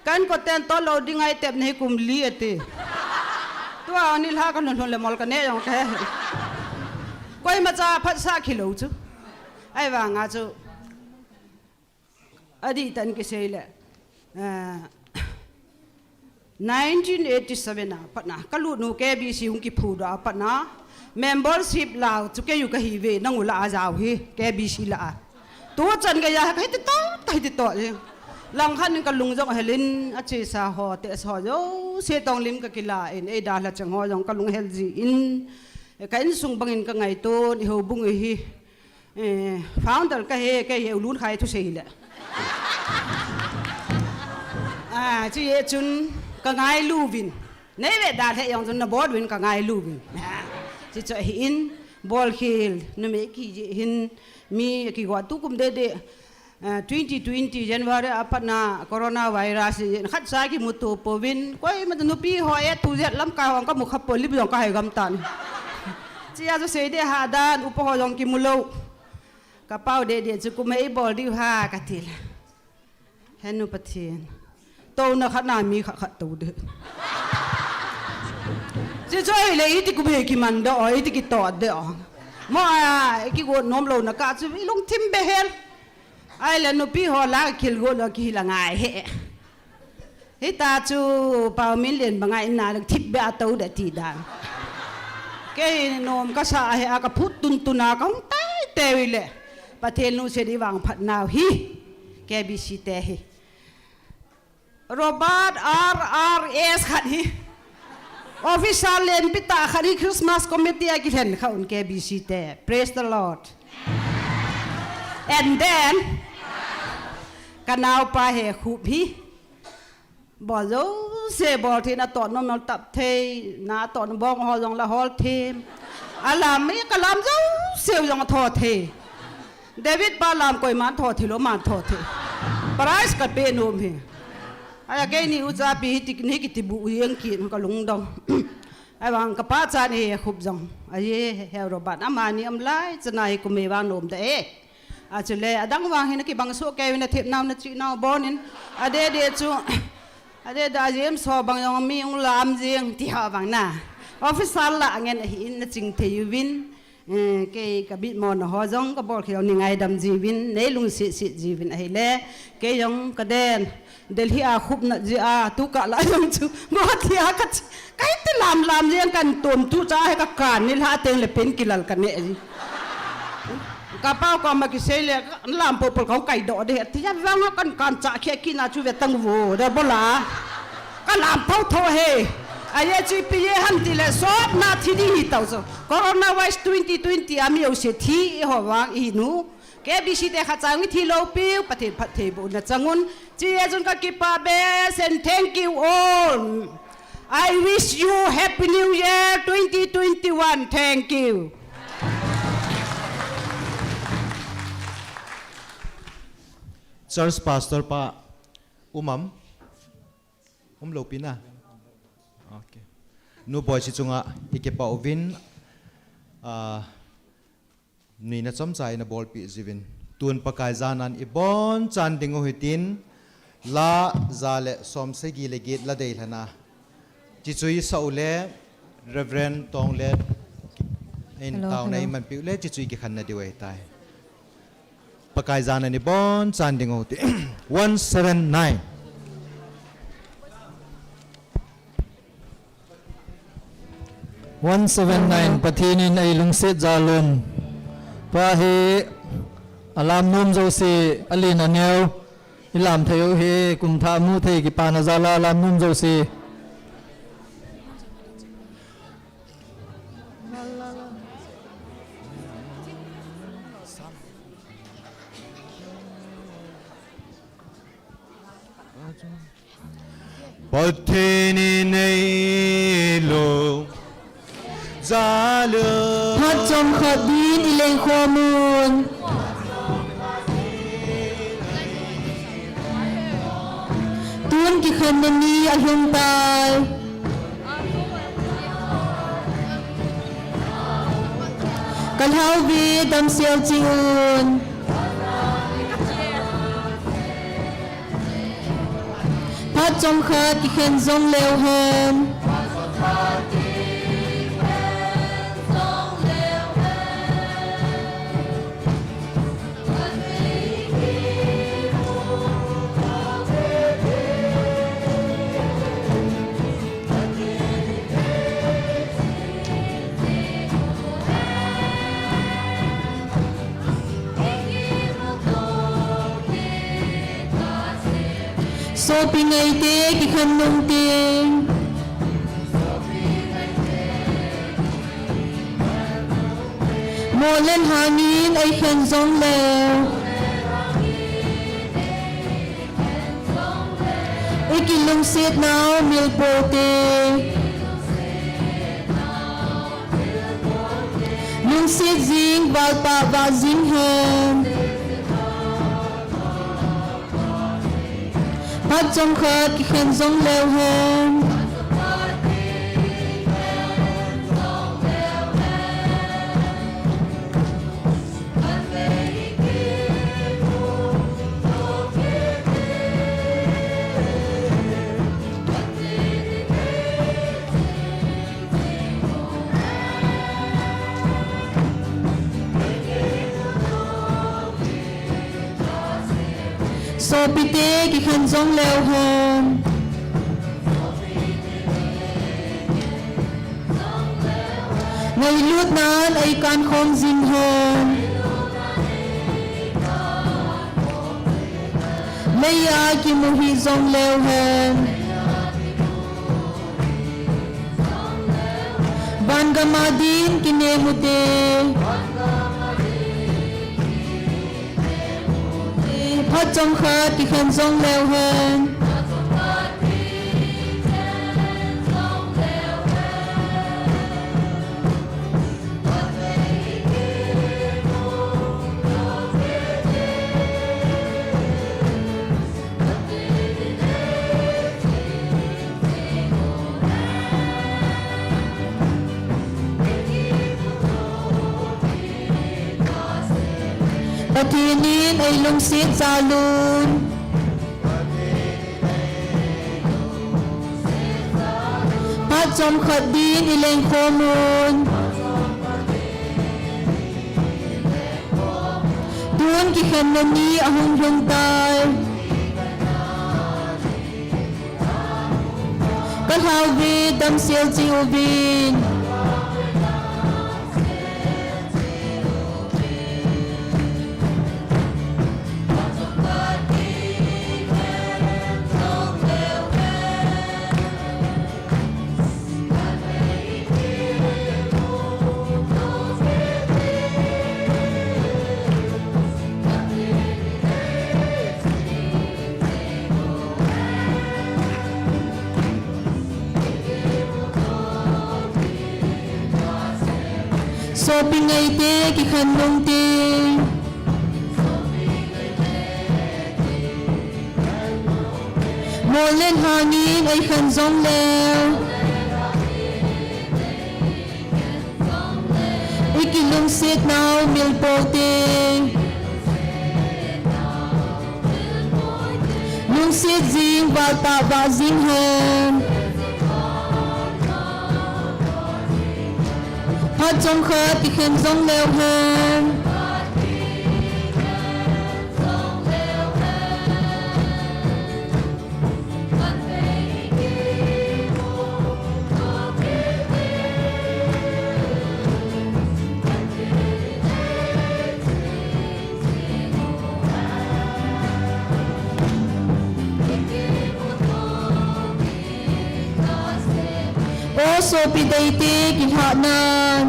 Ka inkoten tot lou ding ahi tep nei kum li ati. Tua ni lha ka nun hun le mol ka ne jong ka he. Koima cha phatsah kilou chu. Ahivanga chu. Adih tah in kisei le. Ah, nineteen eighty-seven a pat na, ka lut nu K B C hung kiphudoh a pat na, membership lah chu keiu kahi ve, nang u lah a jao hi, K B C lah a. Tuchan geiya, ka hiti tot, ka hiti tot hi. Langkhat in ka lung jong hel in, achesa ho, text ho jouse tong lim ka kila in, eidalha cheng ho jong ka lung hel ji in, ka insung bangin ka ngaito, i houbung hi. Eh, founder ka hi, ka hi, u lun khai thusei le. Ah, chuche chun ka ngailu vin. Nei ve dalha jong chun na bol vin ka ngailu vin. Ah, chuche chu ahi in, bolkhel, numei kihi hin, mi kigo tukum deh deh. Ah, twenty twenty January a pat na coronavirus in khat cha kimuto pouvin, koima nupi ho e tu jat lamkai ho ka mu kha pou, lim jong ka hai gam tan. Chia chu sei deh ha dan, upa ho jong kimu lou. Ka pau deh deh chu kum ei bol diu ham ka ti le. He nu Pathen. Touna khat na mi khat khat tou deh. Chuche chu ahile iti kum he kiman doh, iti kitot doh. Mo a, kigo nom louna kah chu i lungthim behseh. Ahile nupi ho lah a kihil go lou kihi la ngai he. Hita chu Paominlen banga in na le thipbeh a tou deh ti dan. Kei nom kasa ahi a ka phut tun tun a ka hung tai tei le. Pathen lungset i vangphat nau hi. K B C te hi. Robert R R S khat hi. Officer lenpi tah khat hi Christmas committee a kilhen kha un K B C te. Praise the Lord. And then, kanaopa Hekhup hi, bol jouse bol thei, natoh nom natoh thei, natoh nom bong hol jong la hol thei. Alam mi kalam jouse jong atho thei. David pa lam koiman tho thei lou, man tho thei. Prize kapeh nom hi. Ahi keini uchapi hi ti, ni kiti bu u jeng kit kalungdong. Ahivang kapa cha ni Hekhup jong. Ahi, He Robert, amani um lai, chana hi kum hi vang nom da e. Achule, adang vang hin akibang soh kei uvin, athep nau, nachih nau bon in. Adeh deh chu, adeh deh a James ho bang jong mi ung lam jeng ti ho bang na. Officer lah ngen ahin naching thei uvin. Eh, kei ka bit mo na ho jong kabol khel ni ngaidam jiuvin, nei lungset set jiuvin ahile. Kei jong kaden. Delhi a Khup na jeh a, tu kah la jong chu, Guwahati a kachi, kahi ti lam lam jeng kan tom tu cha he ka kan ni lha teng le pen kilal kane ji. Kapa koma kisei le, lam po pol kong kai do de, ti ja vang kan kan cha khe kina chu ve tang vo, da bola. Ka lam po tho he. Aye chi pi ye han ti le sop na thi di hi tau so. Coronavirus twenty twenty a mi o se thi ho vang i nu. K B C te khat chang i thi lou piu, Pathen phattheibohna chang un. Chi e jun ka kipa beh, and thank you all. I wish you Happy New Year twenty twenty-one. Thank you. Church pastor pa, um am? Um lou pi na. Okay. Nu Boichi chunga i kipa uvin, ah, nuina chomcha i na bolpi jiuvin. Tun Pakai janan i bon chan ding u hitin, la ja le som sagi le get la dei lhana. Chi chu i sa u le Reverend Tonglet in Hello, tauna hello. i manpi u le chi chu i kikhen na diu ahi tai. Pakai janan i bon chan ding u ti. One seven nine. One seven nine, Pathen in ei lungset jal un. Pa hi alam nom jouse, alen aneo, i lam thei u hi, kum thah mu thei kipana jal a alam nom jouse. Pathen in ei lung jal un. Phat chomkhat din i leng khom un. Tun kikhenna ni ahung tai. Ka lhau ve damsel cheh un. Phat chomkhat kikhen jong leu hen. Sopi ngaite kikhen nung ting. Molen hangin ei khen jong leu. I kilungset nau milpo te. Lungset jing valpa vah jing hen. Phat chomkhat kikhen jong leu hen. Sopite kikhen jong leu hen. Ngailut nan ei kan khom jing hen. Leiya kimu hih jong leu hen. Vangam a din kinem u te. Phat chomkhat kikhen jong leu hen. Pathen in eilungset jal un. Phat chomkhat din ileng khom un. Tun kikhenna ni ahung lhung tai. Ka lhau ve, damsel cheh uvin. Sopi ngaite, kikhen nung te. Mol le lhang in eikhen jong leu, ikilungset nau mil pou te. Lungset jing, val tah vah jing hen. Phat chomkhat kikhen jong leu hen. O sopi deite, kilhah nan.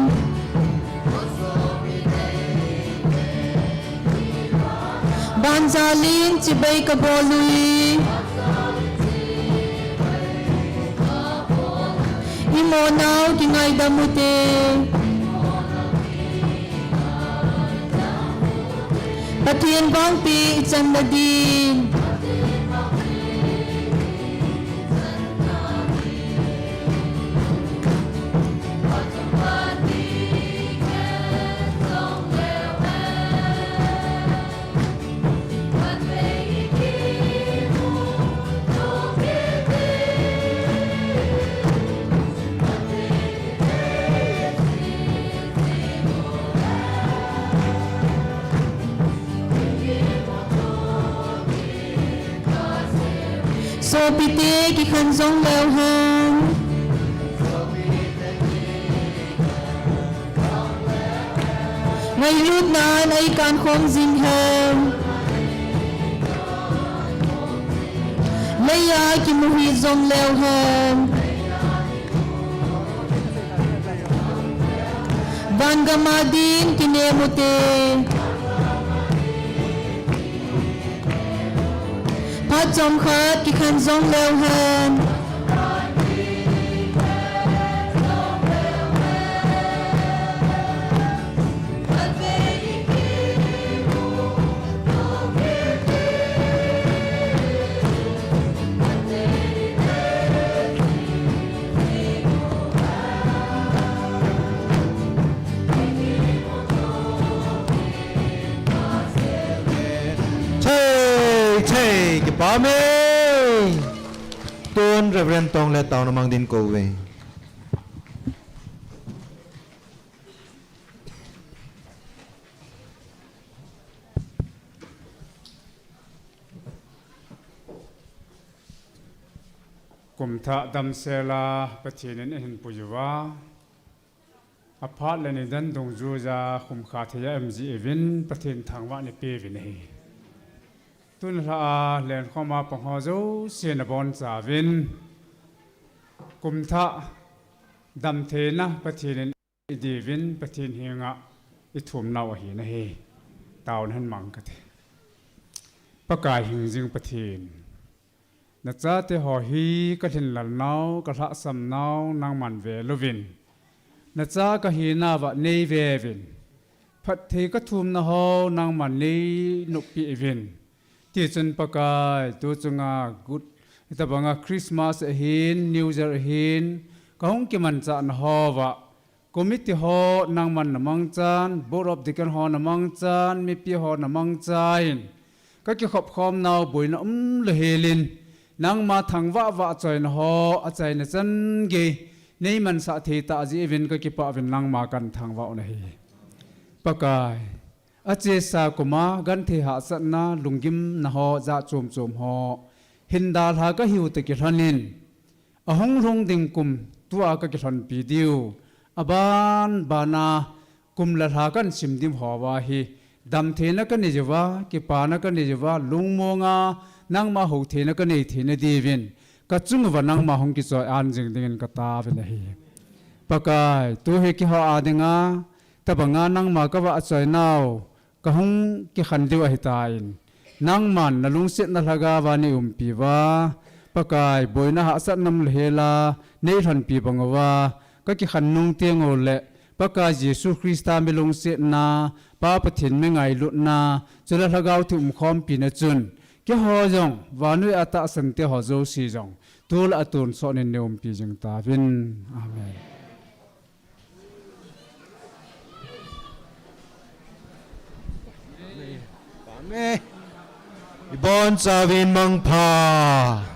Banjal in chibai kabol ui. Imo nau kingaidam ute. Pathen vangpeh ichan nadin. Sopite, kikhen jong leu hen. Ngailutnan eikan khom jing hen. Leiya kimu hih jong leu hen. Van gam a din kinem ute. Phat chomkhat kikhen jong leu hen. Thei, thei, kipah e. Tun Reverend Tong le taona mang din kou ve. Kumthah damsel a Pathen in ahin puiyuva, aphat le nidan dungjuiya khumkha thei a um jeh uvin Pathen thangvahna ipeuvin ahi. Tun lha a lenkhom a pang ho jouse nabonchauvin kumthah damtheina Pathen in idiuvin Pathen henga ithum nau ahi nahi. Taona hin mang kate. Pakai hingjing Pathen, nachate ho hi kalhinlel nau, kalhahsam nau, nangman ve louvin. Nacha kahinauva nei veuvin. Phatthei kathumna ho nangman nei noppi uvin. Tichun Pakai, tu chunga good, hitobanga Christmas ahin, New Year ahin, kahung kimanchahna hoa, committee ho nangman namangchan, Board of Deacon ho namangchan, mipi ho namangchan, kakikhop khom nau boina umlou helin, nangma thangvah vah choina ho, achaina chan gei, nei mansah thei tah jeh uvin kakipah uvin nangma kathangvah u ahi. Pakai, achesa kuma genthei hahsatna, lunggimna ho, jat chom chom ho, hin dalha kahiu toh kilhonin, ahung lhung ding kum tua kakilhonpi diu, aban bana kum le lha kahin sim ding hoa hi, damtheina kanei uva, kipana kanei uva, lungmonga nangma houtheina kanei theina diuvin, kachunguva nangma hung kichoi-an jing dingin kataovin ahi. Pakai, tu hi keiho a dinga, tobanga nangma kavahchoi nau, kahung kikhen diu ahitan, nangman nalungsetna lhagaova neiumpi uva, Pakai, boina hahsatna umlou hela, neilhonpi bang uva, kakikhen nung tenguleh, Pakai Jesu Christa milungsetna, Pa Pathen mingailutna, chule Lhagao Theng umkhompina chun, keiho jong, vannoi a tahsan teho jouse jong, tule atonsot in neiumpi jing tauvin. Amen. Ibonchauvin mangpha.